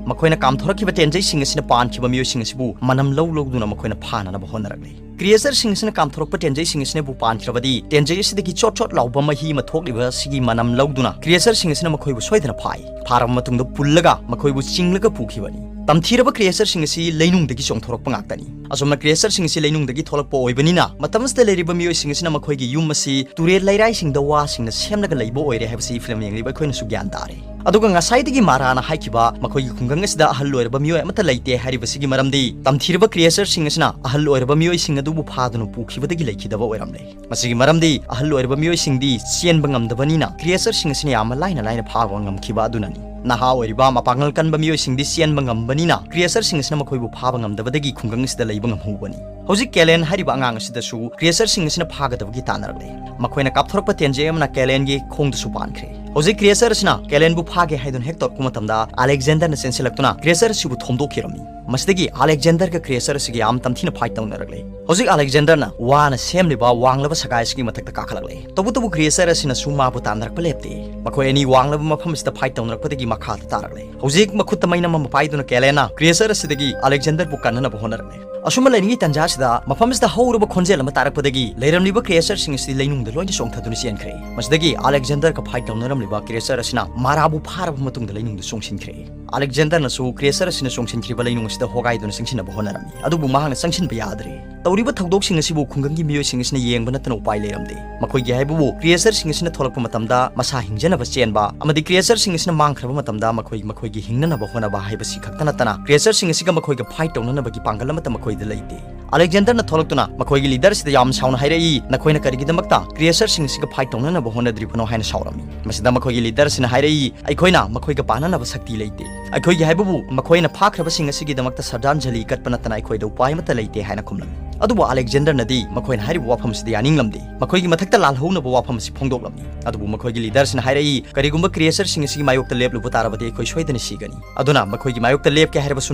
ꯃꯈꯣꯏꯅ ꯀꯥꯝꯊꯣꯔꯛꯈꯤꯕ ꯇꯦꯟꯖꯩꯁꯤꯡ ꯑꯁꯤꯅ ꯄꯥꯟꯈꯤꯕ ꯃꯤꯑꯣꯏꯁꯤꯡ ꯑꯁꯤꯕꯨ ꯃꯅꯝ ꯂꯧ ꯂꯧꯗꯨꯅ ꯃꯈꯣꯏꯅ ꯐꯥꯅꯅꯕ ꯍꯣꯠꯅꯔꯛꯂꯦ꯫ ꯀ꯭ꯔꯤꯌꯦꯆꯔꯁꯤꯡ ꯑꯁꯤꯅ ꯀꯥꯝꯊꯣꯔꯛꯄ ꯇꯦꯟꯖꯩꯁꯤꯡ ꯑꯁꯤꯅꯕꯨ ꯄꯥꯟꯈ꯭ꯔꯕꯗꯤ, ꯇꯦꯟꯖꯩ ꯑꯁꯤꯗꯒꯤ ꯆꯣꯠ ꯆꯣꯠ ꯂꯥꯎꯕ ꯃꯍꯤ ꯑꯃ ꯊꯣꯛꯂꯤꯕ ꯑꯁꯤꯒꯤ ꯃꯅꯝ ꯂꯧꯗꯨꯅ ꯀ꯭ꯔꯤꯌꯦꯆꯔꯁꯤꯡ ꯑꯁꯤꯅ ꯃꯈꯣꯏꯕꯨ ꯁꯣꯏꯗꯅ ꯐꯥꯏ꯫ ꯐꯥꯔꯕ ꯃꯇꯨꯡꯗ ꯄꯨꯜꯂꯒ ꯃꯈꯣꯏꯕꯨ ꯆꯤꯡꯂꯒ ꯄꯨꯈꯤꯕꯅꯤ꯫ ꯇꯝꯊꯤꯔꯕ ꯀ꯭ꯔꯤꯌꯦꯆꯔꯁꯤꯡ ꯑꯁꯤ ꯂꯩꯅꯨꯡꯗꯒꯤ ꯆꯣꯡꯊꯣꯔꯛꯄ ꯉꯥꯛꯇꯅꯤ꯫ ꯑꯁꯨꯝꯅ ꯀ꯭ꯔꯤꯌꯦꯆꯔꯁꯤꯡ ꯑꯁꯤ ꯂꯩꯅꯨꯡꯗꯒꯤ ꯊꯣꯛꯂꯛꯄ ꯑꯣꯏꯕꯅꯤꯅ, ꯃꯇꯝ ꯑꯁꯤꯗ ꯂꯩꯔꯤꯕ ꯃꯤꯑꯣꯏꯁꯤꯡ ꯑꯁꯤꯅ ꯃꯈꯣꯏꯒꯤ ꯌꯨꯝ ꯑꯁꯤ ꯇꯨꯔꯦꯜ ꯂꯩꯔꯥꯏꯁꯤꯡꯗ ꯋꯥꯁꯤꯡꯅ ꯁꯦꯝꯂꯒ ꯂꯩꯕ ꯑꯣꯏꯔꯦ ꯍꯥꯏꯕꯁꯤ ꯐꯤꯂꯝ ꯌꯦꯡꯂꯤꯕ ꯑꯩꯈꯣꯏꯅꯁꯨ ꯒ꯭ꯌꯥꯟ ꯇꯥꯔꯦ꯫ ꯑꯗꯨꯒ ꯉꯁꯥꯏꯗꯒꯤ ꯃꯥꯔꯥꯅ ꯍꯥꯏꯈꯤꯕ ꯃꯈꯣꯏꯒꯤ ꯈꯨꯡꯒꯪ ꯑꯁꯤꯗ ꯑꯍꯜ ꯑꯣꯏꯔꯕ ꯃꯤꯑꯣꯏ ꯑꯃꯠꯇ ꯂꯩꯇꯦ ꯍꯥꯏꯔꯤꯕꯁꯤꯒꯤ ꯃꯔꯝꯗꯤ, ꯇꯝꯊꯤꯔꯕ ꯀ꯭ꯔꯤꯌꯦꯆꯔꯁꯤꯡ ꯑꯁꯤꯅ ꯑꯍꯜ ꯑꯣꯏꯔꯕ ꯃꯤꯑꯣꯏꯁꯤꯡ ꯑꯗꯨꯕꯨ ꯐꯥꯗꯨꯅ ꯄꯨꯈꯤꯕꯗꯒꯤ ꯂꯩꯈꯤꯗꯕ ꯑꯣꯏꯔꯝꯂꯦ꯫ ꯃꯁꯤꯒꯤ ꯃꯔꯝꯗꯤ, ꯑꯍꯜ ꯑꯣꯏꯔꯕ ꯃꯤꯑꯣꯏꯁꯤꯡꯗꯤ ꯆꯦꯟꯕ ꯉꯝꯗꯕꯅꯤꯅ, ꯀ꯭ꯔꯤꯌꯦꯆꯔꯁꯤꯡ ꯑꯁꯤꯅ ꯌꯥꯝꯅ ꯂꯥꯏꯅ ꯂꯥꯏꯅ ꯐꯥꯕ ꯉꯝꯈꯤꯕ ꯑꯗꯨꯅꯅꯤ꯫ ꯅꯍꯥ ꯑꯣꯏꯔꯤꯕ, ꯃꯄꯥꯡꯒꯜ ꯀꯟꯕ ꯃꯤꯑꯣꯏꯁꯤꯡꯗꯤ ꯆꯦꯟꯕ ꯉꯝꯕꯅꯤꯅ, ꯀ꯭ꯔꯤꯌꯦꯆꯔꯁꯤꯡ ꯑꯁꯤꯅ ꯃꯈꯣꯏꯕꯨ ꯐꯥꯕ ꯉꯝꯗꯕꯗꯒꯤ ꯈꯨꯡꯒꯪ ꯑꯁꯤꯗ ꯂꯩꯕ ꯉꯝꯍꯧꯕꯅꯤ꯫ ꯍꯧꯖꯤꯛ ꯀꯦꯂꯦꯟ ꯍꯥꯏꯔꯤꯕ ꯑꯉꯥꯡ ꯑꯁꯤꯗꯁꯨ ꯀ꯭ꯔꯤꯌꯦꯆꯔꯁꯤꯡ ꯑꯁꯤꯅ ꯐꯥꯒꯗꯕꯒꯤ ꯇꯥꯟꯅꯔꯛꯂꯦ꯫ ꯃꯈꯣꯏꯅ ꯀꯥꯞꯊꯣꯔꯛꯄ ꯇꯦꯟꯖꯩ ꯑꯃꯅ ꯀꯦꯂꯦꯟꯒꯤ ꯈꯣꯡꯗꯁꯨ ꯄꯥꯟꯈ꯭ꯔꯦ꯫ ꯍꯧꯖꯤꯛ ꯀ꯭ꯔꯤꯌꯦꯆꯔ ꯑꯁꯤꯅ ꯀꯦꯂꯦꯟꯕꯨ ꯐꯥꯒꯦ ꯍꯥꯏꯗꯨꯅ ꯍꯦꯛ ꯇꯧꯔꯛꯄ ꯃꯇꯝꯗ, ꯑꯂꯦꯛꯖꯦꯟꯗꯔꯅ ꯆꯦꯟꯁꯤꯜꯂꯛꯇꯨꯅ ꯀ꯭ꯔꯤꯌꯦꯆꯔ ꯑꯁꯤꯕꯨ ꯊꯣꯝꯗꯣꯛꯈꯤꯔꯝꯃꯤ꯫ ꯃꯁꯤꯗꯒꯤ ꯑꯂꯦꯛꯖꯦꯟꯗꯔꯒ ꯀ꯭ꯔꯤꯌꯦꯆꯔ ꯑꯁꯤꯒ ꯌꯥꯝ ꯇꯝꯊꯤꯅ ꯐꯥꯏꯠ ꯇꯧꯅꯔꯛꯂꯦ꯫ ꯍꯧꯖꯤꯛ ꯑꯂꯦꯛꯖꯦꯟꯗꯔꯅ ꯋꯥꯅ ꯁꯦꯝꯂꯤꯕ ꯋꯥꯡꯂꯕ ꯁꯒꯥꯏ ꯑꯁꯤꯒꯤ ꯃꯊꯛꯇ ꯀꯥꯈꯠꯂꯛꯂꯦ꯫ ꯇꯧꯕꯇꯕꯨ ꯀ꯭ꯔꯤꯌꯦꯆꯔ ꯑꯁꯤꯅꯁꯨ ꯃꯥꯕꯨ ꯇꯥꯟꯅꯔꯛꯄ ꯂꯦꯞꯇꯦ꯫ ꯃꯈꯣꯏ ꯑꯅꯤ ꯋꯥꯡꯂꯕ ꯃꯐꯝ ꯑꯁꯤꯗ ꯐꯥꯏꯠ ꯇꯧꯅꯔꯛꯄꯗꯒꯤ ꯃꯈꯥꯗ ꯇꯥꯔꯛꯂꯦ꯫ ꯍꯧꯖꯤꯛ ꯃꯈꯨꯠꯇ ꯃꯩꯅꯝ ꯑꯃ ꯄꯥꯏꯗꯨꯅ ꯀꯦꯂꯦꯟꯅ ꯀ꯭ꯔꯤꯌꯦꯆꯔ ꯑꯁꯤꯗꯒꯤ ꯑꯂꯦꯛꯖꯦꯟꯗꯔꯕꯨ ꯀꯟꯅꯅꯕ ꯍꯣꯠꯅꯔꯛꯂꯦ꯫ ꯑꯁꯨꯝꯅ ꯂꯩꯔꯤꯉꯩ ꯇꯥꯟꯖꯥ ꯑꯁꯤꯗ ꯃꯐꯝ ꯑꯁꯤꯗ ꯍꯧꯔꯕ ꯈꯣꯟꯖꯦꯜ ꯑꯃ ꯇꯥꯔꯛꯄꯗꯒꯤ ꯂꯩꯔꯝꯂꯤꯕ ꯀ꯭ꯔꯤꯌꯦꯆꯔꯁꯤꯡ ꯑꯁꯤ ꯂꯩꯅꯨꯡꯗ ꯂꯣꯏꯅ ꯆꯣꯡꯊꯗꯨꯅ ꯆꯦꯟꯈ꯭ꯔꯦ꯫ ꯃꯁꯤꯗꯒꯤ ꯑꯂꯦꯛꯖꯦꯟꯗꯔꯒ ꯐꯥꯏꯠ ꯇꯧꯅꯔꯝꯂꯤꯕ ꯀ꯭ꯔꯤꯌꯦꯆꯔ ꯑꯁꯤꯅ ꯃꯥꯔꯥꯕꯨ ꯐꯥꯔꯕ ꯃꯇꯨꯡꯗ ꯂꯩꯅꯨꯡꯗ ꯆꯣꯡꯁꯤꯟꯈ꯭ꯔꯦ꯫ ꯑꯂꯦꯛꯖꯦꯟꯗꯔꯅꯁꯨ ꯀ꯭ꯔꯤꯌꯦꯆꯔ ꯑꯁꯤꯅ ꯆꯣꯡꯁꯤꯟꯈ꯭ꯔꯤꯕ ꯂꯩꯅꯨꯡ ꯑꯁꯤꯗ ꯍꯣꯒꯥꯏꯗꯨꯅ ꯆꯪꯁꯤꯟꯅꯕ ꯍꯣꯠꯅꯔꯝꯃꯤ, ꯑꯗꯨꯕꯨ ꯃꯍꯥꯛꯅ ꯆꯪꯁꯤꯟꯕ ꯌꯥꯗ꯭ꯔꯦ꯫ ꯇꯧꯔꯤꯕ ꯊꯧꯗꯣꯛꯁꯤꯡ ꯑꯁꯤꯕꯨ ꯈꯨꯡꯒꯪꯒꯤ ꯃꯤꯑꯣꯏꯁꯤꯡ ꯑꯁꯤꯅ ꯌꯦꯡꯕ ꯅꯠꯇꯅ ꯎꯄꯥꯏ ꯂꯩꯔꯝꯗꯦ꯫ ꯃꯈꯣꯏꯒꯤ ꯍꯥꯏꯕꯕꯨ, ꯀ꯭ꯔꯤꯌꯦꯆꯔꯁꯤꯡ ꯑꯁꯤꯅ ꯊꯣꯛꯂꯛꯄ ꯃꯇꯝꯗ ꯃꯁꯥ ꯍꯤꯡꯖꯅꯕ ꯆꯦꯟꯕ ꯑꯃꯗꯤ ꯀ꯭ꯔꯤꯌꯦꯆꯔꯁꯤꯡ ꯑꯁꯤꯅ ꯃꯥꯡꯈ꯭ꯔꯕ ꯃꯇꯝꯗ ꯃꯈꯣꯏ ꯃꯈꯣꯏꯒꯤ ꯍꯤꯡꯅꯅꯕ ꯍꯣꯠꯅꯕ ꯍꯥꯏꯕꯁꯤ ꯈꯛꯇ ꯅꯠꯇꯅ, ꯀ꯭ꯔꯤꯌꯦꯆꯔꯁꯤꯡ ꯑꯁꯤꯒ ꯃꯈꯣꯏꯒ ꯐꯥꯏꯠ ꯇꯧꯅꯅꯕꯒꯤ ꯄꯥꯡꯒꯜ ꯑꯃꯠꯇ ꯃꯈꯣꯏꯗ ꯂꯩꯇꯦ꯫ ꯑꯂꯦꯛꯖꯦꯟꯗꯔꯅ ꯊꯣꯛꯂꯛꯇꯨꯅ ꯃꯈꯣꯏꯒꯤ ꯂꯤꯗꯔ ꯑꯁꯤꯗ ꯌꯥꯝ ꯁꯥꯎꯅ ꯍꯥꯏꯔꯛꯏ, "ꯅꯈꯣꯏꯅ ꯀꯔꯤꯒꯤꯗꯃꯛꯇ ꯀ꯭ꯔꯤꯌꯦꯆꯔꯁꯤꯡ ꯑꯁꯤꯒ ꯐꯥꯏꯠ ꯇꯧꯅꯅꯕ ꯍꯣꯠꯅꯗ꯭ꯔꯤꯕꯅꯣ?" ꯍꯥꯏꯅ ꯁꯥꯎꯔꯝꯃꯤ꯫ ꯃꯁꯤꯗ ꯃꯈꯣꯏꯒꯤ ꯂꯤꯗꯔ ꯑꯁꯤꯅ ꯍꯥꯏꯔꯛꯏ, "ꯑꯩꯈꯣꯏꯅ ꯃꯈꯣꯏꯒ ꯄꯥꯅꯅꯕ ꯁꯛꯇꯤ ꯂꯩꯇꯦ꯫ ꯑꯩꯈꯣꯏꯒꯤ ꯍꯥꯏꯕꯕꯨ ꯃꯈꯣꯏꯅ ꯐꯥꯈ꯭ꯔꯕꯁꯤꯡ ꯑꯁꯤꯒꯤꯗꯃꯛꯇ ꯁ꯭ꯔꯗꯥꯟꯖꯂꯤ ꯀꯠꯄ ꯅꯠꯇꯅ ꯑꯩꯈꯣꯏꯗ ꯎꯄꯥꯏ ꯑꯃꯠꯇ ꯂꯩꯇꯦ" ꯍꯥꯏꯅ ꯈꯨꯝꯂꯝꯃꯤ꯫ ꯑꯗꯨꯕꯨ ꯑꯂꯦꯛꯖꯦꯟꯗꯔꯅꯗꯤ ꯃꯈꯣꯏꯅ ꯍꯥꯏꯔꯤꯕ ꯋꯥꯐꯝ ꯑꯁꯤꯗ ꯌꯥꯅꯤꯡꯂꯝꯗꯦ꯫ ꯃꯈꯣꯏꯒꯤ ꯃꯊꯛꯇ ꯂꯥꯜꯍꯧꯅꯕ ꯋꯥꯐꯝ ꯑꯁꯤ ꯐꯣꯡꯗꯣꯛꯂꯝꯃꯤ꯫ ꯑꯗꯨꯕꯨ ꯃꯈꯣꯏꯒꯤ ꯂꯤꯗꯔꯁꯤꯅ ꯍꯥꯏꯔꯛꯏ, "ꯀꯔꯤꯒꯨꯝꯕ ꯀ꯭ꯔꯤꯌꯦꯆꯔꯁꯤꯡ ꯑꯁꯤꯒꯤ ꯃꯥꯌꯣꯛꯇ ꯂꯦꯞꯂꯨꯕ ꯇꯥꯔꯕꯗꯤ ꯑꯩꯈꯣꯏ ꯁꯣꯏꯗꯅ ꯁꯤꯒꯅꯤ꯫ ꯑꯗꯨꯅ ꯃꯈꯣꯏꯒꯤ ꯃꯥꯌꯣꯛꯇ ꯂꯦꯞꯀꯦ ꯍꯥꯏꯔꯕꯁꯨ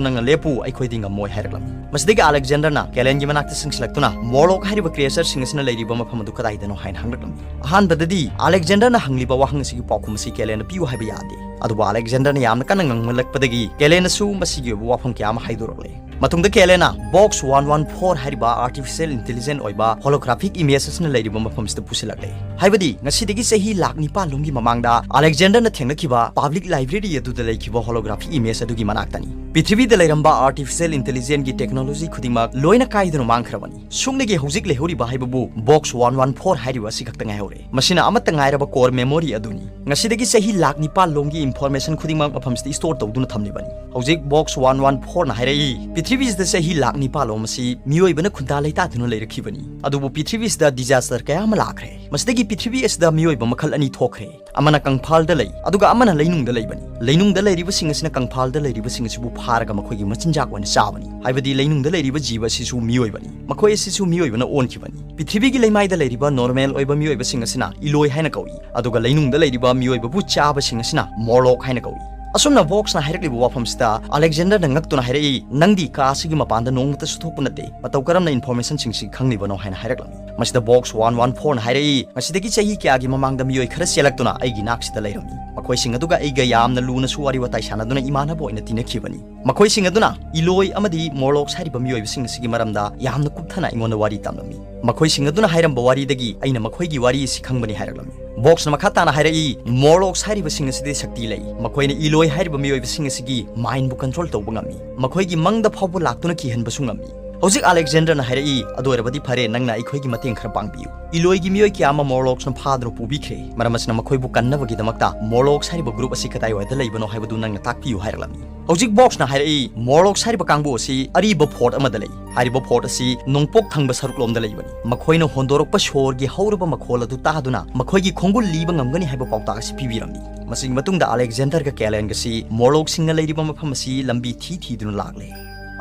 ꯅꯪꯅ ꯂꯦꯞꯄꯨ, ꯑꯩꯈꯣꯏꯗꯤ ꯉꯝꯃꯣꯏ" ꯍꯥꯏꯔꯛꯂꯝꯃꯤ꯫ ꯃꯁꯤꯗꯒꯤ ꯑꯂꯦꯛꯖꯦꯟꯗꯔꯅ ꯀꯦꯂꯦꯟꯒꯤ ꯃꯅꯥꯛꯇ ꯆꯪꯁꯤꯜꯂꯛꯇꯨꯅ, "ꯃꯣꯔꯂꯣꯛ ꯍꯥꯏꯔꯤꯕ ꯀ꯭ꯔꯤꯌꯦꯆꯔꯁꯤꯡ ꯑꯁꯤꯅ ꯂꯩꯔꯤꯕ ꯃꯐꯝ ꯑꯗꯨ ꯀꯗꯥꯏꯗꯅꯣ?" ꯍꯥꯏꯅ ꯍꯪꯂꯛꯂꯝꯃꯤ꯫ ꯑꯍꯥꯟꯕꯗꯗꯤ ꯑꯂꯦꯛꯖꯦꯟꯗꯔꯅ ꯍꯪꯂꯤꯕ ꯋꯥꯍꯪ ꯑꯁꯤꯒꯤ ꯄꯥꯎꯈꯨꯝ ꯑꯁꯤ ꯀꯦꯂꯦꯟꯅ ꯄꯤꯌꯨ ꯍꯥꯏꯕ ꯌꯥꯗꯦ꯫ ꯑꯗꯨꯕꯨ ꯑꯂꯦꯛꯖꯦꯟꯗꯔꯅ ꯌꯥꯝꯅ ꯀꯟꯅ ꯉꯥꯡꯃꯜꯂꯛꯄꯗꯒꯤ ꯀꯦꯂꯦꯟꯅꯁꯨ ꯃꯁꯤꯒꯤ ꯑꯣꯏꯕ ꯋꯥꯐꯝ ꯀꯌꯥ ꯑꯃ ꯍꯥꯏꯗꯣꯔꯛꯂꯦ꯫ ꯃꯇꯨꯡꯗ ꯀꯦꯂꯦꯅ ꯕꯣꯛꯁ ꯋꯥꯟ ꯋꯥꯟ ꯐꯣꯔ ꯍꯥꯏꯔꯤꯕ ꯑꯥꯔꯇꯤꯐꯤꯁꯤꯌꯦꯜ ꯏꯟꯇꯦꯂꯤꯖꯦꯟ ꯑꯣꯏꯕ ꯍꯣꯂꯣꯒ꯭ꯔꯥꯐꯤꯛ ꯏꯃꯦꯖ ꯑꯁꯤꯅ ꯂꯩꯔꯤꯕ ꯃꯐꯝꯁꯤꯗ ꯄꯨꯁꯤꯜꯂꯛꯂꯦ꯫ ꯍꯥꯏꯕꯗꯤ ꯉꯁꯤꯗꯒꯤ ꯆꯍꯤ ꯂꯥꯛ ꯅꯤꯄꯥꯟ ꯂꯣꯝꯒꯤ ꯃꯃꯥꯡꯗ ꯑꯂꯦꯛꯖꯦꯟꯗꯔꯅ ꯊꯦꯡꯅꯈꯤꯕ ꯄꯕ꯭ꯂꯤꯛ ꯂꯥꯏꯕ꯭ꯔꯦꯔꯤ ꯑꯗꯨꯗ ꯂꯩꯈꯤꯕ ꯍꯣꯂꯣꯒ꯭ꯔꯥꯐꯤꯛ ꯏꯃꯦꯖ ꯑꯗꯨꯒꯤ ꯃꯅꯥꯛꯇꯅꯤ꯫ ꯄ꯭ꯔꯤꯊꯤꯕꯤꯗ ꯂꯩꯔꯝꯕ ꯑꯥꯔꯇꯤꯐꯤꯁꯤꯌꯦꯜ ꯏꯟꯇꯦꯂꯤꯖꯦꯟꯒꯤ ꯇꯦꯛꯅꯣꯂꯣꯖꯤ ꯈꯨꯗꯤꯡꯃꯛ ꯂꯣꯏꯅ ꯀꯥꯏꯗꯨꯅ ꯃꯥꯡꯈ꯭ꯔꯕꯅꯤ꯫ ꯁꯨꯞꯅꯒꯤ ꯍꯧꯖꯤꯛ ꯂꯩꯍꯧꯔꯤꯕ ꯍꯥꯏꯕꯕꯨ ꯕꯣꯛꯁ ꯋꯥꯟ ꯋꯥꯟ ꯐꯣꯔ ꯍꯥꯏꯔꯤꯕ ꯑꯁꯤ ꯈꯛꯇ ꯉꯥꯏꯍꯧꯔꯦ꯫ ꯃꯁꯤꯅ ꯑꯃꯠꯇ ꯉꯥꯏꯔꯕ ꯀꯣꯔ ꯃꯦꯃꯣꯔꯤ ꯑꯗꯨꯅꯤ꯫ ꯉꯁꯤꯗꯒꯤ ꯆꯍꯤ ꯂꯥꯛ ꯅꯤꯄꯥꯟ ꯂꯣꯝꯒꯤ ꯏꯟꯐꯣꯔꯃꯦꯁꯟ ꯈꯨꯗꯤꯡꯃꯛ ꯃꯐꯝꯁꯤꯗ ꯁ꯭ꯇꯣꯔ ꯇꯧꯗꯨꯅ ꯊꯝꯂꯤꯕꯅꯤ꯫ ꯍꯧꯖꯤꯛ ꯕꯣꯛꯁ ꯋꯥꯟ ꯋꯥꯟ ꯐꯣꯔꯅ ꯍꯥꯏꯔꯛꯏ, ꯄ꯭ꯔꯤꯊꯤꯕꯤꯁꯤꯗ ꯆꯍꯤ ꯂꯥꯛ ꯅꯤꯄꯥꯟ ꯂꯣꯝ ꯑꯁꯤ ꯃꯤꯑꯣꯏꯕꯅ ꯈꯨꯟꯗꯥ ꯂꯩꯇꯥꯗꯨꯅ ꯂꯩꯔꯛꯈꯤꯕꯅꯤ꯫ ꯑꯗꯨꯕꯨ ꯄ꯭ꯔꯤꯊꯤꯕꯤꯁꯤꯗ ꯗꯤꯖꯥꯁꯇꯔ ꯀꯌꯥ ꯑꯃ ꯂꯥꯛꯈ꯭ꯔꯦ꯫ ꯃꯁꯤꯗꯒꯤ ꯄ꯭ꯔꯤꯊꯤꯕꯤ ꯑꯁꯤꯗ ꯃꯤꯑꯣꯏꯕ ꯃꯈꯜ ꯑꯅꯤ ꯊꯣꯛꯈ꯭ꯔꯦ꯫ ꯑꯃꯅ ꯀꯪꯐꯥꯜꯗ ꯂꯩ, ꯑꯗꯨꯒ ꯑꯃꯅ ꯂꯩꯅꯨꯡꯗ ꯂꯩꯕꯅꯤ꯫ ꯂꯩꯅꯨꯡꯗ ꯂꯩꯔꯤꯕꯁꯤꯡ ꯑꯁꯤꯅ ꯀꯪꯐꯥꯜꯗ ꯂꯩꯔꯤꯕꯁꯤꯡ ꯑꯁꯤꯕꯨ ꯐꯥꯔꯒ ꯃꯈꯣꯏꯒꯤ ꯃꯆꯤꯟꯖꯥꯛ ꯑꯣꯏꯅ ꯆꯥꯕꯅꯤ꯫ ꯍꯥꯏꯕꯗꯤ ꯂꯩꯅꯨꯡꯗ ꯂꯩꯔꯤꯕ ꯖꯤꯕ ꯑꯁꯤꯁꯨ ꯃꯤꯑꯣꯏꯕꯅꯤ꯫ ꯃꯈꯣꯏ ꯑꯁꯤꯁꯨ ꯃꯤꯑꯣꯏꯕꯅ ꯑꯣꯟꯈꯤꯕꯅꯤ꯫ ꯄ꯭ꯔꯤꯊꯤꯕꯤꯒꯤ ꯂꯩꯃꯥꯏꯗ ꯂꯩꯔꯤꯕ ꯅꯣꯔꯃꯦꯜ ꯑꯣꯏꯕ ꯃꯤꯑꯣꯏꯕꯁꯤꯡ ꯑꯁꯤꯅ ꯏꯂꯣꯏ ꯍꯥꯏꯅ ꯀꯧꯏ, ꯑꯗꯨꯒ ꯂꯩꯅꯨꯡꯗ ꯂꯩꯔꯤꯕ ꯃꯤꯑꯣꯏꯕꯕꯨ ꯆꯥꯕꯁꯤꯡ ꯑꯁꯤꯅ ꯃꯣꯔꯂꯣꯛ ꯍꯥꯏꯅ ꯀꯧꯏ꯫ ꯑꯁꯨꯝꯅ ꯕꯣꯛꯁꯅ ꯍꯥꯏꯔꯛꯂꯤꯕ ꯋꯥꯐꯝꯁꯤꯗ ꯑꯂꯦꯛꯖꯦꯟꯗꯔꯅ ꯉꯛꯇꯨꯅ ꯍꯥꯏꯔꯛꯏ, "ꯅꯪꯗꯤ ꯀꯥ ꯑꯁꯤꯒꯤ ꯃꯄꯥꯟꯗ ꯅꯣꯡꯃꯇꯁꯨ ꯊꯣꯛꯄ ꯅꯠꯇꯦ, ꯃꯇꯧ ꯀꯔꯝꯅ ꯏꯟꯐꯣꯔꯃꯦꯁꯟꯁꯤꯡꯁꯤ ꯈꯪꯂꯤꯕꯅꯣ?" ꯍꯥꯏꯅ ꯍꯥꯏꯔꯛꯂꯝꯃꯤ꯫ ꯃꯁꯤꯗ ꯕꯣꯛꯁ ꯋꯥꯟ ꯋꯥꯟ ꯐꯣꯔꯅ ꯍꯥꯏꯔꯛꯏ, "ꯉꯁꯤꯗꯒꯤ ꯆꯍꯤ ꯀꯌꯥꯒꯤ ꯃꯃꯥꯡꯗ ꯃꯤꯑꯣꯏ ꯈꯔ ꯆꯦꯜꯂꯛꯇꯨꯅ ꯑꯩꯒꯤ ꯅꯥꯛꯁꯤꯗ ꯂꯩꯔꯝꯃꯤ꯫ ꯃꯈꯣꯏꯁꯤꯡ ꯑꯗꯨꯒ ꯑꯩꯒ ꯌꯥꯝꯅ ꯂꯨꯅꯁꯨ ꯋꯥꯔꯤ ꯋꯥꯇꯥꯏ ꯁꯥꯟꯅꯗꯨꯅ ꯏꯃꯥꯟꯅꯕ ꯑꯣꯏꯅ ꯇꯤꯟꯅꯈꯤꯕꯅꯤ꯫ ꯃꯈꯣꯏꯁꯤꯡ ꯑꯗꯨꯅ ꯏꯂꯣꯏ ꯑꯃꯗꯤ ꯃꯣꯔꯂꯣꯛꯁ ꯍꯥꯏꯔꯤꯕ ꯃꯤꯑꯣꯏꯕꯁꯤꯡ ꯑꯁꯤꯒꯤ ꯃꯔꯝꯗ ꯌꯥꯝꯅ ꯀꯨꯞꯊꯅ ꯑꯩꯉꯣꯟꯗ ꯋꯥꯔꯤ ꯇꯝꯂꯝꯃꯤ꯫ ꯃꯈꯣꯏꯁꯤꯡ ꯑꯗꯨꯅ ꯍꯥꯏꯔꯝꯕ ꯋꯥꯔꯤꯗꯒꯤ ꯑꯩꯅ ꯃꯈꯣꯏꯒꯤ ꯋꯥꯔꯤ ꯑꯁꯤ ꯈꯪꯕꯅꯤ" ꯍꯥꯏꯔꯛꯂꯝꯃꯤ꯫ ꯕꯣꯛꯁꯅ ꯃꯈꯥ ꯇꯥꯅ ꯍꯥꯏꯔꯛꯏ, "ꯃꯣꯔꯂꯣꯛꯁ ꯍꯥꯏꯔꯤꯕꯁꯤꯡ ꯑꯁꯤꯗꯤ ꯁꯛꯇꯤ ꯂꯩ꯫ ꯃꯈꯣꯏꯅ ꯏꯂꯣꯏ ꯍꯥꯏꯔꯤꯕ ꯃꯤꯑꯣꯏꯕꯁꯤꯡ ꯑꯁꯤꯒꯤ ꯃꯥꯏꯟꯕꯨ ꯀꯟꯇ꯭ꯔꯣꯜ ꯇꯧꯕ ꯉꯝꯃꯤ꯫ ꯃꯈꯣꯏꯒꯤ ꯃꯪꯗ ꯐꯥꯎꯕ ꯂꯥꯛꯇꯨꯅ ꯀꯤꯍꯟꯕꯁꯨ ꯉꯝꯃꯤ꯫" ꯍꯧꯖꯤꯛ ꯑꯂꯦꯛꯖꯦꯟꯗꯔꯅ ꯍꯥꯏꯔꯛꯏ, "ꯑꯗꯨ ꯑꯣꯏꯔꯕꯗꯤ ꯐꯔꯦ, ꯅꯪꯅ ꯑꯩꯈꯣꯏꯒꯤ ꯃꯇꯦꯡ ꯈꯔ ꯄꯥꯡꯕꯤꯌꯨ꯫" ꯏꯂꯣꯏꯒꯤ ꯃꯤꯑꯣꯏ ꯀꯌꯥ ꯑꯃ ꯃꯣꯔꯂꯣꯛꯁꯅ ꯐꯥꯗꯨꯅ ꯄꯨꯕꯤꯈ꯭ꯔꯦ꯫ ꯃꯔꯝ ꯑꯁꯤꯅ ꯃꯈꯣꯏꯕꯨ ꯀꯟꯅꯕꯒꯤꯗꯃꯛꯇ ꯃꯣꯔꯂꯣꯛꯁ ꯍꯥꯏꯔꯤꯕ ꯒ꯭ꯔꯨꯞ ꯑꯁꯤ ꯀꯗꯥꯏꯋꯥꯏꯗ ꯂꯩꯕꯅꯣ ꯍꯥꯏꯕꯗꯨ ꯅꯪꯅ ꯇꯥꯛꯄꯤꯌꯨ ꯍꯥꯏꯔꯛꯂꯝꯃꯤ꯫ ꯍꯧꯖꯤꯛ ꯕꯣꯛꯁꯅ ꯍꯥꯏꯔꯛꯏ, "ꯃꯣꯔꯂꯣꯛꯁ ꯍꯥꯏꯔꯤꯕ ꯀꯥꯡꯕꯨ ꯑꯁꯤ ꯑꯔꯤꯕ ꯐꯣꯔꯠ ꯑꯃꯗ ꯂꯩ꯫ ꯍꯥꯏꯔꯤꯕ ꯐꯣꯔꯠ ꯑꯁꯤ ꯅꯣꯡꯄꯣꯛ ꯊꯪꯕ ꯁꯔꯨꯛꯂꯣꯝꯗ ꯂꯩꯕꯅꯤ꯫ ꯃꯈꯣꯏꯅ ꯍꯣꯟꯗꯣꯔꯛꯄ ꯁꯣꯔꯒꯤ ꯍꯧꯔꯕ ꯃꯈꯣꯜ ꯑꯗꯨ ꯇꯥꯗꯨꯅ ꯃꯈꯣꯏꯒꯤ ꯈꯣꯡꯒꯨꯜ ꯂꯤꯕ ꯉꯝꯒꯅꯤ ꯍꯥꯏꯕ ꯄꯥꯎꯇꯥꯛ ꯑꯁꯤ ꯄꯤꯕꯤꯔꯝꯃꯤ꯫" ꯃꯁꯤꯒꯤ ꯃꯇꯨꯡꯗ ꯑꯂꯦꯛꯖꯦꯟꯗꯔꯒ ꯀꯦꯂꯦꯟꯒꯁꯤ ꯃꯣꯔꯂꯣꯛꯁꯤꯡꯅ ꯂꯩꯔꯤꯕ ꯃꯐꯝ ꯑꯁꯤ ꯂꯝꯕꯤ ꯊꯤ ꯊꯤꯗꯨꯅ ꯂꯥꯛꯂꯦ꯫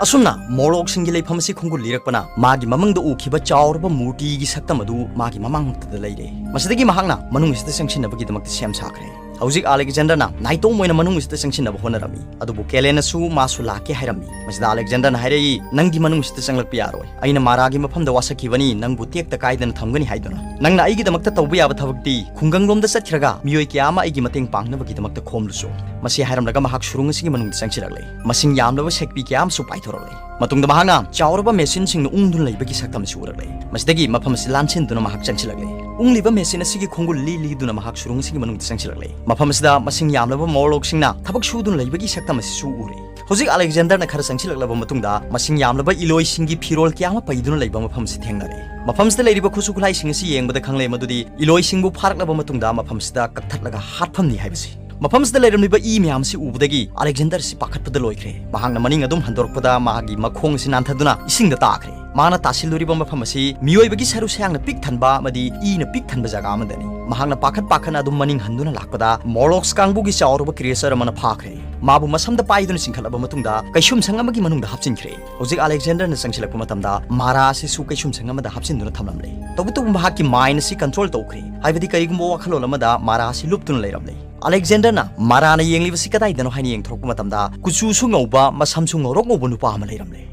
ꯑꯁꯨꯝꯅ ꯃꯣꯔꯂꯣꯛꯁꯤꯡꯒꯤ ꯂꯩꯐꯝ ꯑꯁꯤ ꯈꯣꯡꯒꯨꯜ ꯂꯤꯔꯛꯄꯅ ꯃꯥꯒꯤ ꯃꯃꯪꯗ ꯎꯈꯤꯕ ꯆꯥꯎꯔꯕ ꯃꯨꯔꯇꯤꯒꯤ ꯁꯛꯇꯝ ꯑꯗꯨ ꯃꯥꯒꯤ ꯃꯃꯥꯡꯃꯛꯇꯗ ꯂꯩꯔꯦ꯫ ꯃꯁꯤꯗꯒꯤ ꯃꯍꯥꯛꯅ ꯃꯅꯨꯡ ꯑꯁꯤꯗ ꯆꯪꯁꯤꯟꯅꯕꯒꯤꯗꯃꯛꯇ ꯁꯦꯝ ꯁꯥꯈ꯭ꯔꯦ꯫ ꯍꯧꯖꯤꯛ ꯑꯂꯦꯛꯖꯦꯟꯗꯔꯅ ꯅꯥꯏꯇꯣꯝ ꯑꯣꯏꯅ ꯃꯅꯨꯡꯁꯤꯗ ꯆꯪꯁꯤꯟꯅꯕ ꯍꯣꯠꯅꯔꯝꯃꯤ꯫ ꯑꯗꯨꯕꯨ ꯀꯦꯂꯦꯟꯅꯁꯨ ꯃꯥꯁꯨ ꯂꯥꯛꯀꯦ ꯍꯥꯏꯔꯝꯃꯤ꯫ ꯃꯁꯤꯗ ꯑꯂꯦꯛꯖꯦꯟꯗꯔꯅ ꯍꯥꯏꯔꯛꯏ, "ꯅꯪꯗꯤ ꯃꯅꯨꯡꯁꯤꯗ ꯆꯪꯂꯛꯄ ꯌꯥꯔꯣꯏ꯫ ꯑꯩꯅ ꯃꯥꯔꯥꯒꯤ ꯃꯐꯝꯗ ꯋꯥꯁꯛꯈꯤꯕꯅꯤ, ꯅꯪꯕꯨ ꯇꯦꯛꯇ ꯀꯥꯏꯗꯅ ꯊꯝꯒꯅꯤ ꯍꯥꯏꯗꯨꯅ꯫ ꯅꯪꯅ ꯑꯩꯒꯤꯗꯃꯛꯇ ꯇꯧꯕ ꯌꯥꯕ ꯊꯕꯛꯇꯤ ꯈꯨꯡꯒꯪꯂꯣꯝꯗ ꯆꯠꯈ꯭ꯔꯒ ꯃꯤꯑꯣꯏ ꯀꯌꯥ ꯑꯃ ꯑꯩꯒꯤ ꯃꯇꯦꯡ ꯄꯥꯡꯅꯕꯒꯤꯗꯃꯛꯇ ꯈꯣꯝꯂꯨꯆꯣ꯫" ꯃꯁꯤ ꯍꯥꯏꯔꯝꯂꯒ ꯃꯍꯥꯛ ꯁꯨꯔꯨꯡ ꯑꯁꯤꯒꯤ ꯃꯅꯨꯡꯗ ꯆꯪꯁꯤꯜꯂꯛꯂꯦ꯫ ꯃꯁꯤꯡ ꯌꯥꯝꯂꯕ ꯁꯦꯛꯄꯤ ꯀꯌꯥ ꯑꯃꯁꯨ ꯄꯥꯏꯊꯣꯔꯛꯂꯦ꯫ ꯃꯇꯨꯡꯗ ꯃꯍꯥꯛꯅ ꯆꯥꯎꯔꯕ ꯃꯦꯁꯤꯟꯁꯤꯡꯅ ꯎꯪꯗꯨꯅ ꯂꯩꯕꯒꯤ ꯁꯛꯇꯝ ꯑꯁꯤ ꯎꯔꯛꯂꯦ꯫ ꯃꯁꯤꯗꯒꯤ ꯃꯐꯝ ꯑꯁꯤ ꯂꯥꯟꯁꯤꯟꯗꯨꯅ ꯃꯍꯥꯛ ꯆꯪꯁꯤꯜꯂꯛꯂꯦ꯫ ꯎꯪꯂꯤꯕ ꯃꯦꯁꯤꯟ ꯑꯁꯤꯒꯤ ꯈꯣꯡꯒꯨꯜ ꯂꯤ ꯂꯤꯗꯨꯅ ꯃꯍꯥꯛ ꯁꯨꯔꯨꯡ ꯑꯁꯤꯒꯤ ꯃꯅꯨꯡꯗ ꯆꯪꯁꯤꯜꯂꯛꯂꯦ꯫ ꯃꯐꯝ ꯑꯁꯤꯗ ꯃꯁꯤꯡ ꯌꯥꯝꯂꯕ ꯃꯣꯔꯂꯣꯛꯁꯤꯡꯅ ꯊꯕꯛ ꯁꯨꯗꯨꯅ ꯂꯩꯕꯒꯤ ꯁꯛꯇꯝ ꯑꯁꯤꯁꯨ ꯎꯔꯦ꯫ ꯍꯧꯖꯤꯛ ꯑꯂꯦꯛꯖꯦꯟꯗꯔꯅ ꯈꯔ ꯆꯪꯁꯤꯜꯂꯛꯂꯕ ꯃꯇꯨꯡꯗ ꯃꯁꯤꯡ ꯌꯥꯝꯂꯕ ꯏꯂꯣꯏꯁꯤꯡꯒꯤ ꯐꯤꯔꯣꯜ ꯀꯌꯥ ꯑꯃ ꯄꯩꯗꯨꯅ ꯂꯩꯕ ꯃꯐꯝ ꯑꯁꯤ ꯊꯦꯡꯅꯔꯦ꯫ ꯃꯐꯝꯁꯤꯗ ꯂꯩꯔꯤꯕ ꯈꯨꯠꯁꯨ ꯈꯨꯠꯂꯥꯏꯁꯤꯡ ꯑꯁꯤ ꯌꯦꯡꯕꯗ ꯈꯪꯂꯦ ꯃꯗꯨꯗꯤ ꯏꯂꯣꯏꯁꯤꯡꯕꯨ ꯐꯥꯔꯛꯂꯕ ꯃꯇꯨꯡꯗ ꯃꯐꯝꯁꯤꯗ ꯀꯛꯊꯠꯂꯒ ꯍꯥꯠꯐꯝꯅꯤ ꯍꯥꯏꯕꯁꯤ꯫ ꯃꯐꯝꯁꯤꯗ ꯂꯩꯔꯝꯂꯤꯕ ꯏ ꯃꯌꯥꯝ ꯑꯁꯤ ꯎꯕꯗꯒꯤ ꯑꯂꯦꯛꯖꯦꯟꯗꯔ ꯑꯁꯤ ꯄꯥꯈꯠꯄꯗ ꯂꯣꯏꯈ꯭ꯔꯦ꯫ ꯃꯍꯥꯛꯅ ꯃꯅꯤꯡ ꯑꯗꯨꯝ ꯍꯟꯗꯣꯔꯛꯄꯗ ꯃꯍꯥꯛꯀꯤ ꯃꯈꯣꯡ ꯑꯁꯤ ꯅꯥꯟꯊꯗꯨꯅ ꯏꯁꯤꯡꯗ ꯇꯥꯈ꯭ꯔꯦ꯫ ꯃꯥꯅ ꯇꯥꯁꯤꯜꯂꯨꯔꯤꯕ ꯃꯐꯝ ꯑꯁꯤ ꯃꯤꯑꯣꯏꯕꯒꯤ ꯁꯔꯨ ꯁꯌꯥꯡꯅ ꯄꯤꯛ ꯊꯟꯕ ꯑꯃꯗꯤ ꯏꯅ ꯄꯤꯛ ꯊꯟꯕ ꯖꯒꯥ ꯑꯃꯗꯅꯤ꯫ ꯃꯍꯥꯛꯅ ꯄꯥꯈꯠ ꯄꯥꯈꯠꯅ ꯑꯗꯨꯝ ꯃꯅꯤꯡ ꯍꯟꯗꯨꯅ ꯂꯥꯛꯄꯗ ꯃꯣꯔꯂꯣꯛꯁ ꯀꯥꯡꯕꯨꯒꯤ ꯆꯥꯎꯔꯕ ꯀ꯭ꯔꯤꯌꯦꯆꯔ ꯑꯃꯅ ꯐꯥꯈ꯭ꯔꯦ꯫ ꯃꯥꯕꯨ ꯃꯁꯝꯗ ꯄꯥꯏꯗꯨꯅ ꯆꯤꯡꯈꯠꯂꯕ ꯃꯇꯨꯡꯗ ꯀꯩꯁꯨꯝꯁꯪ ꯑꯃꯒꯤ ꯃꯅꯨꯡꯗ ꯍꯥꯞꯆꯤꯟꯈ꯭ꯔꯦ꯫ ꯍꯧꯖꯤꯛ ꯑꯂꯦꯛꯖꯦꯟꯗꯔꯅ ꯆꯪꯁꯤꯜꯂꯛꯄ ꯃꯇꯝꯗ ꯃꯥꯔꯥ ꯑꯁꯤꯁꯨ ꯀꯩꯁꯨꯝꯁꯪ ꯑꯃꯗ ꯍꯥꯞꯆꯤꯟꯗꯨꯅ ꯊꯝꯂꯝꯂꯦ꯫ ꯇꯧꯕꯇꯕꯨ ꯃꯍꯥꯛꯀꯤ ꯃꯥꯏꯟ ꯑꯁꯤ ꯀꯟꯇ꯭ꯔꯣꯜ ꯇꯧꯈ꯭ꯔꯦ, ꯍꯥꯏꯕꯗꯤ ꯀꯔꯤꯒꯨꯝꯕ ꯋꯥꯈꯜꯂꯣꯟ ꯑꯃꯗ ꯃꯥꯔꯥ ꯑꯁꯤ ꯂꯨꯞꯇꯨꯅ ꯂꯩꯔꯝꯂꯦ꯫ ꯑꯂꯦꯛꯖꯦꯟꯗꯔꯅ ꯃꯥꯔꯥꯅ ꯌꯦꯡꯂꯤꯕꯁꯤ ꯀꯗꯥꯏꯗꯅꯣ ꯍꯥꯏꯅ ꯌꯦꯡꯊꯣꯔꯛꯄ ꯃꯇꯝꯗ ꯀꯨꯆꯨꯁꯨ ꯉꯧꯕ, ꯃꯁꯝꯁꯨ ꯉꯧꯔꯣꯛ ꯉꯧꯕ ꯅꯨꯄꯥ ꯑꯃ ꯂꯩꯔꯝꯂꯦ꯫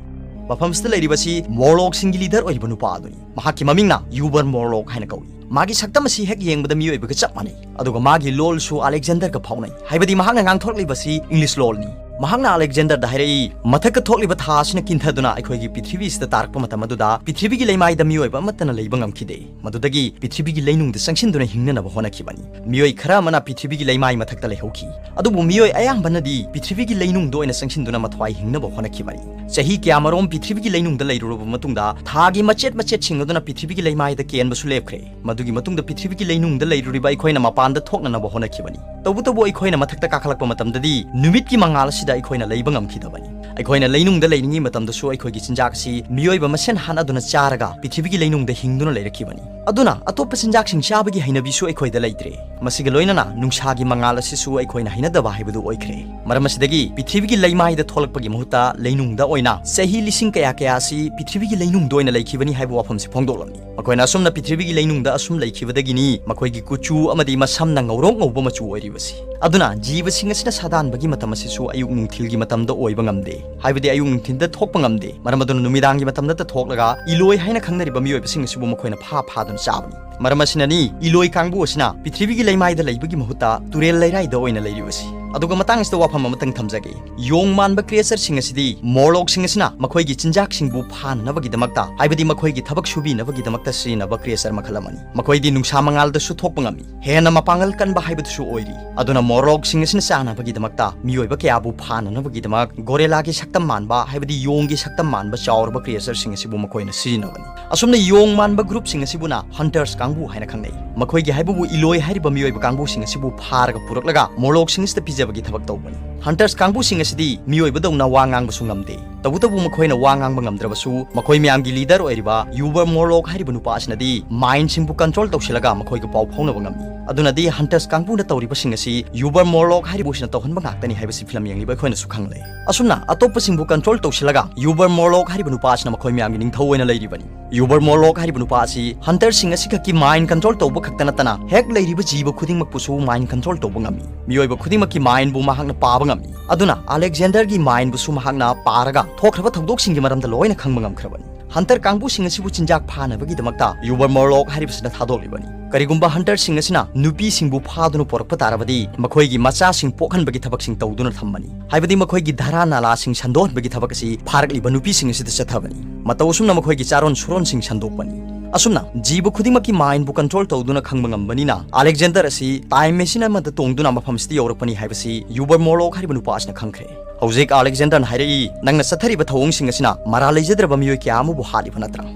ꯃꯐꯝꯁꯤꯗ ꯂꯩꯔꯤꯕꯁꯤ ꯃꯣꯔꯂꯣꯛꯁꯤꯡꯒꯤ ꯂꯤꯗꯔ ꯑꯣꯏꯔꯤꯕ ꯅꯨꯄꯥ ꯑꯗꯨꯅꯤ꯫ ꯃꯍꯥꯛꯀꯤ ꯃꯃꯤꯡꯅ ꯌꯨꯕꯔ ꯃꯣꯔꯂꯣꯛ ꯍꯥꯏꯅ ꯀꯧꯏ꯫ ꯃꯥꯒꯤ ꯁꯛꯇꯝ ꯑꯁꯤ ꯍꯦꯛ ꯌꯦꯡꯕꯗ ꯃꯤꯑꯣꯏꯕꯒ ꯆꯞ ꯃꯥꯟꯅꯩ, ꯑꯗꯨꯒ ꯃꯥꯒꯤ ꯂꯣꯜꯁꯨ ꯑꯂꯦꯛꯖꯦꯟꯗꯔꯒ ꯐꯥꯎꯅꯩ, ꯍꯥꯏꯕꯗꯤ ꯃꯍꯥꯛꯅ ꯉꯥꯡꯊꯣꯔꯛꯂꯤꯕꯁꯤ ꯏꯪꯂꯤꯁ ꯂꯣꯜꯅꯤ꯫ ꯃꯍꯥꯛꯅ ꯑꯂꯦꯛꯖꯦꯟꯗꯔꯗ ꯍꯥꯏꯔꯛꯏ, "ꯃꯊꯛꯇ ꯊꯣꯛꯂꯤꯕ ꯊꯥ ꯑꯁꯤꯅ ꯀꯤꯟꯊꯗꯨꯅ ꯑꯩꯈꯣꯏꯒꯤ ꯄ꯭ꯔꯤꯊꯤꯕꯤ ꯑꯁꯤꯗ ꯇꯥꯔꯛꯄ ꯃꯇꯝ ꯑꯗꯨꯗ ꯄ꯭ꯔꯤꯊꯤꯕꯤꯒꯤ ꯂꯩꯃꯥꯏꯗ ꯃꯤꯑꯣꯏꯕ ꯑꯃꯠꯇꯅ ꯂꯩꯕ ꯉꯝꯈꯤꯗꯦ꯫ ꯃꯗꯨꯗꯒꯤ ꯄ꯭ꯔꯤꯊꯤꯕꯤꯒꯤ ꯂꯩꯅꯨꯡꯗ ꯆꯪꯁꯤꯟꯗꯨꯅ ꯍꯤꯡꯅꯅꯕ ꯍꯣꯠꯅꯈꯤꯕꯅꯤ꯫ ꯃꯤꯑꯣꯏ ꯈꯔ ꯑꯃꯅ ꯄ꯭ꯔꯤꯊꯤꯕꯤꯒꯤ ꯂꯩꯃꯥꯏ ꯃꯊꯛꯇ ꯂꯩꯍꯧꯈꯤ, ꯑꯗꯨꯕꯨ ꯃꯤꯑꯣꯏ ꯑꯌꯥꯝꯕꯅꯗꯤ ꯄ꯭ꯔꯤꯊꯤꯕꯤꯒꯤ ꯂꯩꯅꯨꯡꯗ ꯑꯣꯏꯅ ꯆꯪꯁꯤꯟꯗꯨꯅ ꯃꯊ꯭ꯋꯥꯏ ꯍꯤꯡꯅꯕ ꯍꯣꯠꯅꯈꯤꯕꯅꯤ꯫ ꯆꯍꯤ ꯀꯌꯥꯃꯔꯣꯝ ꯄ꯭ꯔꯤꯊꯤꯕꯤꯒꯤ ꯂꯩꯅꯨꯡꯗ ꯂꯩꯔꯨꯔꯕ ꯃꯇꯨꯡꯗ ꯊꯥꯒꯤ ꯃꯆꯦꯠ ꯃꯆꯦꯠꯁꯤꯡ ꯑꯗꯨꯅ ꯄ꯭ꯔꯤꯊꯤꯕꯤꯒꯤ ꯂꯩꯃꯥꯏꯗ ꯀꯦꯟꯕꯁꯨ ꯂꯦꯞꯈ꯭ꯔꯦ꯫ ꯃꯗꯨꯒꯤ ꯃꯇꯨꯡꯗ ꯄ꯭ꯔꯤꯊꯤꯕꯤꯒꯤ ꯂꯩꯅꯨꯡꯗ ꯂꯩꯔꯨꯔꯤꯕ ꯑꯩꯈꯣꯏꯅ ꯃꯄꯥꯟꯗ ꯊꯣꯛꯅꯅꯕ ꯍꯣꯠꯅꯈꯤꯕꯅꯤ꯫ ꯇꯧꯕꯇꯕꯨ ꯑꯩꯈꯣꯏꯅ ꯃꯊꯛꯇ ꯀꯥꯈꯠꯂꯛꯄ ꯃꯇꯝꯗꯗꯤ ꯅꯨꯃꯤꯠꯀꯤ ꯃꯉꯥꯜ ꯑꯁꯤꯗ ꯑꯩꯈꯣꯏꯅ ꯂꯩꯕ ꯉꯝꯈꯤꯗꯕꯅꯤ꯫ ꯑꯩꯈꯣꯏꯅ ꯂꯩꯅꯨꯡꯗ ꯂꯩꯔꯤꯉꯩ ꯃꯇꯝꯗꯁꯨ ꯑꯩꯈꯣꯏꯒꯤ ꯆꯤꯟꯖꯥꯛ ꯑꯁꯤ ꯃꯤꯑꯣꯏꯕ ꯃꯁꯦꯟ ꯍꯥꯠꯅꯗꯨꯅ ꯆꯥꯔꯒ ꯄ꯭ꯔꯤꯊꯤꯕꯤꯒꯤ ꯂꯩꯅꯨꯡꯗ ꯍꯤꯡꯗꯨꯅ ꯂꯩꯔꯛꯈꯤꯕꯅꯤ꯫ ꯑꯗꯨꯅ ꯑꯇꯣꯞꯄ ꯆꯤꯟꯖꯥꯛꯁꯤꯡ ꯆꯥꯕꯒꯤ ꯍꯩꯅꯕꯤꯁꯨ ꯑꯩꯈꯣꯏꯗ ꯂꯩꯇ꯭ꯔꯦ꯫ ꯃꯁꯤꯒ ꯂꯣꯏꯅꯅ ꯅꯨꯡꯁꯥꯒꯤ ꯃꯉꯥꯜ ꯑꯁꯤꯁꯨ ꯑꯩꯈꯣꯏꯅ ꯍꯩꯅꯗꯕ ꯍꯥꯏꯕꯗꯨ ꯑꯣꯏꯈ꯭ꯔꯦ꯫ ꯃꯔꯝ ꯑꯁꯤꯗꯒꯤ ꯄ꯭ꯔꯤꯊꯤꯕꯤꯒꯤ ꯂꯩꯃꯥꯏꯗ ꯊꯣꯛꯂꯛꯄꯒꯤ ꯃꯍꯨꯠꯇ ꯂꯩꯅꯨꯡꯗ ꯑꯣꯏꯅ ꯆꯍꯤ ꯂꯤꯁꯤꯡ ꯀꯌꯥ ꯀꯌꯥ ꯑꯁꯤ ꯄ꯭ꯔꯤꯊꯤꯕꯤꯒꯤ ꯂꯩꯅꯨꯡꯗ ꯑꯣꯏꯅ ꯂꯩꯈꯤꯕꯅꯤ ꯍꯥꯏꯕ ꯋꯥꯐꯝꯁꯤ ꯐꯣꯡꯗꯣꯛꯂꯝꯃꯤ꯫ ꯃꯈꯣꯏꯅ ꯑꯁꯨꯝꯅ ꯄ꯭ꯔꯤꯊꯤꯕꯤꯒꯤ ꯂꯩꯅꯨꯡꯗ ꯑꯁꯨꯝ ꯂꯩꯈꯤꯕꯗꯒꯤꯅꯤ ꯃꯈꯣꯏꯒꯤ ꯀꯨꯆꯨ ꯑꯃꯗꯤ ꯃꯁꯝꯅ ꯉꯧꯔꯣꯛ ꯉꯧꯕ ꯃꯆꯨ ꯑꯣꯏꯔꯤꯕꯁꯤ꯫ ꯑꯗꯨꯅ ꯖꯤꯕꯁꯤꯡ ꯑꯁꯤꯅ ꯁꯥꯗꯥꯟꯕꯒꯤ ꯃꯇꯝ ꯑꯁꯤꯁꯨ ꯑꯌꯨꯛ ꯅꯨꯡꯊꯤꯜꯒꯤ ꯃꯇꯝꯗ ꯑꯣꯏꯕ ꯉꯝꯗꯦ꯫ ꯍꯥꯏꯕꯗꯤ ꯑꯌꯨꯛ ꯅꯨꯡꯊꯤꯜꯗ ꯊꯣꯛꯄ ꯉꯝꯗꯦ꯫ ꯃꯔꯝ ꯑꯗꯨꯅ ꯅꯨꯃꯤꯗꯥꯡꯒꯤ ꯃꯇꯝꯗꯇ ꯊꯣꯛꯂꯒ ꯏꯂꯣꯏ ꯍꯥꯏꯅ ꯈꯪꯅꯔꯤꯕ ꯃꯤꯑꯣꯏꯕꯁꯤꯡ ꯑꯁꯤꯕꯨ ꯃꯈꯣꯏꯅ ꯐꯥ ꯐꯥꯗꯨꯅ ꯆꯥꯕꯅꯤ꯫ ꯃꯔꯝ ꯑꯁꯤꯅꯅꯤ ꯏꯂꯣꯏ ꯀꯥꯡꯕꯨ ꯑꯁꯤꯅ ꯄ꯭ꯔꯤꯊꯤꯕꯤꯒꯤ ꯂꯩꯃꯥꯏꯗ ꯂꯩꯕꯒꯤ ꯃꯍꯨꯠꯇ ꯇꯨꯔꯦꯜ ꯂꯩꯔꯥꯏꯗ ꯑꯣꯏꯅ ꯂꯩꯔꯤꯕꯁꯤ꯫ ꯑꯗꯨꯒ ꯃꯇꯥꯡ ꯑꯁꯤꯗ ꯋꯥꯐꯝ ꯑꯃꯇꯪ ꯊꯝꯖꯒꯦ꯫ ꯌꯣꯡ ꯃꯥꯟꯕ ꯀ꯭ꯔꯤꯌꯦꯆꯔꯁꯤꯡ ꯑꯁꯤꯗꯤ ꯃꯣꯔꯂꯣꯛꯁꯤꯡ ꯑꯁꯤꯅ ꯃꯈꯣꯏꯒꯤ ꯆꯤꯟꯖꯥꯛꯁꯤꯡꯕꯨ ꯐꯥꯅꯅꯕꯒꯤꯗꯃꯛꯇ, ꯍꯥꯏꯕꯗꯤ ꯃꯈꯣꯏꯒꯤ ꯊꯕꯛ ꯁꯨꯕꯤꯅꯕꯒꯤꯗꯃꯛꯇ ꯁꯤꯖꯤꯟꯅꯕ ꯀ꯭ꯔꯤꯌꯦꯆꯔ ꯃꯈꯜ ꯑꯃꯅꯤ꯫ ꯃꯈꯣꯏꯗꯤ ꯅꯨꯡꯁꯥ ꯃꯉꯥꯜꯗꯁꯨ ꯊꯣꯛꯄ ꯉꯝꯃꯤ꯫ ꯍꯦꯟꯅ ꯃꯄꯥꯡꯒꯜ ꯀꯟꯕ ꯍꯥꯏꯕꯗꯨꯁꯨ ꯑꯣꯏꯔꯤ꯫ ꯑꯗꯨꯅ ꯃꯣꯔꯂꯣꯛꯁꯤꯡ ꯑꯁꯤꯅ ꯆꯥꯅꯕꯒꯤꯗꯃꯛꯇ ꯃꯤꯑꯣꯏꯕ ꯀꯌꯥꯕꯨ ꯐꯥꯅꯅꯕꯒꯤꯗꯃꯛ ꯒꯣꯔꯦꯂꯥꯒꯤ ꯁꯛꯇꯝ ꯃꯥꯟꯕ, ꯍꯥꯏꯕꯗꯤ ꯌꯣꯡꯒꯤ ꯁꯛꯇꯝ ꯃꯥꯟꯕ ꯆꯥꯎꯔꯕ ꯀ꯭ꯔꯤꯌꯦꯆꯔꯁꯤꯡ ꯑꯁꯤꯕꯨ ꯃꯈꯣꯏꯅ ꯁꯤꯖꯤꯟꯅꯕꯅꯤ꯫ ꯑꯁꯨꯝꯅ ꯌꯣꯡ ꯃꯥꯟꯕ ꯒ꯭ꯔꯨꯞꯁꯤꯡ ꯑꯁꯤꯕꯨꯅ ꯍꯟꯇꯔꯁ ꯀꯥꯡꯕꯨ ꯍꯥꯏꯅ ꯈꯪꯅꯩ꯫ ꯃꯈꯣꯏꯒꯤ ꯍꯥꯏꯕꯕꯨ ꯏꯂꯣꯏ ꯍꯥꯏꯔꯤꯕ ꯃꯤꯑꯣꯏꯕ ꯀꯥꯡꯕꯨꯁꯤꯡ ꯑꯁꯤꯕꯨ ꯐꯥꯔꯒ ꯄꯨꯔꯛꯂꯒ ꯃꯣꯔꯂꯣꯛꯁꯤꯡ ꯑꯁꯤꯗ ꯄꯤꯖꯕꯒꯤ ꯊꯕꯛ ꯇꯧꯕꯅꯤ꯫ ꯍꯟꯇꯔꯁ ꯀꯥꯡꯕꯨꯁꯤꯡ ꯑꯁꯤꯗꯤ ꯃꯤꯑꯣꯏꯕꯗꯧꯅ ꯋꯥ ꯉꯥꯡꯕꯁꯨ ꯉꯝꯗꯦ꯫ ꯇꯧꯕꯇꯕꯨ ꯃꯈꯣꯏꯅ ꯋꯥ ꯉꯥꯡꯕ ꯉꯝꯗ꯭ꯔꯕꯁꯨ ꯃꯈꯣꯏ ꯃꯌꯥꯝꯒꯤ ꯂꯤꯗꯔ ꯑꯣꯏꯔꯤꯕ ꯌꯨꯕꯔ ꯃꯣꯔꯂꯣꯛ ꯍꯥꯏꯔꯤꯕ ꯅꯨꯄꯥ ꯑꯁꯤꯅꯗꯤ ꯃꯥꯏꯟꯁꯤꯡꯕꯨ ꯀꯟꯇ꯭ꯔꯣꯜ ꯇꯧꯁꯤꯜꯂꯒ ꯃꯈꯣꯏꯒ ꯄꯥꯎ ꯐꯥꯎꯅꯕ ꯉꯝꯃꯤ꯫ ꯑꯗꯨꯅꯗꯤ ꯍꯟꯇꯔꯁ ꯀꯥꯡꯕꯨꯅ ꯇꯧꯔꯤꯕꯁꯤꯡ ꯑꯁꯤ ꯌꯨꯕꯔ ꯃꯣꯔꯂꯣꯛ ꯍꯥꯏꯔꯤꯕ ꯑꯁꯤꯅ ꯇꯧꯍꯟꯕ ꯉꯥꯛꯇꯅꯤ ꯍꯥꯏꯕꯁꯤ ꯐꯤꯂꯝ ꯌꯦꯡꯂꯤꯕ ꯑꯩꯈꯣꯏꯅꯁꯨ ꯈꯪꯂꯦ꯫ ꯑꯁꯨꯝꯅ ꯑꯇꯣꯞꯄꯁꯤꯡꯕꯨ ꯀꯟꯇ꯭ꯔꯣꯜ ꯇꯧꯁꯤꯜꯂꯒ ꯌꯨꯕꯔ ꯃꯣꯔꯂꯣꯛ ꯍꯥꯏꯔꯤꯕ ꯅꯨꯄꯥ ꯑꯁꯤꯅ ꯃꯈꯣꯏ ꯃꯌꯥꯝꯒꯤ ꯅꯤꯡꯊꯧ ꯑꯣꯏꯅ ꯂꯩꯔꯤꯕꯅꯤ꯫ ꯌꯨꯕꯔ ꯃꯣꯔꯂꯣꯛ ꯍꯥꯏꯔꯤꯕ ꯅꯨꯄꯥ ꯑꯁꯤ ꯍꯟꯇꯔꯁꯤꯡ ꯑꯁꯤꯈꯛꯀꯤ ꯃꯥꯏꯟ ꯀꯟꯇ꯭ꯔꯣꯜ ꯇꯧꯕ ꯈꯛꯇ ꯅꯠꯇꯅ ꯍꯦꯛ ꯂꯩꯔꯤꯕ ꯖꯤꯕ ꯈꯨꯗꯤꯡꯃꯛꯄꯨꯁꯨ ꯃꯥꯏꯟ ꯀꯟꯇ꯭ꯔꯣꯜ ꯇꯧꯕ ꯉꯝꯃꯤ꯫ ꯃꯤꯑꯣꯏꯕ ꯈꯨꯗꯤꯡꯃꯛꯀꯤ ꯃꯥꯏꯟꯕꯨ ꯃꯍꯥꯛꯅ ꯄꯥꯕ ꯉꯝꯃꯤ꯫ ꯑꯗꯨꯅ ꯑꯂꯦꯛꯖꯦꯟꯗꯔꯒꯤ ꯃꯥꯏꯟꯕꯨꯁꯨ ꯃꯍꯥꯛꯅ ꯄꯥꯔꯒ ꯊꯣꯛꯈ꯭ꯔꯕ ꯊꯧꯗꯣꯛꯁꯤꯡꯒꯤ ꯃꯔꯝꯗ ꯂꯣꯏꯅ ꯈꯪꯕ ꯉꯝꯈ꯭ꯔꯕꯅꯤ꯫ ꯍꯟꯇꯔ ꯀꯥꯡꯕꯨꯁꯤꯡ ꯑꯁꯤꯕꯨ ꯆꯤꯟꯖꯥꯛ ꯐꯥꯅꯕꯒꯤꯗꯃꯛꯇ ꯌꯨꯕꯔ ꯃꯣꯔꯂꯣꯛ ꯍꯥꯏꯔꯤꯕꯁꯤꯅ ꯊꯥꯗꯣꯛꯂꯤꯕꯅꯤ꯫ ꯀꯔꯤꯒꯨꯝꯕ ꯍꯟꯇꯔꯁꯤꯡ ꯑꯁꯤꯅ ꯅꯨꯄꯤꯁꯤꯡꯕꯨ ꯐꯥꯗꯨꯅ ꯄꯨꯔꯛꯄ ꯇꯥꯔꯕꯗꯤ ꯃꯈꯣꯏꯒꯤ ꯃꯆꯥꯁꯤꯡ ꯄꯣꯛꯍꯟꯕꯒꯤ ꯊꯕꯛꯁꯤꯡ ꯇꯧꯗꯨꯅ ꯊꯝꯕꯅꯤ꯫ ꯍꯥꯏꯕꯗꯤ ꯃꯈꯣꯏꯒꯤ ꯙꯔꯥ ꯅꯥꯂꯥꯁꯤꯡ ꯁꯟꯗꯣꯛꯍꯟꯕꯒꯤ ꯊꯕꯛ ꯑꯁꯤ ꯐꯥꯔꯛꯂꯤꯕ ꯅꯨꯄꯤꯁꯤꯡ ꯑꯁꯤꯗ ꯆꯠꯊꯕꯅꯤ꯫ ꯃꯇꯧ ꯑꯁꯨꯝꯅ ꯃꯈꯣꯏꯒꯤ ꯆꯥꯔꯣꯟ ꯁꯨꯔꯣꯟꯁꯤꯡ ꯁꯟꯗꯣꯛꯄꯅꯤ꯫ ꯑꯁꯨꯝꯅ ꯖꯤꯕ ꯈꯨꯗꯤꯡꯃꯛꯀꯤ ꯃꯥꯏꯟꯕꯨ ꯀꯟꯇ꯭ꯔꯣꯜ ꯇꯧꯗꯨꯅ ꯈꯪꯕ ꯉꯝꯕꯅꯤꯅ ꯑꯂꯦꯛꯖꯦꯟꯗꯔ ꯑꯁꯤ ꯇꯥꯏꯝ ꯃꯦꯁꯤꯟ ꯑꯃꯗ ꯇꯣꯡꯗꯨꯅ ꯃꯐꯝꯁꯤꯗ ꯌꯧꯔꯛꯄꯅꯤ ꯍꯥꯏꯕꯁꯤ ꯌꯨꯕꯔ ꯃꯣꯔꯂꯣꯛ ꯍꯥꯏꯔꯤꯕ ꯅꯨꯄꯥ ꯑꯁꯤꯅ ꯈꯪꯈ꯭ꯔꯦ꯫ ꯍꯧꯖꯤꯛ ꯑꯂꯦꯛꯖꯦꯟꯗꯔꯅ ꯍꯥꯏꯔꯛꯏ, "ꯅꯪꯅ ꯆꯠꯊꯔꯤꯕ ꯊꯧꯑꯣꯡꯁꯤꯡ ꯑꯁꯤꯅ ꯃꯔꯥꯜ ꯂꯩꯖꯗ꯭ꯔꯕ ꯃꯤꯑꯣꯏ ꯀꯌꯥ ꯑꯃꯕꯨ ꯍꯥꯠꯂꯤꯕ ꯅꯠꯇ꯭ꯔꯥ?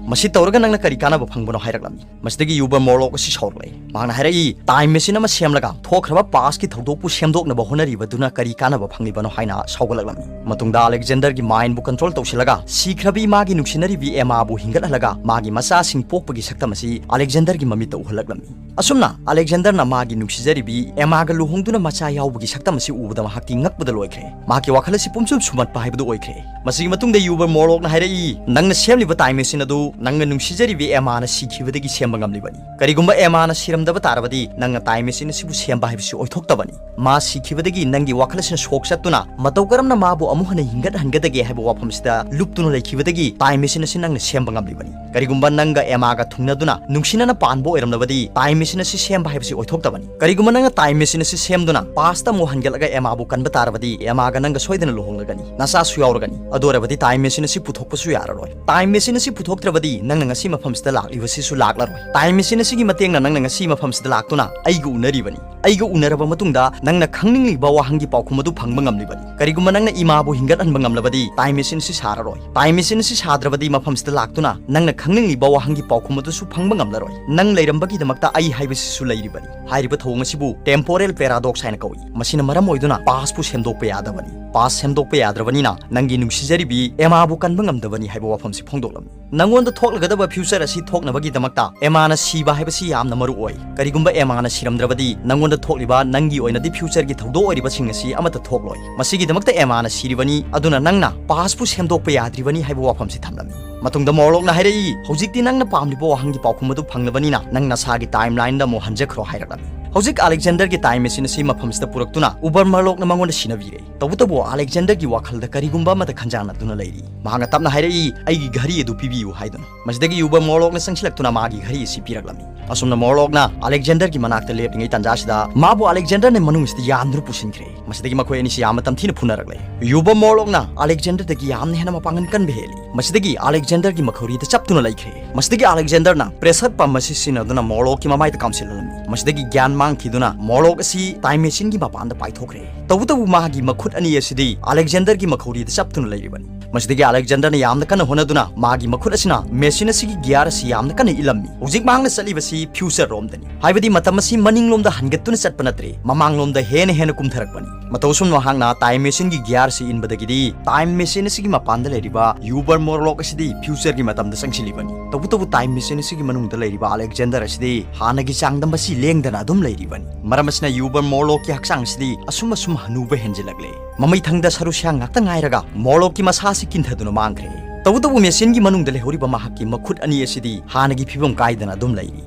ꯃꯁꯤ ꯇꯧꯔꯒ ꯅꯪꯅ ꯀꯔꯤ ꯀꯥꯟꯅꯕ ꯐꯪꯕꯅꯣ?" ꯍꯥꯏꯔꯛꯂꯝꯃꯤ꯫ ꯃꯁꯤꯗꯒꯤ ꯌꯨꯕꯔ ꯃꯣꯔꯂꯣꯛ ꯑꯁꯤ ꯁꯥꯎꯔꯛꯂꯦ꯫ ꯃꯍꯥꯛꯅ ꯍꯥꯏꯔꯛꯏ, "ꯇꯥꯏꯝ ꯃꯦꯁꯤꯟ ꯑꯃ ꯁꯦꯝꯂꯒ ꯊꯣꯛꯈ꯭ꯔꯕ ꯄꯥꯁꯀꯤ ꯊꯧꯗꯣꯛꯄꯨ ꯁꯦꯝꯗꯣꯛꯅꯕ ꯍꯣꯠꯅꯔꯤꯕꯗꯨꯅ ꯀꯔꯤ ꯀꯥꯟꯅꯕ ꯐꯪꯂꯤꯕꯅꯣ?" ꯍꯥꯏꯅ ꯁꯥꯎꯒꯠꯂꯛꯂꯝꯃꯤ꯫ ꯃꯇꯨꯡꯗ ꯑꯂꯦꯛꯖꯦꯟꯗꯔꯒꯤ ꯃꯥꯏꯟꯕꯨ ꯀꯟꯇ꯭ꯔꯣꯜ ꯇꯧꯁꯤꯜꯂꯒ ꯁꯤꯈ꯭ꯔꯕꯤ ꯃꯥꯒꯤ ꯅꯨꯡꯁꯤꯅꯔꯤꯕꯤ ꯑꯦꯃꯥꯕꯨ ꯍꯤꯡꯒꯠꯍꯜꯂꯒ ꯃꯥꯒꯤ ꯃꯆꯥꯁꯤꯡ ꯄꯣꯛꯄꯒꯤ ꯁꯛꯇꯝ ꯑꯁꯤ ꯑꯂꯦꯛꯖꯦꯟꯗꯔꯒꯤ ꯃꯃꯤꯠꯇ ꯎꯍꯜꯂꯛꯂꯝꯃꯤ꯫ ꯑꯁꯨꯝꯅ ꯑꯂꯦꯛꯖꯦꯟꯗꯔꯅ ꯃꯥꯒꯤ ꯅꯨꯡꯁꯤꯖꯔꯤꯕꯤ ꯑꯦꯃꯥꯒ ꯂꯨꯍꯣꯡꯗꯨꯅ ꯃꯆꯥ ꯌꯥꯎꯕꯒꯤ ꯁꯛꯇꯝ ꯑꯁꯤ ꯎꯕꯗ ꯃꯍꯥꯛꯇꯤ ꯉꯛꯄꯗ ꯂꯣꯏꯈ꯭ꯔꯦ꯫ ꯃꯍꯥꯛꯀꯤ ꯋꯥꯈꯜ ꯁꯤ ꯄꯨꯝꯁꯨꯝ ꯁꯨꯝꯍꯠꯄ ꯍꯥꯏꯕꯗꯨ ꯑꯣꯏꯈ꯭ꯔꯦ꯫ ꯃꯁꯤꯒꯤ ꯃꯇꯨꯡꯗ ꯌꯨꯕꯔ ꯃꯣꯔꯂꯣꯛꯅ ꯍꯥꯏꯔꯛꯏ, "ꯅꯪꯅ ꯁꯦꯝꯂꯤꯕ ꯇꯥꯏꯝ ꯃꯦꯁꯤꯟ ꯑꯗꯨ ꯅꯪꯅ ꯅꯨꯡꯁꯤꯖꯔꯤꯕꯤ ꯑꯦꯃꯥꯅ ꯁꯤꯈꯤꯕꯗꯒꯤ ꯁꯦꯝꯕ ꯉꯝꯂꯤꯕꯅꯤ꯫ ꯀꯔꯤꯒꯨꯝꯕ ꯑꯦꯃꯥꯅ ꯁꯤꯔꯝꯗꯕ ꯇꯥꯔꯕꯗꯤ ꯅꯪꯅ ꯇꯥꯏꯝ ꯃꯦꯁꯤꯟ ꯑꯁꯤꯕꯨ ꯁꯦꯝꯕ ꯍꯥꯏꯕꯁꯤ ꯑꯣꯏꯊꯣꯛꯇꯕꯅꯤ꯫ ꯃꯥ ꯁꯤꯈꯤꯕꯗꯒꯤ ꯅꯪꯒꯤ ꯋꯥꯈꯜ ꯑꯁꯤꯅ ꯁꯣꯛ ꯆꯠꯇꯨꯅ ꯃꯇꯧ ꯀꯔꯝꯅ ꯃꯥꯕꯨ ꯑꯃꯨꯛ ꯍꯟꯅ ꯍꯤꯡꯒꯠꯍꯟꯒꯗꯒꯦ ꯍꯥꯏꯕ ꯋꯥꯐꯝꯁꯤꯗ ꯂꯨꯞꯇꯨꯅ ꯂꯩꯈꯤꯕꯗꯒꯤ ꯇꯥꯏꯝ ꯃꯦꯁꯤꯟ ꯑꯁꯤ ꯅꯪꯅ ꯁꯦꯝꯕ ꯉꯝꯂꯤꯕꯅꯤ꯫ ꯀꯔꯤꯒꯨꯝꯕ ꯅꯪꯒ ꯑꯦꯃꯥꯒ ꯊꯨꯡꯅꯗꯨꯅ ꯅꯨꯡꯁꯤꯅꯅ ꯄꯥꯟꯕ ꯑꯣꯏꯔꯝꯂꯕꯗꯤ ꯇꯥꯏꯝ ꯃꯦꯁꯤꯟ ꯑꯁꯤ ꯁꯦꯝꯕ ꯍꯥꯏꯕꯁꯤ ꯑꯣꯏꯊꯣꯛꯇꯕꯅꯤ꯫ ꯀꯔꯤꯒꯨꯝꯕ ꯅꯪꯅ ꯇꯥꯏꯝ ꯃꯦꯁꯤꯟ ꯑꯁꯤ ꯁꯦꯝꯗꯨꯅ ꯄꯥꯁꯇ ꯑꯃꯨꯛ ꯍꯟꯒꯠꯂꯒ ꯑꯦꯃꯥꯕꯨ ꯀꯟꯕ ꯇꯥꯔꯕꯗꯤ ꯑꯦꯃꯥꯒ ꯅꯪꯒ ꯁꯣꯏꯗꯅ ꯂꯨꯍꯣꯡꯂꯒꯅꯤ, ꯅꯆꯥꯁꯨ ꯌꯥꯎꯔꯒꯅꯤ꯫ ꯑꯗꯨ ꯑꯣꯏꯔꯕꯗꯤ ꯇꯥꯏꯝ ꯃꯦꯁꯤꯟ ꯑꯁꯤ ꯄꯨꯊꯣꯛꯄꯁꯨ ꯌꯥꯔꯔꯣꯏ꯫ ꯇꯥꯏꯝ ꯃꯦꯁꯤꯟ ꯑꯁꯤ ꯄꯨꯊꯣꯛꯇ꯭ꯔꯕꯗꯤ ꯅꯪꯅ ꯉꯁꯤ ꯃꯐꯝꯁꯤꯗ ꯂꯥꯛꯂꯤꯕꯁꯤꯁꯨ ꯂꯥꯛꯂꯔꯣꯏ꯫ ꯇꯥꯏꯝ ꯃꯦꯁꯤꯟ ꯑꯁꯤꯒꯤ ꯃꯇꯦꯡꯅ ꯅꯪꯅ ꯉꯁꯤ ꯃꯐꯝꯁꯤꯗ ꯂꯥꯛꯇꯨꯅ ꯑꯩꯒ ꯎꯅꯔꯤꯕꯅꯤ꯫ ꯑꯩꯒ ꯎꯅꯔꯕ ꯃꯇꯨꯡꯗ ꯅꯪꯅ ꯈꯪꯅꯤꯡꯂꯤꯕ ꯋꯥꯍꯪꯒꯤ ꯄꯥꯎꯈꯨꯝ ꯑꯗꯨ ꯐꯪꯕ ꯉꯝꯂꯤꯕꯅꯤ꯫ ꯀꯔꯤꯒꯨꯝꯕ ꯅꯪꯅ ꯏꯃꯥꯕꯨ ꯍꯤꯡꯒꯠꯍꯟꯕ ꯉꯝꯂꯕꯗꯤ ꯇꯥꯏꯝ ꯃꯦꯁꯤꯟ ꯑꯁꯤ ꯁꯥꯔꯔꯣꯏ꯫ ꯇꯥꯏꯝ ꯃꯦꯁꯤꯟ ꯑꯁꯤ ꯁꯥꯗ꯭ꯔꯕꯗꯤ ꯃꯐꯝꯁꯤꯗ ꯂꯥꯛꯇꯨꯅ ꯅꯪꯅ ꯈꯪꯅꯤꯡꯂꯤꯕ ꯋꯥꯍꯪꯒꯤ ꯄꯥꯎꯈꯨꯝ ꯑꯗꯨꯁꯨ ꯐꯪꯕ ꯉꯝꯂꯔꯣꯏ꯫ ꯅꯪ ꯂꯩꯔꯝꯕꯒꯤꯗꯃꯛꯇ ꯑꯩ ꯍꯥꯏꯕꯁꯤꯁꯨ ꯂꯩꯔꯤꯕꯅꯤ꯫ ꯍꯥꯏꯔꯤꯕ ꯊꯧꯑꯣꯡ ꯑꯁꯤꯕꯨ ꯇꯦꯝꯄꯣꯔꯦꯜ ꯄꯦꯔꯥꯗꯣꯛꯁ ꯍꯥꯏꯅ ꯀꯧꯏ꯫ ꯃꯁꯤꯅ ꯃꯔꯝ ꯑꯣꯏꯗꯨꯅ ꯄꯥꯁꯄꯨ ꯁꯦꯝꯗꯣꯛꯄ ꯌꯥꯗꯕꯅꯤ꯫ ꯄꯥꯁ ꯁꯦꯝꯗꯣꯛꯄ ꯌꯥꯗ꯭ꯔꯕꯅꯤꯅ ꯅꯪꯒꯤ ꯅꯨꯡꯁꯤꯖꯔꯤꯕꯤ ꯑꯦꯃꯥꯕꯨ ꯀꯟꯕ ꯉꯝꯗꯕꯅꯤ ꯍꯥꯏꯕ ꯋꯥꯐꯝꯁꯤ ꯐꯣꯡꯗꯣꯛꯂꯝꯃꯤ꯫ ꯅꯪꯉꯣꯟꯗ ꯊꯣꯛꯂꯒꯗꯕ ꯐ꯭ꯌꯨꯆꯔ ꯑꯁꯤ ꯊꯣꯛꯅꯕꯒꯤꯗꯃꯛꯇ ꯑꯦꯃꯥꯅ ꯁꯤꯕ ꯍꯥꯏꯕꯁꯤ ꯌꯥꯝꯅ ꯃꯔꯨ ꯑꯣꯏ꯫ ꯀꯔꯤꯒꯨꯝꯕ ꯑꯦꯃꯥꯅ ꯁꯤꯔꯝꯗ꯭ꯔꯕꯗꯤ ꯅꯪꯉꯣꯟꯗ ꯊꯣꯛꯂꯤꯕ ꯅꯪꯒꯤ ꯑꯣꯏꯅꯗꯤ ꯐ꯭ꯌꯨꯆꯔꯒꯤ ꯊꯧꯗꯣꯛ ꯑꯣꯏꯔꯤꯕꯁꯤꯡ ꯑꯁꯤ ꯑꯃꯠꯇ ꯊꯣꯛꯂꯣꯏ꯫ ꯃꯁꯤꯒꯤꯗꯃꯛꯇ ꯑꯦꯃꯥꯅ ꯁꯤꯔꯤꯕꯅꯤ, ꯑꯗꯨꯅ ꯅꯪꯅ ꯄꯥꯁꯄꯨ ꯁꯦꯝꯗꯣꯛꯄ ꯌꯥꯗ꯭ꯔꯤꯕꯅꯤ ꯍꯥꯏꯕ ꯋꯥꯐꯝꯁꯤ ꯊꯝꯂꯝꯃꯤ꯫ ꯃꯇꯨꯡꯗ ꯃꯣꯔꯂꯣꯛꯅ ꯍꯥꯏꯔꯛꯏ, "ꯍꯧꯖꯤꯛꯇꯤ ꯅꯪꯅ ꯄꯥꯝꯂꯤꯕ ꯋꯥꯍꯪꯒꯤ ꯄꯥꯎꯈꯨꯝ ꯑꯗꯨ ꯐꯪꯂꯕꯅꯤꯅ ꯅꯪ ꯅꯁꯥꯒꯤ ꯇꯥꯏꯝ ꯂꯥꯏꯟꯗ ꯑꯃꯨꯛ ꯍꯟꯖꯈ꯭ꯔꯣ" ꯍꯥꯏꯔꯛꯂꯝꯃꯤ꯫ ꯍꯧꯖꯤꯛ ꯑꯂꯦꯛꯖꯦꯟꯗꯔꯒꯤ ꯇꯥꯏꯝ ꯃꯦꯁꯤꯟ ꯑꯁꯤ ꯃꯐꯝꯁꯤꯗ ꯄꯨꯔꯛꯇꯨꯅ ꯎꯕꯔ ꯃꯔꯂꯣꯛꯅ ꯃꯉꯣꯟꯗ ꯁꯤꯟꯅꯕꯤꯔꯦ꯫ ꯇꯧꯕꯇꯕꯨ ꯑꯂꯦꯛꯖꯦꯟꯗꯔꯒꯤ ꯋꯥꯈꯜꯗ ꯀꯔꯤꯒꯨꯝꯕ ꯑꯃꯗ ꯈꯟꯖꯥꯟꯅꯗꯨꯅ ꯂꯩꯔꯤ꯫ ꯃꯍꯥꯛꯅ ꯇꯞꯅ ꯍꯥꯏꯔꯛꯏ, "ꯑꯩꯒꯤ ꯘꯔꯤ ꯑꯗꯨ ꯄꯤꯕꯤꯌꯨ" ꯍꯥꯏꯗꯨꯅ꯫ ꯃꯁꯤꯗꯒꯤ ꯎꯕꯔ ꯃꯣꯔꯂꯣꯛꯅ ꯆꯪꯁꯤꯜꯂꯛꯇꯨꯅ ꯃꯥꯒꯤ ꯘꯔꯤ ꯑꯁꯤ ꯄꯤꯔꯛꯂꯝꯃꯤ꯫ ꯑꯁꯨꯝꯅ ꯃꯣꯔꯂꯣꯛꯅ ꯑꯂꯦꯛꯖꯦꯟꯗꯔꯒꯤ ꯃꯅꯥꯛꯇ ꯂꯦꯞꯂꯤꯉꯩ ꯇꯥꯟꯖꯥꯁꯤꯗ ꯃꯥꯕꯨ ꯑꯂꯦꯛꯖꯦꯟꯗꯔꯅ ꯃꯅꯨꯡꯁꯤꯗ ꯌꯥꯟꯗꯨꯅ ꯄꯨꯁꯤꯟꯈ꯭ꯔꯦ꯫ ꯃꯁꯤꯗꯒꯤ ꯃꯈꯣꯏ ꯑꯅꯤꯁꯤ ꯌꯥꯝꯅ ꯇꯝꯊꯤꯅ ꯐꯨꯅꯔꯛꯂꯦ꯫ ꯌꯨꯕꯔ ꯃꯣꯔꯂꯣꯛꯅ ꯑꯂꯦꯛꯖꯦꯟꯗꯔꯗꯒꯤ ꯌꯥꯝꯅ ꯍꯦꯟꯅ ꯃꯄꯥꯡꯒꯜ ꯀꯟꯕ ꯍꯦꯜꯂꯤ꯫ ꯃꯁꯤꯗꯒꯤ ꯑꯂꯦꯛꯖꯦꯟꯗꯔꯒꯤ ꯃꯈꯧꯔꯤꯗ ꯆꯞꯇꯨꯅ ꯂꯩꯈ꯭ꯔꯦ꯫ ꯃꯁꯤꯗꯒꯤ ꯑꯂꯦꯛꯖꯦꯟꯗꯔꯅ ꯄ꯭ꯔꯦꯁꯔ ꯄꯝ ꯑꯁꯤ ꯁꯤꯖꯤꯟꯅꯗꯨꯅ ꯃꯣꯔꯂꯣꯛꯀꯤ ꯃꯃꯥꯏꯗ ꯀꯥꯝꯁꯤꯜꯂꯝꯃꯤ꯫ ꯃꯁꯤꯗꯒꯤ ꯒ꯭ꯌꯥꯟ ꯃꯥꯡꯈꯤꯗꯨꯅ ꯃꯣꯔꯂꯣꯛ ꯑꯁꯤ ꯇꯥꯏꯝ ꯃꯦꯁꯤꯟꯒꯤ ꯃꯄꯥꯟꯗ ꯄꯥꯏꯊꯣꯛꯈ꯭ꯔꯦ꯫ ꯇꯧꯕꯇꯕꯨ ꯃꯥꯒꯤ ꯃꯈꯨꯠ ꯑꯅꯤ ꯑꯁꯤꯗꯤ ꯑꯂꯦꯛꯖꯦꯟꯗꯔꯒꯤ ꯃꯈꯧꯔꯤꯗ ꯆꯞꯇꯨꯅ ꯂꯩꯔꯤꯕꯅꯤ꯫ ꯃꯁꯤꯗꯒꯤ ꯑꯂꯦꯛꯖꯦꯟꯗꯔꯅ ꯌꯥꯝꯅ ꯀꯟꯅ ꯍꯣꯠꯅꯗꯨꯅ ꯃꯥꯒꯤ ꯃꯈꯨꯠ ꯑꯁꯤꯅ ꯃꯦꯁꯤꯟ ꯑꯁꯤꯒꯤ ꯒꯤꯌꯥꯔ ꯑꯁꯤ ꯌꯥꯝꯅ ꯀꯟꯅ ꯏꯜꯂꯝꯃꯤ꯫ ꯍꯧꯖꯤꯛ ꯃꯍꯥꯛꯅ ꯆꯠꯂꯤꯕꯁꯤ future ꯔꯣꯝꯗꯅꯤ꯫ ꯍꯥꯏꯕꯗꯤ ꯃꯇꯝ ꯑꯁꯤ ꯃꯅꯤꯡꯂꯣꯝꯗ ꯍꯟꯒꯠꯇꯨꯅ ꯆꯠꯄ ꯅꯠꯇ꯭ꯔꯦ, ꯃꯃꯥꯡꯂꯣꯝꯗ ꯍꯦꯟꯅ ꯍꯦꯟꯅ ꯀꯨꯝꯊꯔꯛꯄꯅꯤ꯫ ꯃꯇꯧ ꯑꯁꯨꯝꯅ ꯃꯍꯥꯛꯅ time machine ꯒꯤ gear ꯑꯁꯤ ꯏꯟꯕꯗꯒꯤꯗꯤ time machine ꯑꯁꯤꯒꯤ ꯃꯄꯥꯟꯗ ꯂꯩꯔꯤꯕ Uber Morlock ꯑꯁꯤꯗꯤ future ꯒꯤ ꯃꯇꯝꯗ ꯆꯪꯁꯤꯜꯂꯤꯕꯅꯤ꯫ ꯇꯧꯕꯇꯕꯨ time machine ꯑꯁꯤꯒꯤ ꯃꯅꯨꯡꯗ ꯂꯩꯔꯤꯕ Alexander ꯑꯁꯤꯗꯤ ꯍꯥꯟꯅꯒꯤ ꯆꯥꯡꯗ ꯃꯁꯤ ꯂꯦꯡꯗꯅ ꯑꯗꯨꯝ ꯂꯩꯔꯤꯕꯅꯤ꯫ ꯃꯔꯝ ꯑꯁꯤꯅ Uber Morlock ꯀꯤ ꯍꯛꯆꯥꯡ ꯑꯁꯤꯗꯤ ꯑꯁꯨꯝ ꯑꯁꯨꯝ ꯍꯅꯨꯕ ꯍꯦꯟꯖꯤꯜꯂꯛꯂꯦ꯫ ꯃꯃꯩꯊꯪꯗ ꯁꯔꯨ ꯁꯌꯥꯡ ꯉꯥꯛꯇ ꯉꯥꯏꯔꯒ Morlock ꯀꯤ ꯃꯁꯥ ꯑꯁꯤ ꯀꯤꯟꯊꯗꯨꯅ ꯃꯥꯡꯈ꯭ꯔꯦ꯫ ꯇꯧꯕꯇꯕꯨ machine ꯒꯤ ꯃꯅꯨꯡꯗ ꯂꯩꯍꯧꯔꯤꯕ ꯃꯍꯥꯛꯀꯤ ꯃꯈꯨꯠ ꯑꯅꯤ ꯑꯁꯤꯗꯤ ꯍꯥꯟꯅꯒꯤ ꯐꯤꯕꯝ ꯀꯥꯏꯗꯅ ꯑꯗꯨꯝ ꯂꯩꯔꯤ꯫